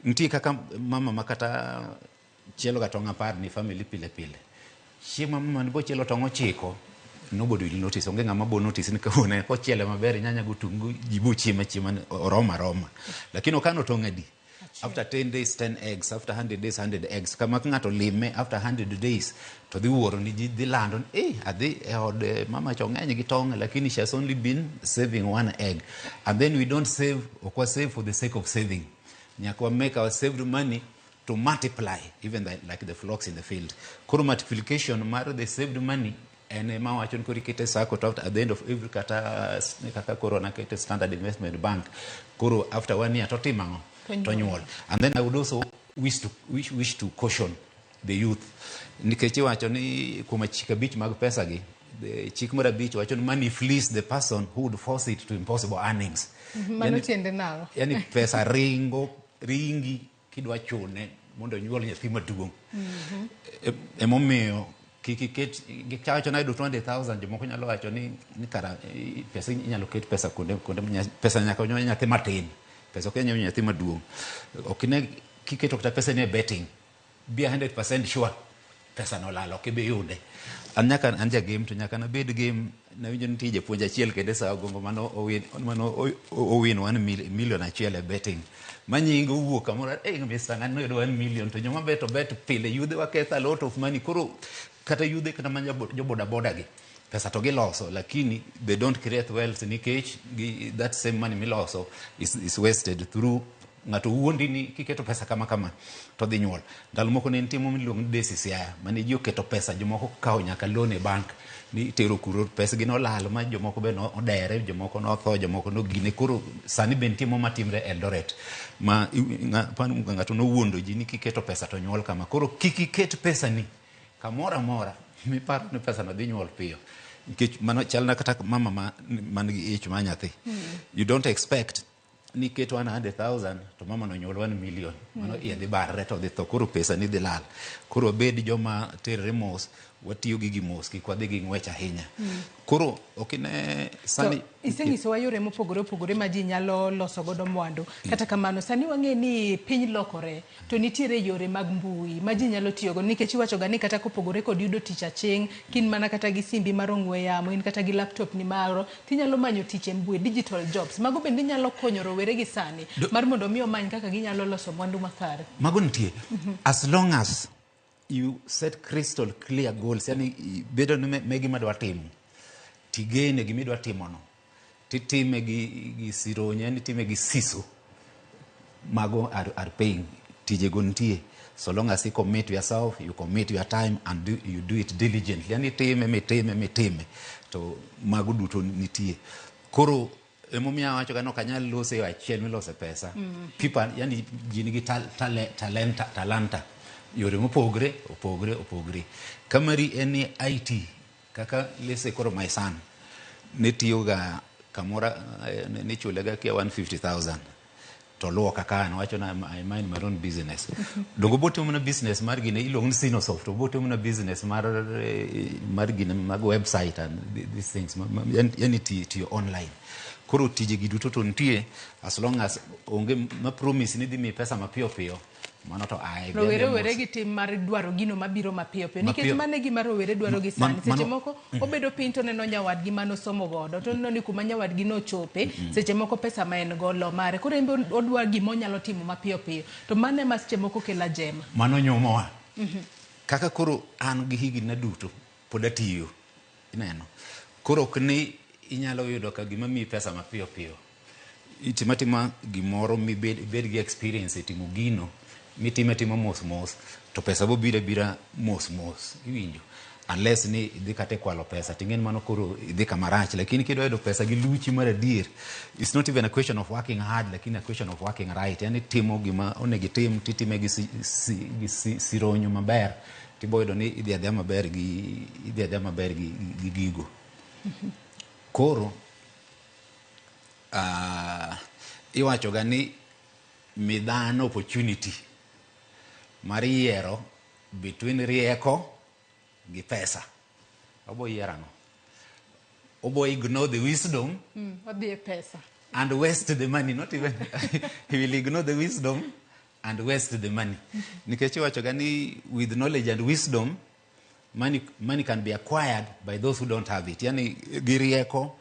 Nitie kaka mama ma kata chielo ga tong' 10 ni family pile pile. Chieng' ma mama ni bochielo tong' 9, nobody will notice. Onge ng'ama bo notice ni kawuono kochiele maber nyanya gotungu ji bo chiemo achiema oroma aroma. Lakini okano tong' adi? After 10 days 10 eggs, after 100 days 100 eggs. Kama ka ng'ato lime after 100 days to dhi wuoro ni ji dhi lando ni adhi e od mama cha ong'eny gi tong' lakini she has only been saving 1 egg. And then we don't save, ok wa save for the sake of saving. Nyaka wa make our saved money to multiply, even like the flocks in the field. Koro multiplication mar the saved money en ema wacho ni koro ikete sacco to at the end of every kata kaka koro nakete Standard Investment Bank. Koro after 1 year to timo ang'o? To nyuol. And then I would also wish to caution the youth. Nikech iwacho ni kuom chik 5 mag pesa gi, chik mar 5 wacho ni money flees the person who would force it to impossible earnings. Mano tiende nang'o? Yani pesa ringi kidwa chune mondo onyuol nyathi maduong'. Emomiyo kik iket, gichacho na yudo 200,000, jomoko nyalo wacho ni kara pesa inyalo ket pesa kuonde, pesa nyaka onyuol nyathi matin. Pesa ok nyal nyathi maduong'. Ok ine kiketo kata pesa ni e betting, be 100% sure pesa no lal, ok ibi yude. An nyaka an ja game to nyaka nabed game. Nawinjo ni nitie japuonj achiel kende sa Ogongo mano owin 1 million achiel e betting. Ma nyinge owuok kamoro, Mr. Ng'ani noyudo 1 million to joma bet to bet pile yudhe waketho a lot of money. Koro kata yudhe kata mana jo boda boda gi pesa to giloso, lakini they don't create wealth nikech that same money miloso is wasted through ng'ato wuondi ni kiketo pesa kama kama to dhi nyuol. Ndalo moko ne nitie moro miluongo ni Desi Siaya mane ji oketo pesa, jomoko kawo nyaka loan e bank ni itero kuro, pesgi nolal ma jomoko be nodere, jomoko notho, jomoko nogine. Koro sani be nitie moro matimre Eldoret ma ng'ato nowuondo ji ni kiketo pesa to nyuol kama. Koro kik iket pesani kamoro amora miparo ni pesa no dhi nyuol piyo. Nikech mano chalna kata mama man gi ich ma nyathi. You don't expect ni ket 100,000 to mama no nyuol 1 million. Mano iye dhi barre to dhi tho, koro pesa ni dhi lal. Koro bed joma terre mos Watiyo gi gimos, kik wadhi gi ng'wech ahinya. Koro ok ine sani. To isenyisowa yore mopogore opogore ma ji nyalo loso godo mwandu. Kata kamano, sani wang'e ni piny lokore to nitiere yore mag mbui ma ji nyalo tiyogo nikech iwachoga ni kata kopogore kod yudo tich aching', kin mana kata gi simbi mar ong'we yamo, in kata gi laptop ni maro, tinyalo manyo tich e mbui, digital jobs. Mago bende nyalo konyo rowere gi sani mar mondo mi omany kaka ginyalo loso mwandu makare. Mago nitie. As long as you set crystal clear goals, yani bedo ni me gima dwa timo, tigene gima idwa timono, titime gi sironyo, yani itime gi siso, mago are paying. Tijego nitie. So long as you commit yourself, you commit your time and you do it diligently. Yani itime mitime mitime. To mago duto nitie. Koro emomiyo awacho ga ni ok anyal loso e yo achiel milose pesa. People, yani ji nigi talanta. Yore mopogre, opogre, opogre. Kamari en ni IT, kaka let's say koro my son, ne tiyoga kamoro, ne ichule ga kia 150,000. To luwo kaka an, wacho na I mind my own business. Dongo obotimo mana business mar gine iluongo ni Sinosoft, obotimo mana business mar gine mag website and these things. Yani tiyo online. Koro tije gi duto to nitie, as long as onge ma promise ni dhi miyi pesa mapiyo piyo, mano to ae. Rowere were gi tim mar dwaro gino mabiro mapiyo piyo nikech mano e gima rowere dwaro gi sani. Seche moko obedo piny to oneno nyawadgi manosomo godo, to oneno ni kuma nyawadgi nochope, seche moko pesa ma en go lo mare, koro en be odwa gima onyalo timo mapiyo piyo, to mano ema seche moko kelo ajema. Mano nyumowa. Kaka koro an gi higni na duto pod atiyo, ineno. Koro ok ni inyalo yudo ka gima miyi pesa mapiyo piyo. Itima tima gimoro mibed ibed gi experience e timo gino, mitime tima mos mos, to pesa bo biro abira mos mos, iwinjo. Unless ni idhi kata e kwalo pesa, ting'e ni mano koro idhi kama rach, lakini kidwa yudo pesa gi luchi mar adier, it's not even a question of working hard, lakini a question of working right. Yani timo gima onego itim, titime gi sironyo maber, tibo yudo ni idhi adhiya maber gi, idhi adhiya maber gi gigo. Koro, iwacho ga ni mi dhano opportunity mar yiero between rieko gi pesa. Obo yiero ang'o? Obo ignore the wisdom Odhi e pesa. and waste the money. Not even, he will ignore the wisdom and waste the money. Nikech iwacho ga ni with knowledge and wisdom, money can be acquired by those who don't have it. Yani gi rieko,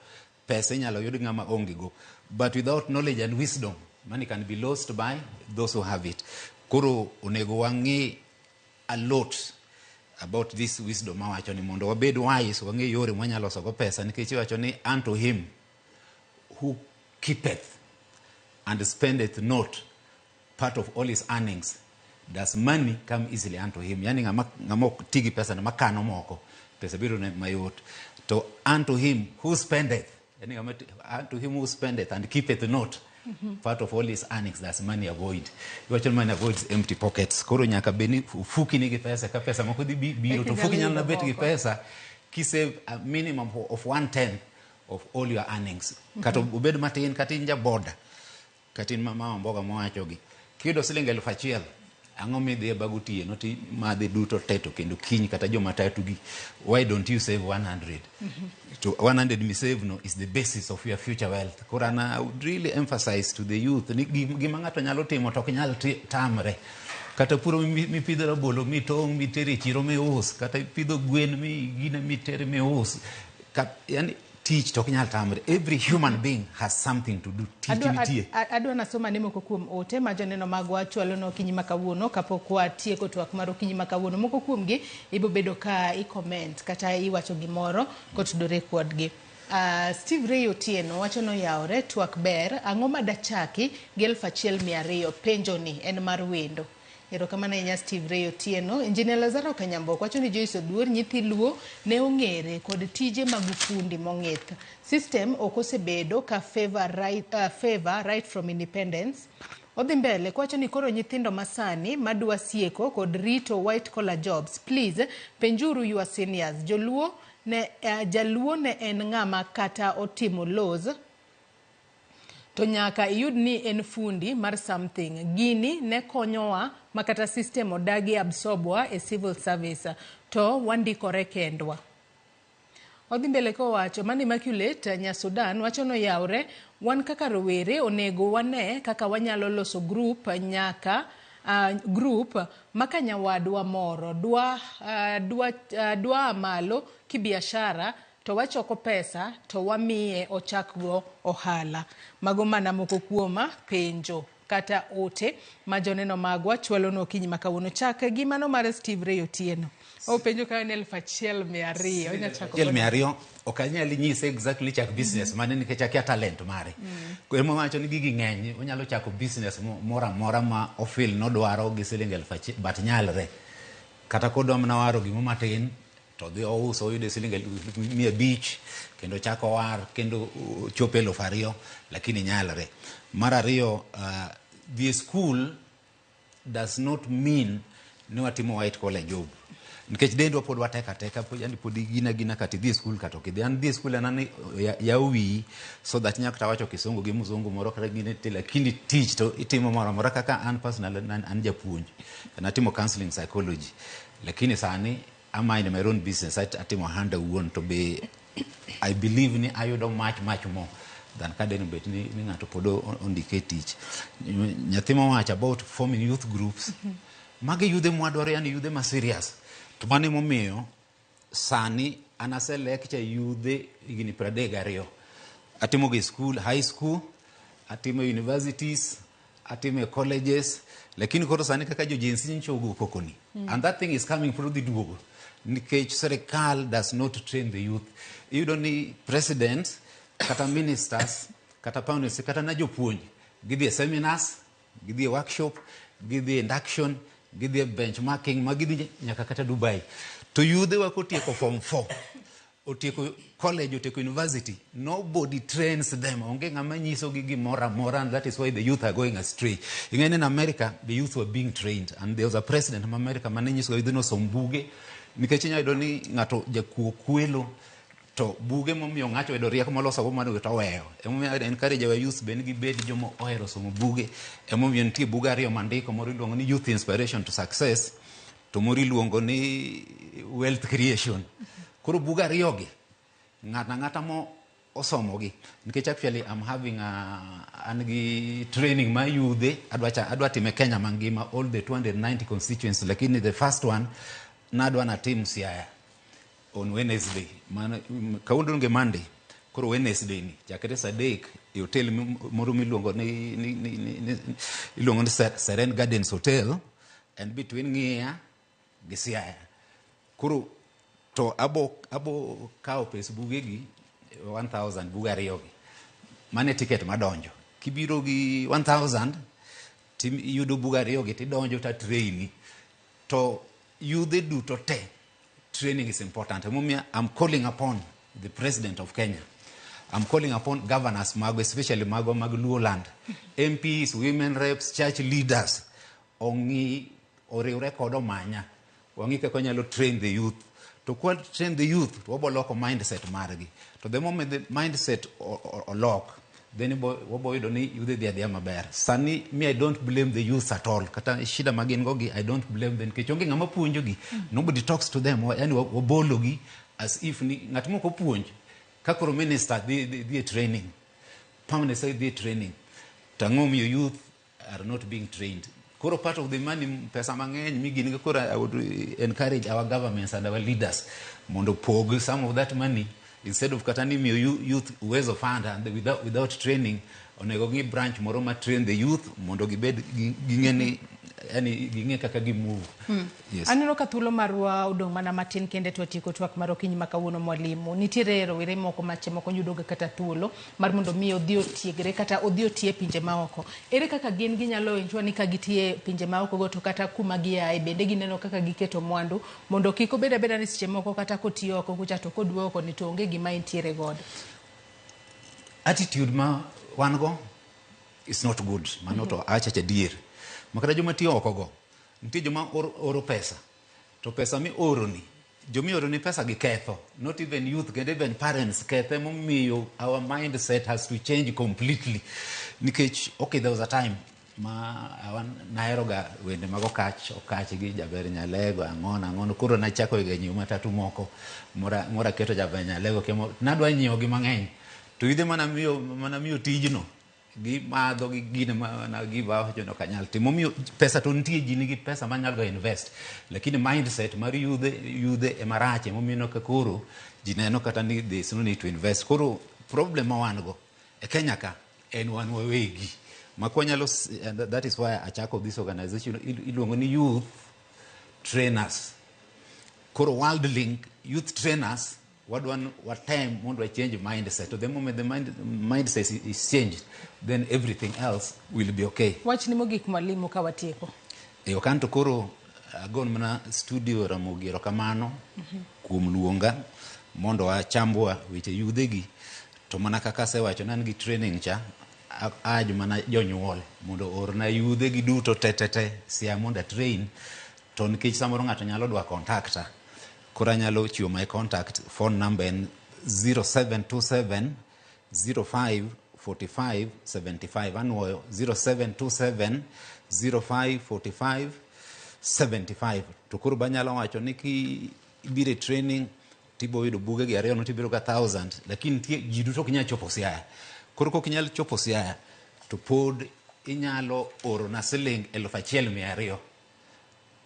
pesa inyalo yud ng'ama onge go. But without knowledge and wisdom, money can be lost by those who have it. Koro onego wang'e a lot about this wisdom mawacho ni mondo wabed wise, wang'e yore mwanyalo loso go pesa, nikech iwacho ni unto him who keepeth and spendeth not part of all his earnings does money come easily unto him. Yani ng'ama ok ti gi pesa no, makano moko, pesa biro ne mayot. To unto him who spendeth, yani ng'ama unto him who spendeth and keepeth not part of all his earnings does money avoid. Iwacho ni money avoids empty pockets. Koro nyaka bed ni ofuki nigi pesa, ka pesa moko dhi biro, to Eka ofuki inyalo nyalo bet gi yudo moko. pesa kisave a minimum of 1/10 of all your earnings. Kata obed matin, kata in ja boda, kata in mama mboga mowachogi. Kiyudo siling 1000, ang'o midhi e bag otieno ti madhi duto te to kendo kiny kata joma tatu gi. Why don't you save 100? To 100 mi save no is the basis of your future wealth. Koro an I would really emphasize to the youth ni gima ng'ato nyalo timo to ok nyal tamre. Kata puro mipidho rabolo mitong' mitere e chiro mius, kata ipidho gwen mi gine mitere mius. Yani tich to ok nyal tamre. Every human being has something to do. Tich nitie. Adwa nasoma ne moko kuom ote ma joneno magwa chwalo no okinyi ma kawuono kapok watieko twak mar okinyi ma kawuono. Moko kuomgi ibo bedo ka i-comment kata iwacho gimoro kotudore kodgi. Steve Ray Otieno wacho noyawore twak ber, ang'o ma dachaki gi 1200? Penjo ni en mar wendo. Erokamano ahinya Steve Ray Otieno. Engineer Lazaro Kanyambok wacho ni Joyce Oduor nyithi Luo ne ong'ere kod tije mag ufundi mong'ith. System ok osebedo ka favor right from independence. Odhi mbele kowacho ni koro nyithindo masani madwa sieko kod rito white collar jobs, please penjuru your seniors. Jaluo ne en ng'ama kata otimo laws To nyaka iyud ni en fundi mar something. Gini ne konyowa ma kata system odagi absorbwa e civil service to wandikore kendwa. Odhi mbele kowacho, mano Immaculate nya Sudan wacho noyawre, wan kaka rowere onego wane kaka wanyalo loso group nyaka group maka nyawadwa moro dwa malo kibiashara to wachoko pesa to wamiye ochakgo ohala. Mago mana moko kuom penjo kata ote ma joneno magwa chwalo okinyi ma kawuono. Chak gi mano mar Steve Ray Otieno. Openjo ka en 1200. Onya chako 1200 ok anyal nyise exactly chak business mane nikech akia talent mare. Koro mowacho ni gigi ng'eny, onyalo chako business moro amora ma ofil nodwaro gi siling 1000 but nyalre. Kata kodwa mana waro gimo matin to dhi ouso oyude siling 500 kendo chako war kendo chopo 2000 lakini nyalre. Mar ariyo, dhi e school does not mean ni watimo white collar job. Nikech dendwa pod watek ateka, yani pod gina gina kata idhi e school kata ok idhi. An dhi e school en ani yawo wiyi so that inyalo kata wacho kisungu gi mzungu moro kata gine te, lakini tich to itimo moro amora. Kaka an personal an japuonj, natimo counseling psychology, lakini sani I mind my own business, atimo ohanda wuon to be I believe ni ayudo much much more than ka deno bet ni ng'ato pod ondike e tich. Nyathi mowacho about forming youth groups, magi yudhe mwadwaro, yani yudhe ma serious. To mano emomiyo sani an ase lecture yudhe higni 32. Atimo gi school, high school, atimo e universities, atimo e colleges, lakini koro sani kaka jo Gen Z nyocha ogo koko ni. And that thing is coming through dhi duogo. Nikech serikal does not train the youth. Iyudo ni president, kata ministers, kata panelists, kata na jopuonj, gidhi e seminars, gidhi e workshop, gidhi e induction, gidhi e benchmarking, ma gidhi nyaka kata Dubai. To yudhe wa kotieko form 4, otieko college, otieko university, nobody trains them. Onge ng'ama nyisogi gimoro amora, and that is why the youth are going astray. Ing'e in America, the youth were being trained, and there was a president ma America mane nyiso yudhe nosom buge, nikech inyalo yudo ni ng'ato jakuo kwelo, to buge momiyo ng'ato oyudo rieko moloso go mano to oweyo. Emomiyo I encourage our youth bende gibed joma ohero somo buge. Emomiyo nitie buge ariyo mandiko, moro iluongo ni Youth Inspiration to Success, to moro iluongo ni Wealth Creation. Koro buge ariyogi, ng'ato ang'ata mo osomogi, nikech actually I'm having a, an gi training ma yudhe, adwa time Kenya mangima, all the 290 constituencies, lakini the first one nadwa natim Siaya on Wednesday. Mano, kawuono donge Monday, koro Wednesday ni, chakre saa 3 e hotel moro miluongo ni iluongo ni Serene Gardens Hotel, and between Ng'iya gi Siaya. Koro to abo kawo pes bugegi 1000 buge ariyogi. Mano e ticket madonjo. Kibiro gi 1000 tiyudo buge ariyogi tidonjo ta traini. To yudhe duto te, training is important. Emomiyo I'm calling upon the president of Kenya. I'm calling upon governors mago, especially mago mag Luo land, MPs, women reps, church leaders, ong'i oriwre kod omanya. Wang'i kaka wanyalo train the youth. To kwa train the youth, to wabo loko mindset margi. To the moment the mindset olok, then wabo yudo ni yudhe dhi adhiya maber. Sani, me I don't blame the youth at all. Kata shida ma gin go gi, I don't blame them. Nikech onge ng'ama puonjogi. Nobody talks to them. Yani wabologi as if ni ng'at moko puonj. Ka koro minister dhi e training. Permanent secretary dhi e training. To ang'o momiyo youth are not being trained? Koro part of the money, pesa mang'eny migin go, koro I would encourage our governments and our leaders mondo pog some of that money instead of kata ni miyo youth Uwezo Fund and without training, onego gi branch moro ma train the youth mondo gibed ging'e ni, yani ging'e kaka gi move. Yes. Aneno ka thuolo marwa odong' mana matin kende to watieko twak mar okinyi ma kawuono mwalimu. Nitiere rowere moko ma seche moko yudo ga kata thuolo mar mondo mi odhi otiegre kata odhi oti e pinje maoko. Ere kaka gin ginyalo ensure ni ka gitie pinje maoko go to kata kuma giaye bende gineno kaka giketo mwandu mondo kik obed abeda ni seche moko kata kotiyo oko kucha to koduogo koni to onge gima entiere godo. Attitude ma wan go is not good. Mano to awacho adier. Makata joma tiyo oko go, nitie joma oro pesa. To pesa mi oro ni Jomioro ni pesa gi ketho, not even youth, kendo even parents kethe. Momiyo our mindset has to change completely, nikech okay, there was a time ma nahero ga wende mag Okach, Okach gi Jaber Nyalego, ang'ono ang'ono. Koro nachako ga nyiewo matatu moko mora mora keto Jaber Nyalego kemo nadwa nyiewo gi mang'eny, to yudhe mana miyo tijno gi madho gi gine ma na give awacho ni ok anyal timo. Momiyo pesa to nitie, ji nigi pesa manyalo ga invest, lakini mindset mar yudhe ema rach. Emomiyo ineno ka koro ji neno kata ni there is no need to invest. Koro problem ma wan go e Kenya ka en wan wawegi ma kwanyalo, and that is why achako this organization iluongo ni Youth Trainers. Koro World Link Youth Trainers, wadwa watem mondo change mindset. To the moment the mindset is changed, then everything else will be okay. Wachni mogik, mwalimu, ka watieko. E okan to koro agon mana studio Ramogi erokamano kuom luonga mondo wachambwa weche yudhegi. To mana kaka asewacho, ne an gi training cha aj mana jonyuol mondo oorna yudhegi duto te te te sia mondo a train. To nikech samoro ng'ato nyalo dwa contacta, koro anyalo chiwo my contact phone number en 0727 05 45 75. Anuoyo, 0727 05 45 75. To koro banyalo wacho ni ki ibiro e training tibo yudo buge gi ariyo no, tibiro ga 1000, lakini nitie ji duto ok nyal chopo Siaya. Koro kok inyal chopo Siaya to pod inyalo orona siling 1200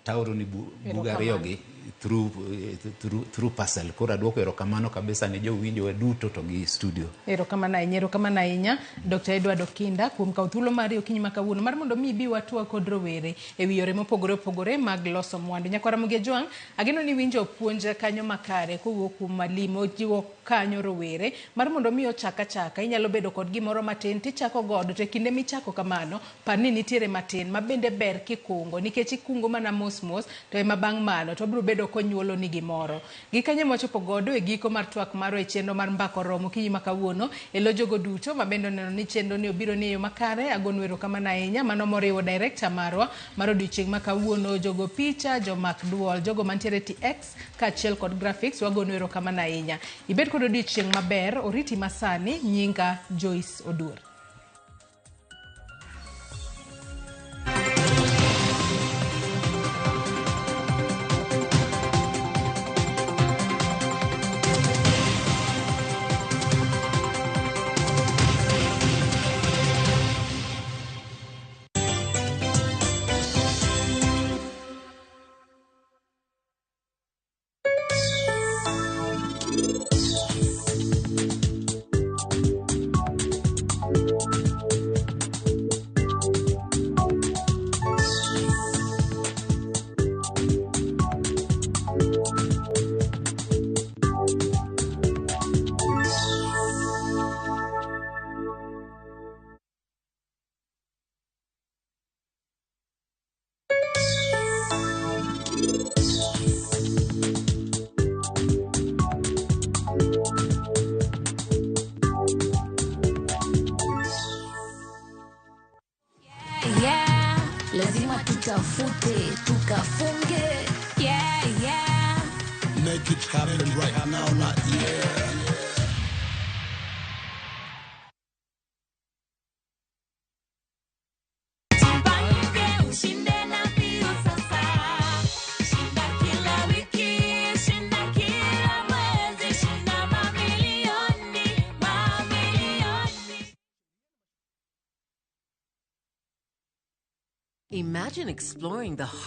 taoroni buge ariyo gi through parcel. Koro aduoko erokamano kabisa ne jowinjowa duto to gi studio. Erokamano ahinya, erokamano ahinya Dr. Edward Okinda kuom kawo thuolo mari okinyi ma kawuono mar mondo mi ibi watwa kod rowere e wi yore mopogore opogore mag loso mwandu. Nyakwar Ramogi Ajwang', ageno ni winjo puonj kanyo makare kowuok kuom mwalimu ojiwo kanyo rowere mar mondo mi ochak achaka. Inyalo bedo kod gimoro matin tichako godo, to e kinde michako kamano, par ni nitiere matin ma bende ber kikungo, nikech ikungo mana mos mos to ema bang' mano to obiro bedo konyuolo ni gimoro. Gi kanyo mwachopo godo e giko mar twak marwa e chenro mar Mbaka Oromo okinyi ma kawuono. E lo jogo duto ma bende oneno ni chenro ni obiro ni e yo makare, agonu erokamano ahinya. Mano moriwo director marwa mar odiochieng' ma kawuono, jogo picha, jomak duol, jogo mantiere TX kaachiel kod graphics, wagonu erokamano ahinya. Ibed kod odiochieng' maber, oriti masani, nyinga Joyce Oduor. Yeah, lazima tutafute tukafunge. Yeah. Make it happen right now, not yeah. Jipange ushinde na mbio sasa. Shinda kila wiki, shinda kila mwezi, shinda mamilioni, mamilioni. Imagine exploring the heart.